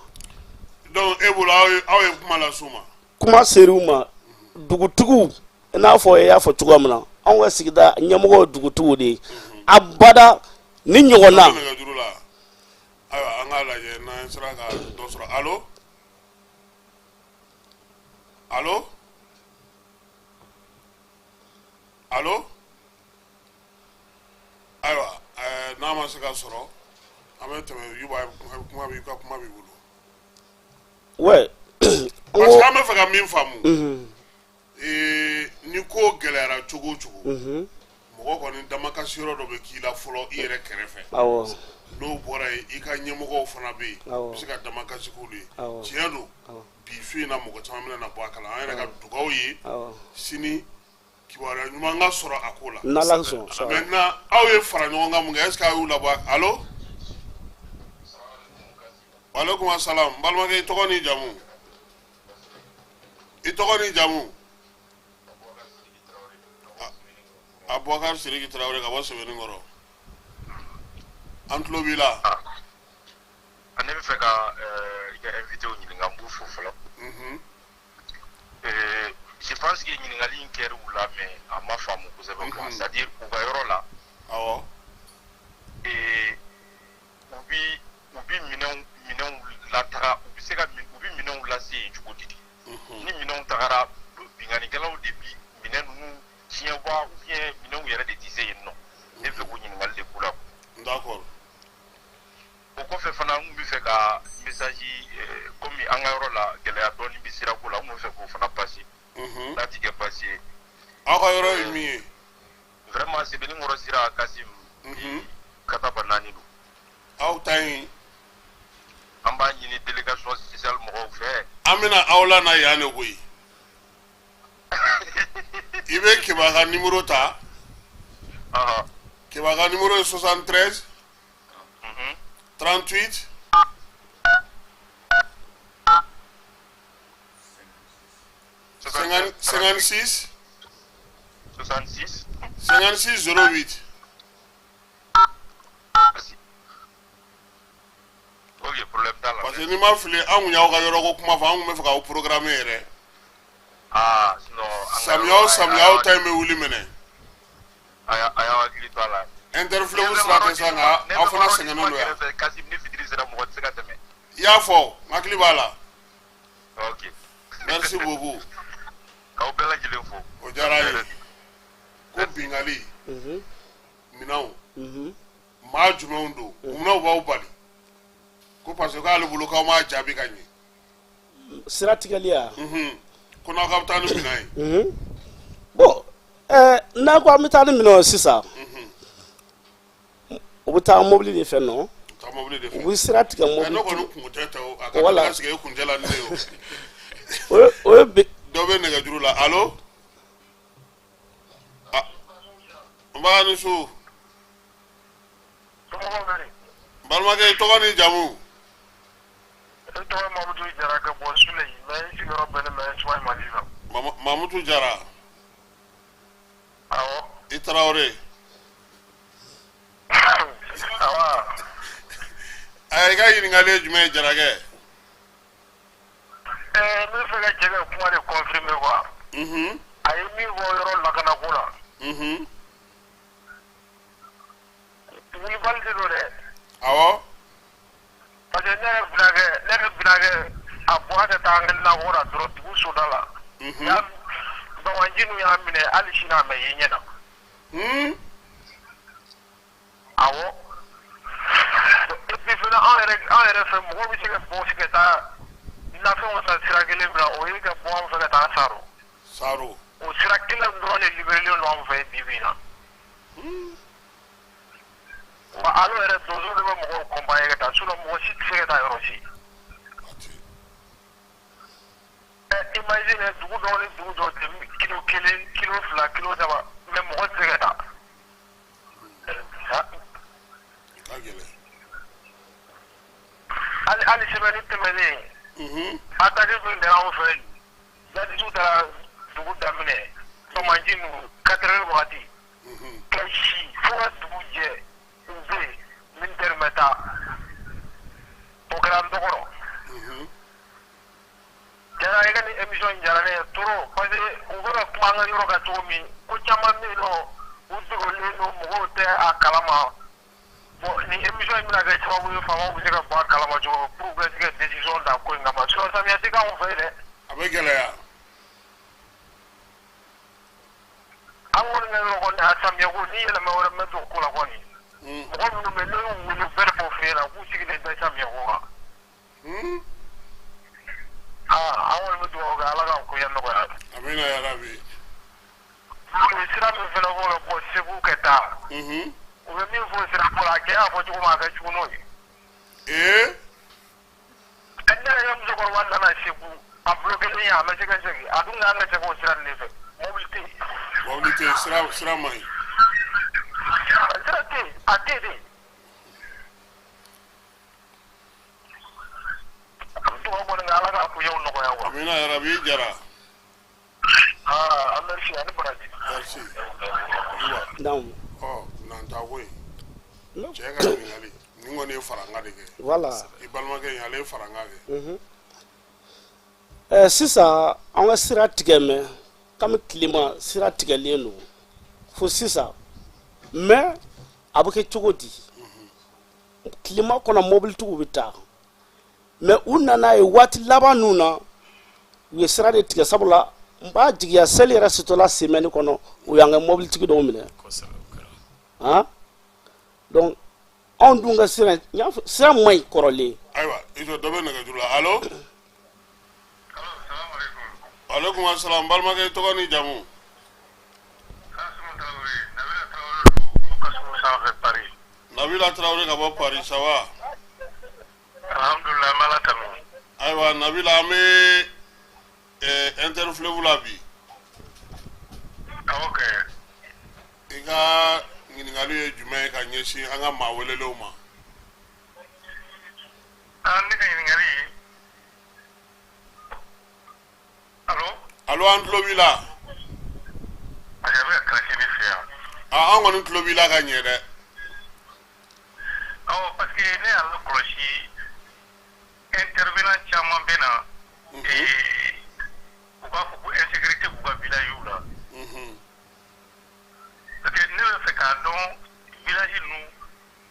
Donc e bolo, aw ye kuma las'u ma? Kuma ser'u ma, dugutigiw, i n'a fɔ i y'a fɔ cogoya min na, anw ka sigida ɲɛmɔgɔ ye dugutigiw de ye a bada ni ɲɔgɔn na. Nɛgɛjuru la, ayiwa, an k'a lajɛ n'an sera ka dɔ sɔrɔ. Allo, allo, allo. Ayiwa, n'a ma se ka sɔrɔ, an bɛ tɛmɛ. Yuba, kuma b'i ka kuma b'i bolo. Parce que an bɛ fɛ ka min faamu, ni ko gɛlɛyara cogo o cogo, mɔgɔ kɔni damakasi yɔrɔ dɔ bɛ k'i la fɔlɔ i yɛrɛ kɛrɛfɛ. N'o bɔra yen, i ka ɲɛmɔgɔw fana bɛ yen, i bɛ se ka damakasi k'olu ye. Tiɲɛ don, bi su in na, mɔgɔ caman bɛna na bɔ a kalama. An yɛrɛ ka dugawu ye sini kibaruya ɲuman ka sɔrɔ a ko la. N'Ala sɔn. Maintenant, aw ye fara ɲɔgɔn kan mun kɛ? Est ce que aw y'u labɔ? Allo, walekum assalam. N balimakɛ, i tɔgɔ n'i jamu, i tɔgɔ n'i jamu? Abubakar Sidiki Tarawele ka bɔ Sɛbɛnnikɔrɔ, an tulo b'i la. Ne bɛ fɛ ka i ka invité ɲininka, n b'u fo fɔlɔ. Je pense que ɲininkali in kɛra u la, mais a ma faamu kosɛbɛ quoi. C'est à dire u ka yɔrɔ la, u bi minɛnw lataga, u bɛ se ka u bi minɛnw lase yen cogo di? Ni minɛnw tagara, binkannikɛlaw de bi minɛn ninnu tiɲɛ wa, ou bien minɛnw yɛrɛ de tɛ se yen nɔ? Ne bɛ fɛ k'o ɲininkali de k'u la. O kɔfɛ fana, n kun bɛ fɛ ka message, komi an ka yɔrɔ la gɛlɛya dɔɔni bɛ sirako la, n kun bɛ fɛ k'o fana passer, n'a ti kɛ baasi ye. Aw ka yɔrɔ ye min ye? Vraiment, Sɛbɛnnikɔrɔ sira, Kasim, kataba naani don. Aw ta in? An b'a ɲini délégation spéciale mɔgɔw fɛ. An bɛna aw la na yan de koyi. I bɛ Keba ka numéro ta. Keba ka numéro ye 73 38 56 66 56 08. Merci. Ok, problème t'a la. Parce que n'i ma fili, an kun y'aw ka yɔrɔ ko kuma fɔ, an kun bɛ fɛ k'aw programme yɛrɛ. Ah, sinon an ka Samiya o yɔrɔ- samiya, aw ta in bɛ wuli minɛ. A y'aw hakili to a la. Interfleuve sira tɛ sa, nka aw fana sɛgɛnnen don yan. Kasim, ni fitiri sera, mɔgɔ tɛ se ka tɛmɛ. I y'a fɔ, n hakili b'a la. Ok. Merci beaucoup. K'aw bɛɛ lajɛlen fo. O diyara an ye. Ko bingali minɛnw, maa jumɛnw don, munnaw b'aw bali ko parce que k'ale bolo k'aw m'a jaabi ka ɲɛ. Sira tigɛli ya? Ko n'aw k'aw bɛ taa ni minɛn ye. Bon, n'a ko an bɛ taa ni minɛn ye sisan, u bɛ taa mobili de fɛ nɔ. Taa mobili de U fɛ. bɛ sira tigɛ. Ne Mobili kɔni kun tɛ tɛ o, a ka Voilà. ka sigi e kuncɛ la ni ne ye o. O ye Dɔ bɛ nɛgɛjuru la. Allo, ah, nba ni su. Somɔgɔw bɛ di? N balimakɛ, i tɔgɔ ni jamu? Ne tɔgɔ ye Mamutu Jara ka bɔ Suleyi, mais n sigiyɔrɔ bɛnnen bɛ Espagne ma sisan. Mamutu Jara? Awɔ. I Tarawele? Awa. Aya, i ka ɲininkali ye jumɛn ye, Jarakɛ? N bɛ fɛ ka cɛ ka kuma de confirmer quoi. A ye min fɔ yɔrɔ lakanako la. Wulibali de don dɛ. Parce que ne yɛrɛ binakɛ a bɔra ka taa an ka nakɔ la dɔrɔn dugu soda la. Bagaji ninnu y'a minɛ, hali sini a ma ye ɲɛ na. Awɔ. Et puis fana, an yɛrɛ fɛ, mɔgɔw bɛ se ka bɔ ka taa nafɛnw san sira kelen min na, o ye ka bɔ an fɛ ka taa Saro. Saro. O sira kelen dɔrɔn de libérélen don an fɛ bi bi in na. Wa alo yɛrɛ, donso de bɛ mɔgɔw accompagner ka taa, sinon mɔgɔ si tɛ se ka taa yɔrɔ si. Imagine, dugu dɔw ni dugu dɔw tɛ kilo 1, kilo 2, kilo 3, mais mɔgɔ tɛ se ka taa. Ka gɛlɛn. Hali semaine tɛmɛnen, attaque min kɛra anw fɛ yen, jihadistes taara dugu daminɛ Bamanji ninnu 4 heures wagati ka si fo ka dugu jɛ, u bɛ yen, militaire ma taa. O kɛra n dɔgɔrɔ. Jara, i ka nin émission in diyara ne ye trop, parce que u bɛ ka kuma an ka yɔrɔ kan cogo min, ko caman bɛ yen nɔ, u dogolen don, mɔgɔw tɛ a kalama. Bon, nin émission in bɛna kɛ sababu ye faamaw bɛ se ka bɔ a kalama cogo min pour que u ka se ka décision ta ko in kama, sinon samiya tɛ k'anw fɛ yen dɛ. A bɛ gɛlɛya. An kɔni ka yɔrɔ kɔni, a samiya ko ni yɛlɛma wɛrɛ ma don ko la kɔni, mɔgɔ minnu bɛ yen, n'u y'u wele, bɛɛ de b'o f'e ɲɛna k'u sigilen tɛ samiya ko kan. Aa, an kɔni bɛ dugawu kɛ, Ala k'an koɲɛ nɔgɔya. Amina yarabi. U ye sira min fana fɔ ka bɔ Segu ka taa, u bɛ min fɔ sira ko la, a cɛ y'a fɔ cogo min, a ka jugu n'o ye. Ne yɛrɛ ka musokɔrɔba nana Segu, a bloqué yen, a ma se ka segin. A dun kan ka segin o sira nin de fɛ, mobili tɛ yen. Mobili tɛ yen, sira man ɲi. Sira tɛ yen, a tɛ yen de. An bɛ dugawu kɔni kɛ, Ala k'a koɲɛw nɔgɔya quoi. Amina yarabi, i Jara. Aa, merci, ani baraji. Merci. Ayiwa. Naam. Ɔ, n'an ta ko ye cɛ ka ɲininkali nin kɔni ye faranga de kɛ. Voilà. I balimakɛ in, ale ye faranga kɛ. Sisan an ka sira tigɛ mɛ kami tilema sira tigɛlen don fo sisan, mais a bɛ kɛ cogo di? Tilema kɔnɔ, mobilitigiw bɛ taa, mais u nana ye waati laban ninnu na, u ye sira de tigɛ, sabula n b'a jigiya seli yɛrɛ sitɔla semaine kɔnɔ, u y'an ka mobilitigi dɔw minɛ. Kosɛbɛ, o kɛra. Han, donc anw dun ka sira, n y'a fɔ, sira man ɲi kɔrɔlen. Ayiwa, i jɔ, dɔ bɛ nɛgɛjuru la. Allo, aleykum asalaam, balimakɛ, i tɔgɔ ni jamu? Kasimu Tarawele, Nabila Tarawele don, Kasimu sanfɛ Paris. Nabila Tarawele ka bɔ Paris, ça va? Alhamdulilah, n bɛ Ala tanu. Ayiwa Nabila, an bɛ interfleuve la bi. Awɔ kɛ. I ka ɲininkali ye jumɛn ye ka ɲɛsin an ka maa welelenw ma? Ne ka ɲininkali ye. Allo? Allo, an tulo b'i la. Parce que a bɛ ka clashé ne fɛ yan. An kɔni tulo b'i la ka ɲɛ dɛ. Awɔ, parce que ne y'a lakɔlɔsi, intervenant caman bɛ na. U b'a fɔ ko insécurité b'u ka village la. Parce que ne bɛ fɛ k'a dɔn village ninnu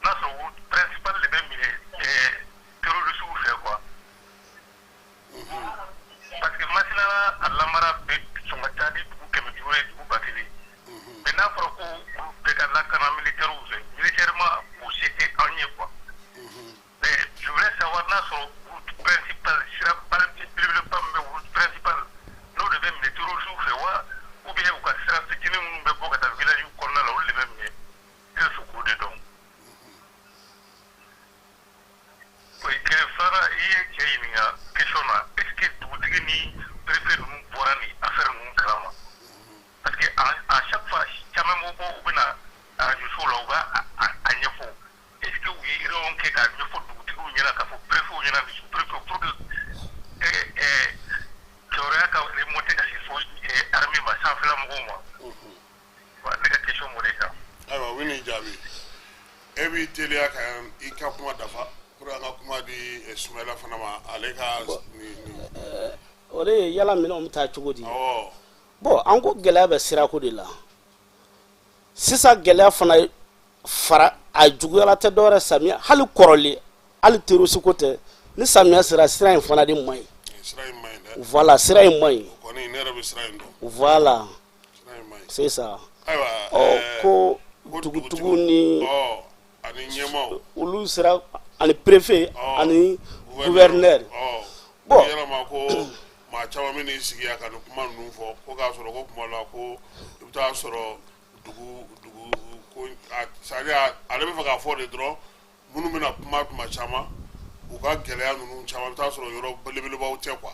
n'a sɔrɔ route principale de bɛ minɛ terroristes fɛ quoi. Parce que Masina a lamara bɛ sɔn ka ca ni dugu 500 ye, dugu 1000. Mais n'a fɔra ko olu bɛɛ ka lakana militaires fɛ, militairement o se tɛ anw ye quoi. Mais je voulais savoir n'a sɔrɔ route principale, sira belebeleba min bɛ route principale, n'o de bɛ minɛ terroristes fɛ wa, ou bien u ka sira fitinin minnu bɛ bɔ ka taa village kɔnɔna la, olu de bɛ minɛ. Ne bɛ fɛ k'o de dɔn. O ye kelen. Filanan, i ye cɛ ɲininka question na, est ce que dugutigi ni préfet ninnu bɔra nin affaire ninnu kalama? Parce que à chaque fois caman bɛ bɔ, u bɛ na radio so la, u b'a a ɲɛfɔ. Est ce que u ye réunion kɛ k'a ɲɛfɔ dugutigiw ɲɛna, k'a fɔ préfet ɲɛna ni sous préfet, pour que kibaruya ka remonter ka se fo armée ma, sanfɛla mɔgɔw ma? Wa ne ka question b'o de kan. Ayiwa, u bɛ n'i jaabi. E b'i teliya ka i ka kuma dafa pour an ka kuma di Sumayila fana ma, ale ka nin. O de ye yala minɛnw bɛ taa cogo di? Awɔ. Bon, an ko gɛlɛya bɛ sirako de la sisan. Gɛlɛya fana fara a juguyala tɛ dɔwɛrɛ, samiya hali kɔrɔlen, hali terroriste ko tɛ, ni samiya sera, sira in fana de man ɲi. Sira in man ɲi dɛ. Voilà, sira in man ɲi. O kɔni, ne yɛrɛ bɛ sira in dɔn. Voilà. Sira in man ɲi. C'est ça. Ayiwa. Ɔ, ko ko dugutigiw ni ɔ ani ɲɛmaaw olu sera ani préfet ani gouverneur. Bon, yɛlɛma ko maa caman bɛ n'i sigi yan ka nin kuma ninnu fɔ, ko k'a sɔrɔ ko kuma la ko i bɛ taa sɔrɔ dugu ko a, c'est à dire ale bɛ fɛ k'a fɔ de dɔrɔn, minnu bɛna kuma tuma caman, u ka gɛlɛya ninnu caman, i bɛ taa sɔrɔ yɔrɔ belebelebaw tɛ quoi.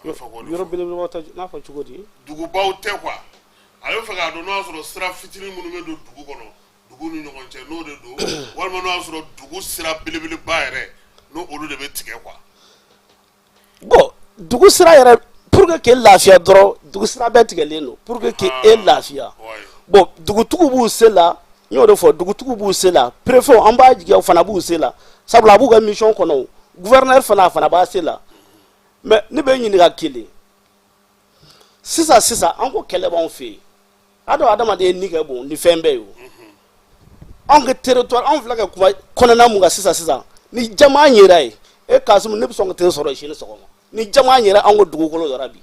A bɛ fɛ k'o de Yɔrɔ fɔ. Belebelebaw tɛ n'a fɔ cogo di? Dugubaw tɛ quoi. Ale bɛ fɛ k'a dɔn n'o y'a sɔrɔ sira fitinin minnu bɛ don dugu kɔnɔ, dugu ni ɲɔgɔn cɛ, n'o de don, walima n'o y'a sɔrɔ dugu sira belebeleba yɛrɛ, n'o olu de bɛ tigɛ quoi. Bon, dugu sira yɛrɛ, pour que k'e lafiya dɔrɔn, dugu sira bɛɛ tigɛlen don pour que k'e lafiya. Bon, dugutigiw b'u se la, n y'o de fɔ, dugutigiw b'u se la, préfet, an b'a jigiya o fana b'u se la, sabula a b'u ka mission kɔnɔ. O gouverneur fana, a fana b'a se la. Mais ne bɛ ɲininka kelen sisan. Sisan an ko kɛlɛ b'anw fɛ yen, a dɔn adamaden ni kɛ bon ni fɛn bɛɛ ye. O anw ka territoire, anw filɛ ka kuma kɔnɔna mun kan sisan sisan, ni jama yera ye, e Kasimu, ne bɛ sɔn ka t'e sɔrɔ sini sɔgɔma ni jama yera anw ka dugukolo dɔ la bi.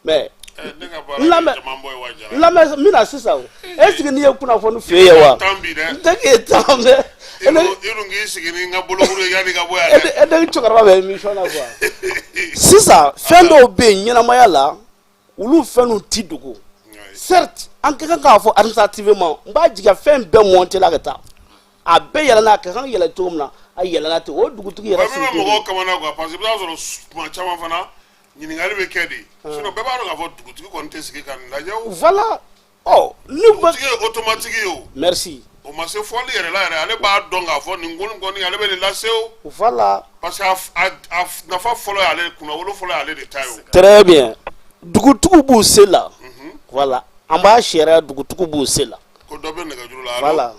Mais Ne ka n baara ye lamɛn jama bɔ ye wa Jara? N lamɛn, n bɛna sisan. O est ce que n'i ye kunnafoni f'e ye wa? Tan bi dɛ. N tɛ k'e tan dɛ. I dun k'i sigi ni n ka bolokuru ye yanni ka bɔ yan dɛ. E de cɛkɔrɔba bɛ émission na quoi. Sisan fɛn dɔw bɛ yen ɲɛnamaya la, olu fɛn ninnu ti dogo. Certes, an ka kan k'a fɔ administrativement, n b'a jigiya fɛn bɛɛ monté la ka taa, a bɛɛ yɛlɛnna, a ka kan ka yɛlɛ cogo min na, a yɛlɛnna ten, o dugutigi yɛrɛ Wa min bɛ sigi. Mɔgɔw kamana quoi, parce que i bɛ taa sɔrɔ tuma caman fana ɲininkali bɛ kɛ de, sinon bɛɛ b'a dɔn k'a fɔ dugutigi kɔni tɛ sigi ka nin lajɛ o. Voilà, ɔ ni bɛ Dugutigi ye automatique ye o. Merci. O ma se fɔli yɛrɛ la yɛrɛ, ale b'a dɔn k'a fɔ nin ko nin kɔni, ale bɛ nin lase o. Voilà. Parce que a nafa fɔlɔ y'ale, kunnawolo fɔlɔ y'ale de ta ye o. Très bien, dugutigiw b'u se la. Voilà, an b'a sariya, dugutigiw b'u se la. Ko dɔ bɛ nɛgɛjuru la. Allo? Voilà.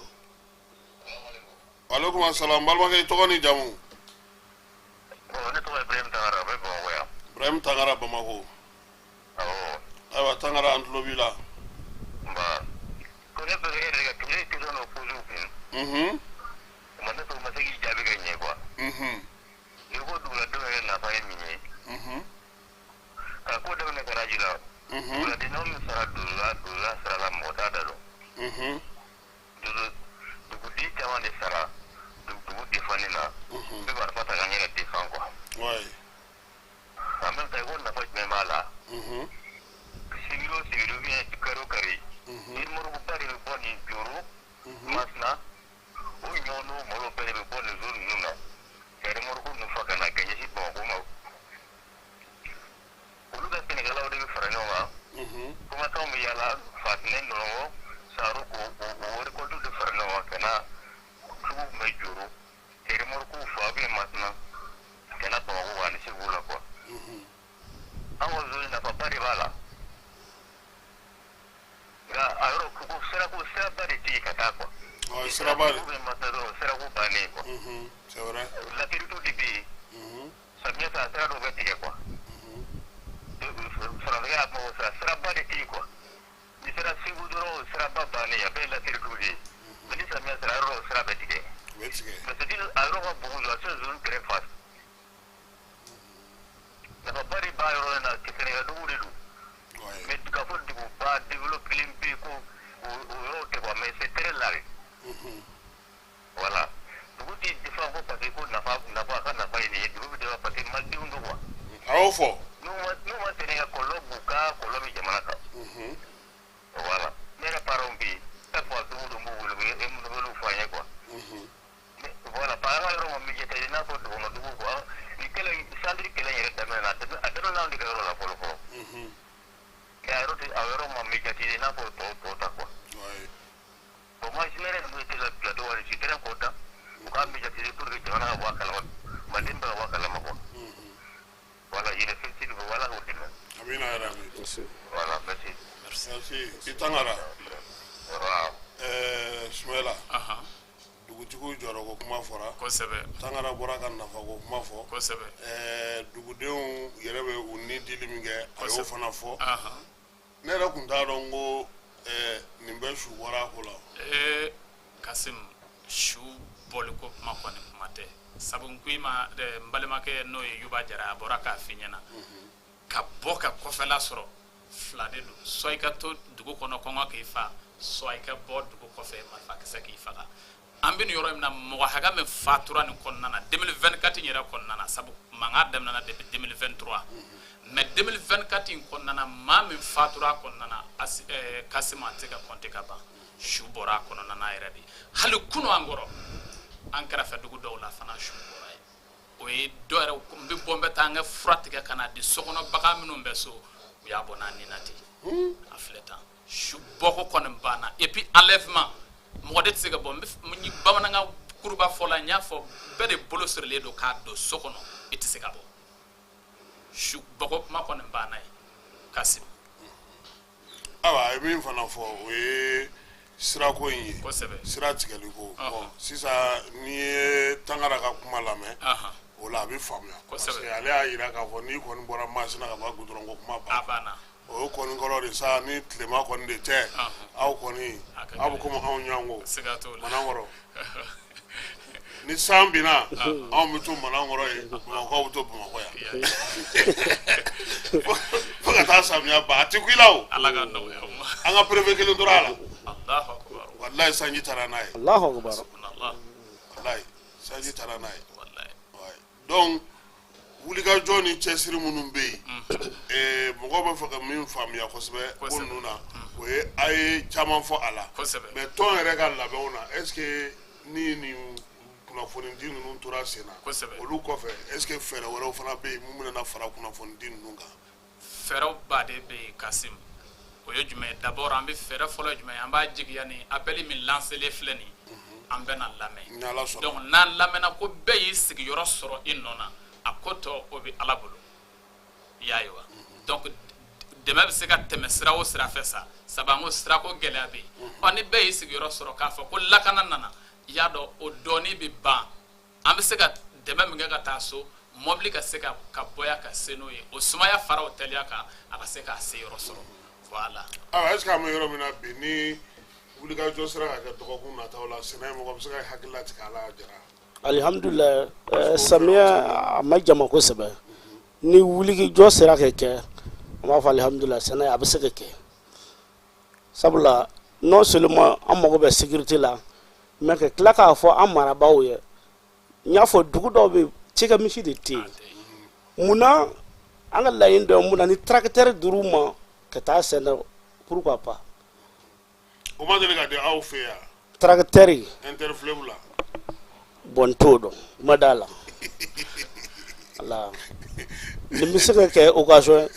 Aleykum salaam, balimakɛ, i tɔgɔ ni jamu? Ne tɔgɔ ye Ibrahim Tangara, a bɛ Bamakɔ yan. Ibrahim Tangara, Bamakɔ. Awɔ. Ayiwa Tangara, an tulo b'i la. Nba, ko ne fɛ e yɛrɛ ka ne ye question dɔ posé u kun. O ma ne fɛ, u ma se k'i jaabi ka ɲɛ quoi. N'i ko duguladenw yɛrɛ nafa ye min ye. Ka ko daminɛ garage la. Duguladenw min sara donsoya, donsoya sara la, mɔgɔ t'a da dɔn. Donso duguden caman de sara dugu défendni na. N bɛ marifa ta ka n yɛrɛ défend quoi. En même temps, i ko nafa jumɛn b'a la? Sibiri o sibiri ou bien kari o kari, remorque ba de bɛ bɔ nin Joro, Masina, o ɲɔ n'o malo bɛɛ de bɛ bɔ nin zone ninnu na ka remorque ninnu fa ka na ka ɲɛsin Bamakɔ ma. Olu ka sɛnɛkɛlaw de bɛ fara ɲɔgɔn kan. Commerçant bɛ yaala. Bɛnɛ, nɔnɔgɔ, saro, k'o o récolte de fara ɲɔgɔn kan ka na sugu tun bɛ Joro ka remorque fa bɛ Masina ka na Bamakɔ ani Segu la quoi. An ka zone nafaba de b'a la, nka a yɔrɔ ko sirako, siraba de tɛ yen ka taa quoi. Ɔ, siraba de. Bɛ Masina dɔrɔn, sirako bannen quoi. C'est vrai. Latérite de bɛ yen, samiya fɛ a sira dɔw bɛ tigɛ quoi. Faransikɛ y'a kuma fɔ, siraba de tɛ yen quoi. N'i sera Segu dɔrɔn, o siraba bannen, a bɛɛ ye latérite de ye. Mais ni samiya sera, a yɔrɔ dɔw sira bɛ tigɛ. U bɛ tigɛ. Mais c'est a yɔrɔ ka bon kojugu, a c'est zone très vaste. Nafaba de b'a yɔrɔ in na, sɛnɛkɛ dugu de don. Mais k'a fɔ duguba développé bɛ yen ko o yɔrɔ tɛ quoi, mais c'est très large. Voilà, dugu tɛ défend ko parce que ko nafa nafa a ka nafa ye nin ye. Dugu bɛ défend parce que malidenw don quoi. A y'o fɔ. N'u ma sɛnɛ kɛ, kɔlɔlɔ b'u kan, kɔlɔlɔ bɛ jamana kan. Voilà, ne yɛrɛ parents bɛ yen, chaque fois don o don n b'u wele, u bɛ nouvelle fɔ an ye quoi. Voilà, par an ka yɔrɔ ma médiatisé i n'a fɔ dugukɔnɔ dugu quoi. Ni kɛlɛ, centre kɛlɛ in yɛrɛ daminɛ na, a daminɛ anw de ka yɔrɔ la fɔlɔ fɔlɔ. Mais a yɔrɔ tɛ, a yɔrɔ ma médiatisé i n'a fɔ tɔw tɔw ta quoi. Bon, moi, je n'ai ninnu tɛ la plateau wa, je suis très content u k'a médiatiser pour que jamana ka bɔ a kalama, maliden bɛɛ ka bɔ a kalama quoi. Voilà, je les félicite, voilà, k'u dɛmɛ. Amina yarabi. Voilà, merci. Merci i Tangara. Voilà. Sumayila, dugutigiw jɔyɔrɔ ko kuma fɔra. Tangara bɔra ka nafa ko kuma fɔ. Dugudenw yɛrɛ bɛ u ni dili min kɛ, a y'o fana fɔ. Ne yɛrɛ tun t'a dɔn ko nin bɛ su bɔra a ko la. Ee Kasim, su bɔli ko kuma kɔni, kuma tɛ, sabu n ko i ma, n balimakɛ n'o ye Yuba Jara, a bɔra k'a f'i ɲɛna ka bɔ ka kɔfɛla sɔrɔ fila de don: soit i ka to dugu kɔnɔ, kɔngɔ k'i fa, soit i ka bɔ dugu kɔfɛ, marifakisɛ k'i faga. An bɛ nin yɔrɔ min na, mɔgɔ hakɛ min fatura nin kɔnɔna na 2024 in yɛrɛ kɔnɔna na, sabu mankan daminɛna depuis 2023, mais 2024 in kɔnɔna na, maa min fatura a kɔnɔna na, Kasim, a tɛ se ka compter ka ban. Su bɔra a kɔnɔna na yɛrɛ de. Hali kunu, an kɔrɔ, an kɛrɛfɛ dugu dɔw la fana, su bɔra yen. O ye dɔ yɛrɛ, n bɛ bɔ, n bɛ taa n ka fura tigɛ ka na di sokɔnɔ bagan minnu bɛ so, u y'a bɔ n'a nin na ten. A filɛ tan, su bɔko kɔni banna. Et puis enlèvement, mɔgɔ de tɛ se ka bɔ. N bɛ bamanankan kuruba fɔ la, n y'a fɔ bɛɛ de bolo sirilen don k'a don so kɔnɔ, i tɛ se ka bɔ. Su bɔko kuma kɔni banna yen, Kasim. Ayiwa, a ye min fana fɔ, o ye sirako in ye. Sira tigɛli ko. Bon, sisan n'i ye Tangara ka kuma lamɛn, o la a bɛ faamuya, parce que ale y'a yira k'a fɔ n'i kɔni bɔra Masina ka ban, goudron ko kuma A banna. Banna. O ye kɔni kɔrɔ de sa, ni tilema kɔni de tɛ, aw kɔni A ka aw bɛ komi anw ɲango Siga t'o la. Manankɔrɔ. Ni san binna, anw bɛ to Manankɔrɔ yen, Bamakɔ bɛ to Bamakɔ yan fo ka taa samiya ban. A ti ku i la o. Ala ka nɔgɔya o ma. An ka préfet kelen tora a la. Allahu akbar. Walayi, sanji taara n'a ye. Allahu akbar. Subhanallah. Walayi, sanji taara n'a ye. Wallahi. Ouais. Donc wulikajɔ ni cɛsiri minnu bɛ yen, mɔgɔw bɛ fɛ ka min faamuya kosɛbɛ ko ninnu na, o ye a ye caman fɔ a la. Mais tɔn yɛrɛ ka labɛnw na, est ce que ni nin kunnafonidi ninnu tora sen na, olu kɔfɛ, est ce que fɛɛrɛ wɛrɛw fana bɛ yen mun bɛna fara kunnafonidi ninnu kan? Fɛɛrɛw baden bɛ yen, Kasim. O ye jumɛn ye? D'abord, an bɛ fɛɛrɛ fɔlɔ ye jumɛn ye? An b'a jigiya ni appel min lancé filɛ nin ye, an bɛ na lamɛn. Ni Ala sɔnna. Donc n'an lamɛnna ko bɛɛ y'i sigiyɔrɔ sɔrɔ i nɔ na, a ko tɔ o bɛ Ala bolo, i y'a ye wa? Donc dɛmɛ bɛ se ka tɛmɛ sira o sira fɛ sa, sabu an ko sirako gɛlɛya bɛ yen. Ɔ, ni bɛɛ y'i sigiyɔrɔ sɔrɔ k'a fɔ ko lakana nana, i y'a dɔn, o dɔɔnin bɛ ban. An bɛ se ka dɛmɛ min kɛ ka taa so, mɔbili ka se ka bɔ yan ka se n'o ye, o sumaya fara o teliya kan, a ka se k'a se yɔrɔ sɔrɔ. Voilà. Ayiwa, est ce que an bɛ yɔrɔ min na bi, ni wulikajɔ sera ka kɛ dɔgɔkun nataw la, sɛnɛ, mɔgɔ bɛ se ka hakili latigɛ a la, Jara? Alihamudulila, samiya a ma jama kosɛbɛ. Ni wulikajɔ sera ka kɛ, an b'a fɔ alihamudulila, sɛnɛ a bɛ se ka kɛ, sabula non seulement an mago bɛ sécurité la, mais ka tila k'a fɔ an marabaaw ye. N y'a fɔ, dugu dɔw bɛ yen, cikɛmisi de tɛ yen. Munna an ka laɲini dɔ ye mun na ni tracteur dir'u ma ka taa sɛnɛ, pourquoi pas? O ma deli ka di aw fɛ yan? Tracteur? Interfleuve la. Bon, n t'o dɔn, n ma d'a la. Wala, nin bɛ se ka kɛ occasion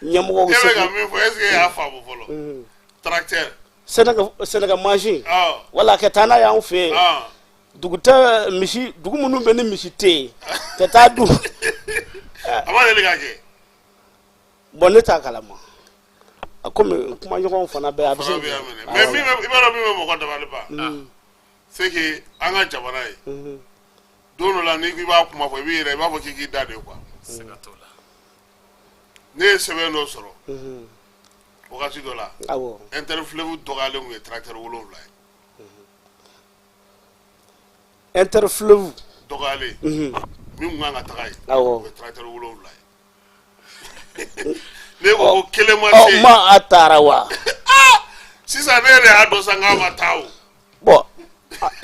ye, ɲɛmɔgɔw bɛ E se bɛ ka k'u min fɔ, est ce que e y'a faamu fɔlɔ? Tracteur. Sɛnɛkɛ mansin. Wala ka taa n'a y'anw fɛ yen. Dugu tɛ misi, dugu minnu bɛ ni misi tɛ yen, ka taa dun. A ma deli ka kɛ. Bon, ne t'a kalama. Komi kumaɲɔgɔnw fana bɛ a bɛ se. Mais min bɛ, i b'a dɔn min bɛ mɔgɔ dabali ban. C'est que an ka jamana ye. Don dɔ la n'i ko i b'a kuma fɔ, i b'i yɛrɛ, i b'a fɔ k'i k'i da de quoi. Siga t'o la. Ne ye sɛbɛn dɔ sɔrɔ. Wagati dɔ la. Awɔ. Interfleuve dɔgɔyalen tun ye tracteur 7 ye. Interfleuve. Dɔgɔyalen. Min tun kan ka taga yen. Awɔ. O ye tracteur 7 ye. Ne ko ko kelen ma se. Ɔ ma a taara wa. Sisan ne yɛrɛ y'a dɔn sisan k'a ma taa o. Bon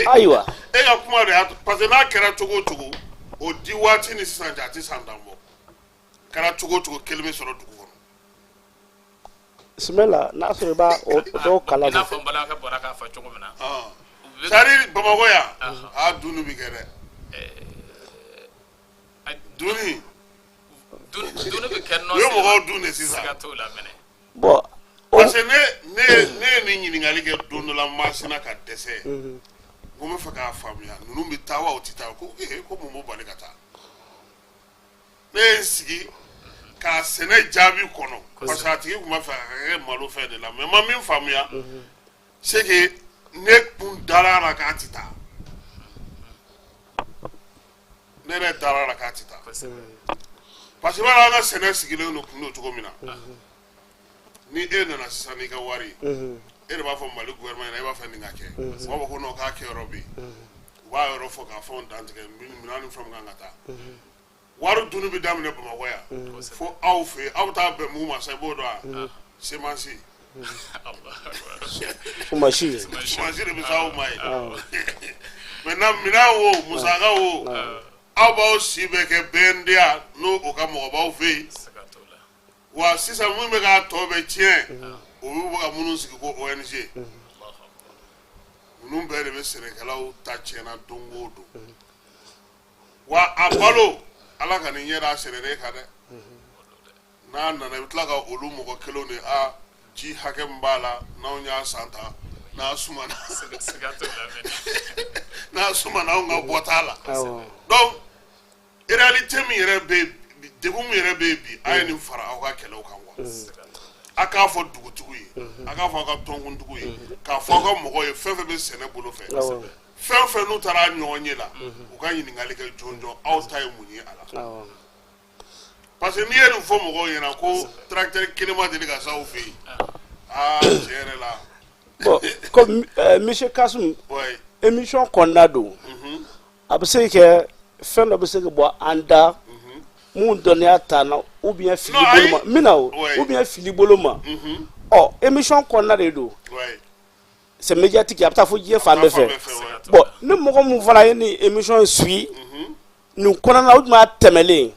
ayiwa. E ka kuma de y'a to, parce que n'a kɛra cogo o cogo, o di waati ni sisan cɛ a tɛ san 10 bɔ. Kɛra cogo o cogo, kelen bɛ sɔrɔ dugu kɔnɔ. Sumala, n'a sɔrɔ i b'a o dɔw kalama. I n'a fɔ n balimakɛ bɔra k'a fɔ cogo min na. C'est à dire Bamakɔ yan, a dunni bɛ kɛ dɛ. Dunni. Dunni bɛ kɛ nɔ. U ye mɔgɔw dun de sisan. Siga t'o la mɛnɛ. Bon. Parce que ne ye nin ɲininkali kɛ don dɔ la Masina ka dɛsɛ. N ko n bɛ fɛ k'a faamuya, ninnu bɛ taa wa u tɛ taa? Ko ee, ko mun b'u bali ka taa? Ne ye n sigi k'a sɛnɛ jaabi kɔnɔ, parce que a tigi tun b'a fɛ a ka kɛ malo fɛn de la, mais n ma min faamuya, c'est que ne kun dara a la k'a tɛ taa. Ne yɛrɛ dara a la k'a tɛ taa. Parce que i b'a dɔn an ka sɛnɛ sigilen don kun don cogo min na. Ni e nana sisan n'i ka wari ye, e de b'a fɔ Mali gouvernement ɲɛna, e b'a fɛ nin ka kɛ. U b'a fɔ ko non, k'a kɛ yɔrɔ bɛ yen. U b'a yɔrɔ fɔ k'a fɛnw dantigɛ, minɛn ni fɛnw kan ka taa. Wari dunni bɛ daminɛ Bamakɔ yan fo aw fɛ yen, aw bɛ taa bɛn mun ma sa, i b'o dɔn wa? Semence. Sumasi. Sumasi de bɛ se aw ma yen. Maintenant minɛn wo, musaka wo, aw b'aw si bɛɛ kɛ BNDA n'o o ka mɔgɔ b'aw fɛ yen. Wa sisan min bɛ k'a tɔ bɛɛ tiɲɛ, o bɛ ka minnu sigi ko ONG. Ninnu bɛɛ de bɛ sɛnɛkɛlaw ta tiɲɛna don o don. Wa a balo, Ala ka nin ɲɛ da sɛnɛnen kan dɛ. N'a nana i bɛ tila ka olu mɔgɔ kelenw de, a ji hakɛ min b'a la, n'anw y'a san tan, n'a sumana, n'a sumana anw ka bɔ t'a la. Donc réalité min yɛrɛ bɛ yen, degun min yɛrɛ bɛ yen bi, a ye nin fara aw ka kɛlɛw kan quoi. A k'a fɔ dugutigiw ye, a k'a fɔ aw ka tɔnkuntigiw ye, k'a fɔ aw ka mɔgɔw ye, fɛn fɛn bɛ sɛnɛ bolo fɛ, fɛn fɛn n'u taara ɲɔgɔn ye la, u ka ɲininkali kɛ jɔn jɔn, aw ta ye mun ye a la. Parce que n'i ye nin fɔ mɔgɔw ɲɛna ko tracteur kelen ma deli ka s'aw fɛ yen, aa tiɲɛ yɛrɛ la. Bon, comme monsieur Kassoum, émission kɔnɔna don, a bɛ se ka kɛ fɛn dɔ bɛ se ka bɔ an da mun dɔnniya t'an na, ou bien fili bolo ma, n bɛna o, ou bien fili bolo ma. Ɔ émission kɔnɔna de don. C'est médiatique, a bɛ taa fo diɲɛ fan bɛɛ fɛ. Bon, ni mɔgɔ mun fana ye nin émission suit nin kɔnɔna o tun b'a tɛmɛlen.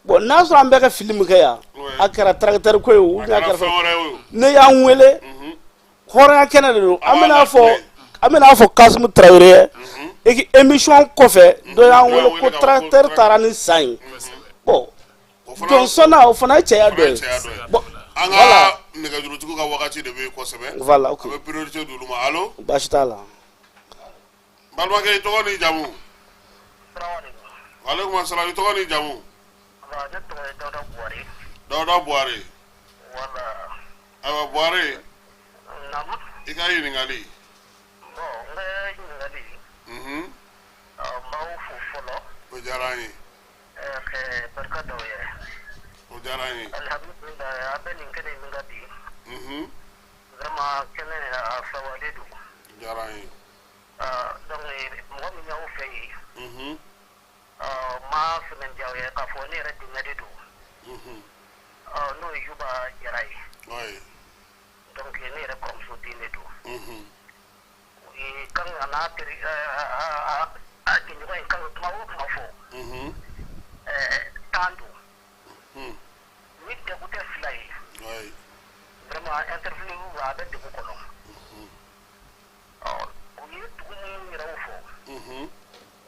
Bon, n'a sɔrɔ an bɛ ka fili min kɛ yan, a kɛra tracteur ko ye o, ou bien a kɛra fɛn wɛrɛ ye o, ne y'an wele hɔrɔnya kɛnɛ de don. An bɛna fɔ Kassoum Traoré ye et que émission kɔfɛ dɔ y'an wele ko tracteur taara ni san ye. Bon, jɔnsɔnna o fana ye cɛya dɔ ye. Bon, an ka nɛgɛjurutigiw ka wagati de bɛ yen kosɛbɛ. Voilà, ok. A bɛ priorité d'olu ma. Allo. Baasi t'a la. Balimakɛ, i tɔgɔ n'i jamu? Waaleykum salaam, i tɔgɔ n'i jamu? Ne tɔgɔ ye Dawuda Buware. Dawuda Buware. Voilà. Ayiwa Buware. Naamu. I ka ɲininkali. Bon, n ka ɲininkali. N b'aw fo fɔlɔ. O diyara an ye. Ka barika d'aw ye. O diyara an ye. Alihamudulilayi, a bɛ nin kɛnɛ min kan bi. Vraiment kɛnɛ a sawalen don. O diyara an ye. Donc mɔgɔ min y'aw fɛ yen. Ma sɛmɛntiya aw ye k'a fɔ ne yɛrɛ denkɛ de don. N'o ye Yuba Jara ye. Donc ne yɛrɛ kɔrɔmuso den de don. Kan a n'a teri a jɛɲɔgɔn in kan ka kuma o kuma fɔ. Tan don. Ni degun tɛ fila ye. Vraiment interview a bɛ degun kɔnɔ. U ye dugu minnu yɛrɛ fɔ.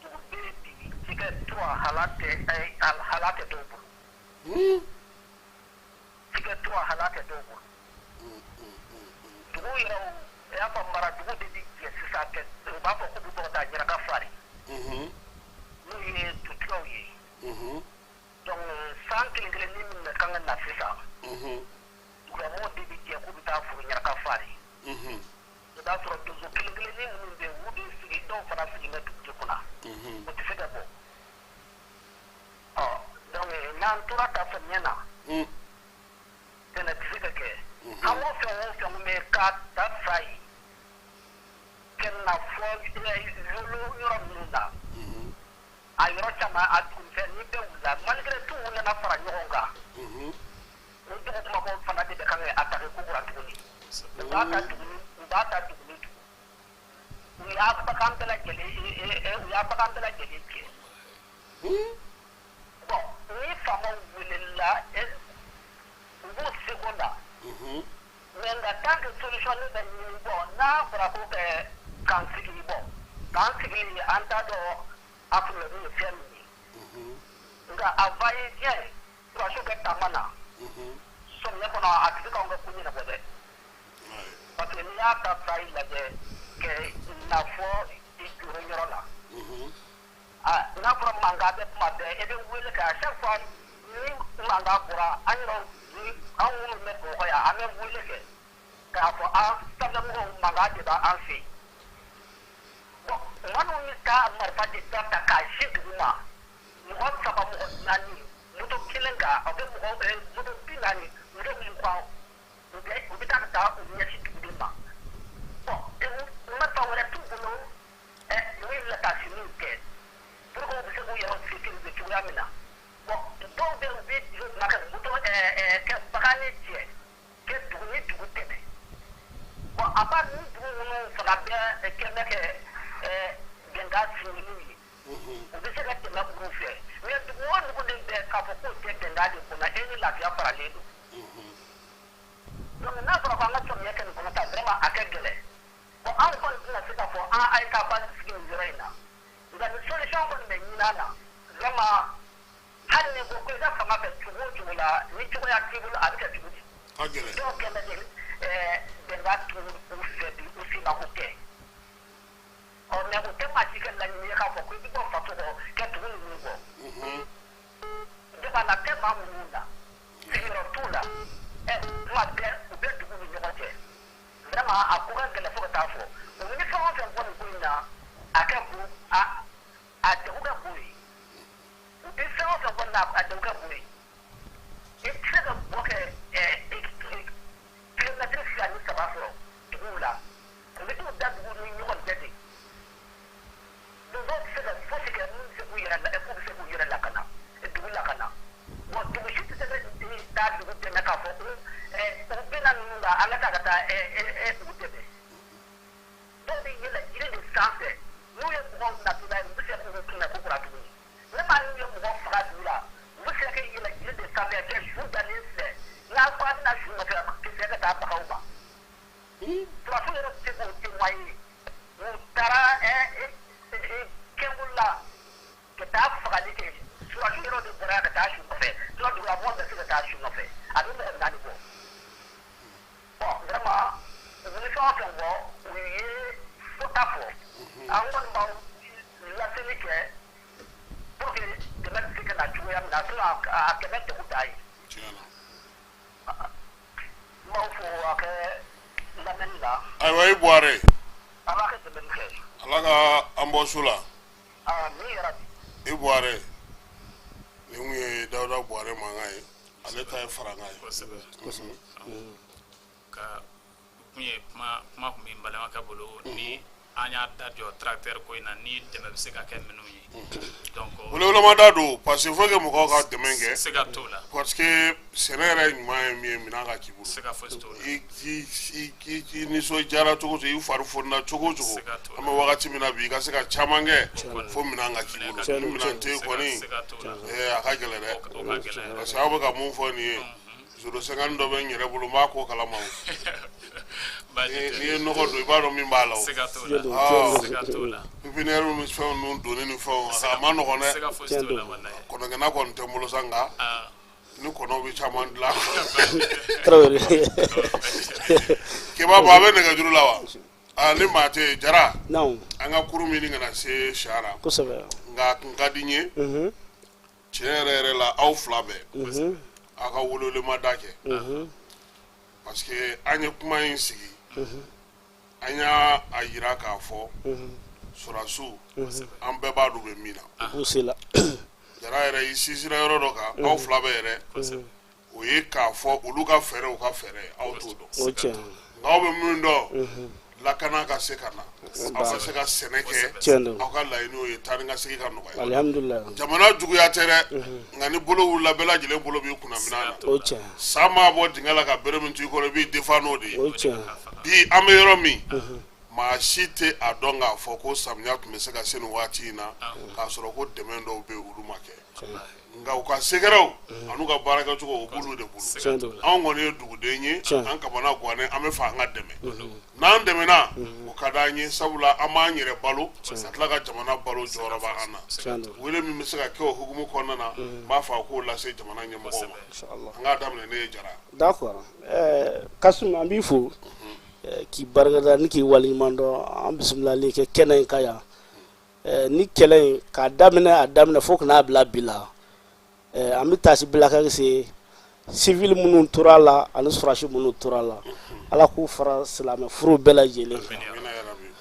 Dugu bɛ bi cikɛ tura hala tɛ dɔw bolo. Cikɛ tura hala tɛ dɔw bolo. Dugu yɛrɛ, i y'a fɔ mara dugu de bi jɛ sisan kɛ, u b'a fɔ k'u bɛ bɔ ka taa ɲɛnaka fari, n'o ye dutigiw ye. Donc san kelen kelennin min bɛ kan ka na sisan, dugulamɔgɔw de bi jɛ k'u bɛ taa foro ɲɛnaka fari. I b'a sɔrɔ donso kelen kelennin minnu bɛ yen, olu de sigi, dɔw fana sigilen bɛ dugutigi kunna, o tɛ se ka bɔ. Ɔ donc n'an tora ta samiya na, sɛnɛ tɛ se ka kɛ. An ko fɛn o fɛn bɛ ka ta sa ye kɛ na fɔ yolo yɔrɔ minnu na, a yɔrɔ caman a dugumisɛnnin bɛɛ wulila. Malgré tout, u nana fara ɲɔgɔn kan. O dugu kumabaw fana de bɛ kan ka attaquer ko kura tuguni. U b'a ta dugu ni u b'a ta dugu ni dugu. U y'a bagan bɛɛ lajɛlen, u y'a bagan bɛɛ lajɛlen cɛ. Bon, ni faamaw welela, u b'u seko la, mais nka tant que solution ne bɛ ɲini, bon, n'a fɔra ko kɛ k'an sigi, bon, k'an sigi, an t'a dɔn a problème ye fɛn min ye. Nka a va et vient, sɔrɔdasiw kɛ taama na sɔmiya kɔnɔ, a tɛ se k'anw ka ko ɲɛnabɔ dɛ, parce que n'i y'a ta sa i lajɛ kɛ na fɔ i joro yɔrɔ la, n'a fɔra mankan bɛ kuma bɛɛ, e bɛ wele kɛ. À chaque fois ni mankan bɔra, an yɛrɛ ni an minnu bɛ Bamakɔ yan, an bɛ wele kɛ k'a fɔ an sanfɛmɔgɔw, mankan de b'an fɛ yen. Bon, minnu ye taa marifa de ta ta k'a sin dugu ma, mɔgɔ saba, mɔgɔ naani, moto kelen kan, a bɛ mɔgɔ moto 40, moto 20, u bɛ taa ka taa u ɲɛsin dugu de ma. Bon, marifa wɛrɛ t'u bolo ni latasininw tɛ, pour que u bɛ se k'u yɛrɛ sécuriser cogoya min na. Bon, dɔw bɛ yen, u bɛ na ka moto kɛ bagan ni cɛ kɛ dugu ni dugu tɛmɛ. Bon, à part ni dugu minnu fana bɛ kɛ bɛ kɛ bɛnkan siginiw ye, u bɛ se ka tɛmɛ olu fɛ. Mais dugu o dugu de bɛ k'a fɔ k'o tɛ bɛnkan de kɔnɔ, e ni lafiya faralen don. Donc n'a fɔra ko an ka sɔmiya kɛ nin kɔnɔ ta, vraiment a kɛ gɛlɛn. Bon, an kɔni tɛna se k'a fɔ an a ye taa basi sigi nin yɔrɔ in na, nka ni solution kɔni bɛ ɲini an na, vraiment, hali ni ko ko i ka fanga fɛ cogo o cogo la, ni cogoya t'i bolo, a bɛ kɛ cogo di? Ka gɛlɛn. Dɔw kɛ bɛ bɛnkan t'u u fɛ bi, u si mako tɛ. Ɔ mais o tɛ maa si kɛ laɲini ye k'a fɔ ko i bɛ bɔ faso kɔ kɛ dugu ninnu kɔ. Jamana tɛ maa minnu na, sigiyɔrɔ t'u la, kuma bɛɛ u bɛ dugu ni ɲɔgɔn cɛ. Vraiment, a ko ka gɛlɛn fo ka taa fɔ u ni fɛn o fɛn fɔ nin ko in na, a kɛ bon, a degun kɛ bon ye. U bɛ fɛn o fɛn fɔ nin na, a degun kɛ bon ye. I tɛ se ka bɔ kɛ kilomɛtiri 2 ni 3 sɔrɔ duguw la. U bɛ t'u da dugu ni ɲɔgɔn cɛ de. Donsow tɛ se ka fosi kɛ min bɛ se k'u yɛrɛ k'u bɛ se k'u yɛrɛ lakana, dugu lakana. Bon, dugu si tɛ se ka taa dugu dɛmɛ k'a fɔ ko u bɛna ninnu kan, an ka taa ka taa u dɛmɛ. Dɔw bɛ yɛlɛ jiri de sanfɛ, n'u ye mɔgɔw natɔla ye, u bɛ se k'u kunbɛn ko kura tuguni. Ne maa n'u ye mɔgɔ faga dugu la, u bɛ se ka yɛlɛ jiri de sanfɛ kɛ su dalen filɛ, n'a ko a bɛna su nɔfɛ, ka se ka taa baganw ma. Sɔrɔdasiw yɛrɛ bɛ se k'o témoigner. U taara Kɛnbolo la ka taa fagali kɛ, sɔrɔdasiw yɛrɛ de bɔra ka taa su nɔfɛ, sinon dugulamɔgɔ bɛ se ka taa su nɔfɛ, a bɛ mɔgɔ 4 bɔ. Bon, vraiment, u bɛ fɛn o fɛn fɔ, u ye fɔta fɔ. An kɔni b'aw laseli kɛ pour que dɛmɛ bɛ se ka na cogoya min na, sinon a dɛmɛ degun dan ye. Tiɲɛ na. N b'aw fo a kɛ lamɛnni la. Ayiwa, i Buware. Ala ka dɛmɛ kɛ. Ala ka an bɔ su la. Amin yarabi. I Buware, nin kun ye Dawuda Buware mankan ye, ale ta ye farankan ye. Kosɛbɛ. Ka kun ye kuma kuma kun bɛ n balimakɛ bolo ni an y'a da jɔ tracteur ko in na, ni dɛmɛ bɛ se ka kɛ minnu ye, donc Welewelemada don, parce que faut que mɔgɔw ka dɛmɛ kɛ. Se ka t'o la. Parce que sɛnɛ yɛrɛ ɲuman ye min ye, minɛn ka k'i bolo. Se ka fosi t'o la. I i i i nisɔndiyara cogo o cogo, i fari fonina cogo o cogo, Siga t'o la. an bɛ wagati min na bi, i ka se ka caman kɛ, fo minɛn ka k'i bolo. Ni minɛn tɛ yen kɔni, Se ka t'o la. A ka gɛlɛn dɛ. O ka gɛlɛn. Parce que aw bɛ ka mun fɔ nin ye, zéro 50 dɔ bɛ n yɛrɛ bolo, n b'a ko kalama o. Baasi Ni tɛ. n'i ye nɔgɔ don, i b'a dɔn min b'a la o. Se ka t'o la. Ah. Se ka t'o la. Pépinière ni fɛnw ninnu donni ni fɛnw, a ma nɔgɔn Se dɛ. ka fosi t'o la, walayi. Kɔnɔgɛnna kɔni tɛ n bolo sa, nka Ah. Ni kɔnɔw bɛ caman dilan. Tarawele. Keba, bɔ a bɛ nɛgɛjuru la wa? Aa, ni maa tɛ yen, Jara, Naam. an ka kurun min kana se siyara, nka a kun ka di n ye tiɲɛ yɛrɛ yɛrɛ la, aw fila bɛɛ, aw ka welewelemada kɛ, parce que an ye kuma in sigi, an y'a a yira k'a fɔ sɔrɔdasiw, an bɛɛ b'a dɔn u bɛ min na. U se la. Jara yɛrɛ y'i sinsinna yɔrɔ dɔ kan, aw fila bɛɛ yɛrɛ, o ye k'a fɔ olu ka fɛɛrɛ, u ka fɛɛrɛ, aw t'o dɔn. O tiɲɛ. Nka aw bɛ min dɔn, lakana ka se ka na, aw ka se ka sɛnɛ kɛ. Tiɲɛ don. Aw ka laɲiniw ye taa ni ka segin ka nɔgɔya. Alihamudulila. Jamana juguya tɛ dɛ, nka ni bolo wulila, bɛɛ lajɛlen bolo b'i kunna minɛn na. O tiɲɛ. San maa bɔ dingɛ la ka bere min to i kɔrɔ, i b'i defa n'o de ye. O tiɲɛ. Bi an bɛ yɔrɔ min, maa si tɛ a dɔn k'a fɔ ko samiya tun bɛ se ka se nin waati in na k'a sɔrɔ ko dɛmɛ dɔw bɛ yen, olu ma kɛ. Nka u ka sɛgɛrɛw an'u ka baarakɛcogo, o b'olu de bolo. Tiɲɛ don. Anw kɔni ye duguden ye. Tiɲɛ. An kamana gannen, an bɛ fɛ an ka dɛmɛ. N'an dɛmɛna, o ka d'an ye, sabula an b'an yɛrɛ balo ka tila ka jamana balo, jɔyɔrɔ b'an na. Tiɲɛ don. Wele min bɛ se ka kɛ o hukumu kɔnɔna na, n b'a fɔ a k'o lase jamana ɲɛmɔgɔw ma. Inshallah. An k'a daminɛ ne ye, Jara. D'accord. Kasum, an b'i fo k'i barikada ni k'i waleɲuman dɔn an bisimilali kɛ kɛnɛ in kan yan. Ni kɛlɛ in k'a daminɛ, a daminɛ fo ka n'a bila bi la, an bɛ taasi bila ka se civil minnu tora a la ani sɔrɔdasi minnu tora a la, Ala k'u fara silamɛ furu bɛɛ lajɛlen kan. Amina yarabi.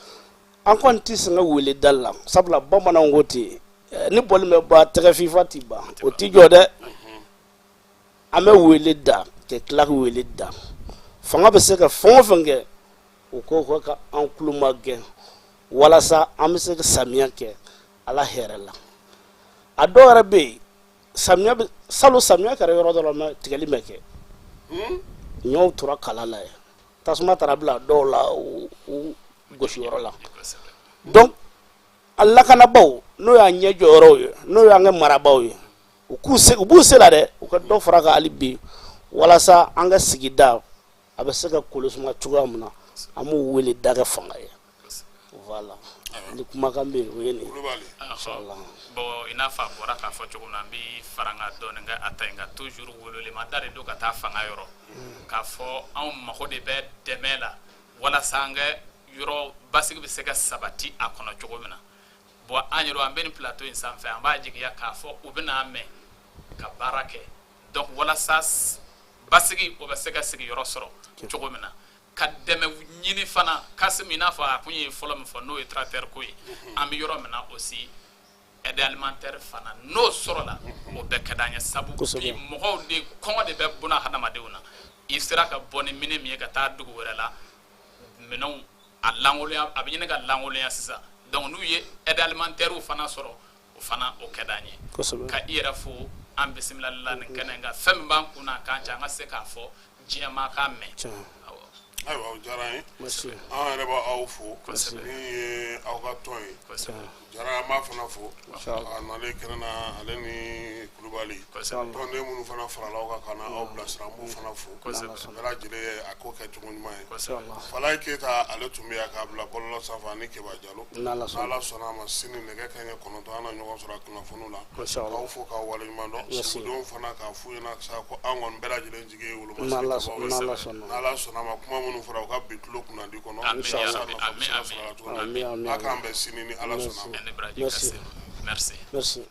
An kɔni tɛ sɛgɛn wele da la, sabula bamananw ko ten, ni bɔli bɛ ban, tɛgɛ fifa ti ban, o ti jɔ dɛ. An bɛ wele da ka tila ka wele da, fanga bɛ se ka fɛn o fɛn kɛ, u ko ko ka an tulo magɛn walasa an bɛ se ka samiya kɛ Ala hɛrɛ la. A dɔw yɛrɛ bɛ yen, samiya bɛ salon, samiya kɛra yɔrɔ dɔ la, mɛ tigɛli ma kɛ, ɲɔw tora kala la yen, tasuma taara bila dɔw la u gosiyɔrɔ la. Donc a lakanabaaw, n'o y'an ɲɛ jɔyɔrɔw ye, n'o y'an ka marabaaw ye, u k'u se, u b'u se la dɛ, u ka dɔ fara kan hali bi, walasa an ka sigida a bɛ se ka kolosuma cogoya min na. An b'u wele da kɛ fanga ye. Voilà, ni kumakan bɛ yen, o ye nin ye. Kulubali. Inshallah. Bon, i n'a fɔ a bɔra k'a fɔ cogo min na, an bɛ fara n ka dɔɔnin kɛ a ta in kan. Toujours welewelemada de don ka taa fanga yɔrɔ, k'a fɔ anw mago de bɛ dɛmɛ la walasa an ka yɔrɔ basigi bɛ se ka sabati a kɔnɔ cogo min na. Bon, an yɛrɛ, an bɛ nin plateau in sanfɛ, an b'a jigiya k'a fɔ u bɛna mɛn ka baara kɛ. Donc walasa basigi o bɛ se ka sigiyɔrɔ sɔrɔ cogo min na, ka dɛmɛ ɲini fana. Kasimu, i n'a fɔ a kun ye fɔlɔ min fɔ, n'o ye tracteur ko ye, an bɛ yɔrɔ min na aussi, aide alimentaire fana, n'o sɔrɔla, o bɛɛ ka d'an ye, sabu bi mɔgɔw de kɔngɔ de bɛ buna hadamadenw na. I sera ka bɔ ni minɛ min ye ka taa dugu wɛrɛ la, minɛnw a lankolonya, a bɛ ɲini ka lankolonya sisan. Donc n'u ye aide alimentaire fana sɔrɔ, o fana o ka d'an ye. Ka i yɛrɛ fo an bisimilali la nin kɛnɛ in kan. Fɛn min b'an kun na k'an cɛ, an ka se k'a fɔ diɲɛ maa k'a mɛn. Awɔ. Ayiwa, o diyara an ye. Merci. An yɛrɛ b'aw fo, min ye aw ka tɔn ye. Jara, an b'a fana fo a nalen kɛnɛ na, ale ni Kulubali. Tɔnden minnu fana farala aw kan ka na aw bilasira, an b'u fana fo. Bɛɛ lajɛlen ye a ko kɛ cogo ɲuman ye. Falaye Keyita, ale tun bɛ yan k'a bila bɔlɔlɔ sanfɛ, ani Keba Jalo. N'Ala sɔnna. N'Ala sɔnna a ma, sini nɛgɛ kanɲɛ 9, an na ɲɔgɔn sɔrɔ a kunnafoniw la. Inshallah. K'aw fo k'aw waleɲuman dɔn. Sigidenw fana k'a f'u ɲɛna sa ko an kɔni bɛɛ lajɛlen jigi ye wolomasiri N'Ala kabaw ye. n'Ala sɔnna. N'Ala sɔnna a ma, kuma minnu fɔra, u ka bi tulo kunnandi kɔnɔ. Amin, Walasa ya Rabbi, nafa bɛ se ka amin, sɔrɔ a la cogo min. Amin, amin, A k'an bɛn sini ni Ala sɔnna a ma. Ani baraji. Merci. Kasimu, merci. Merci.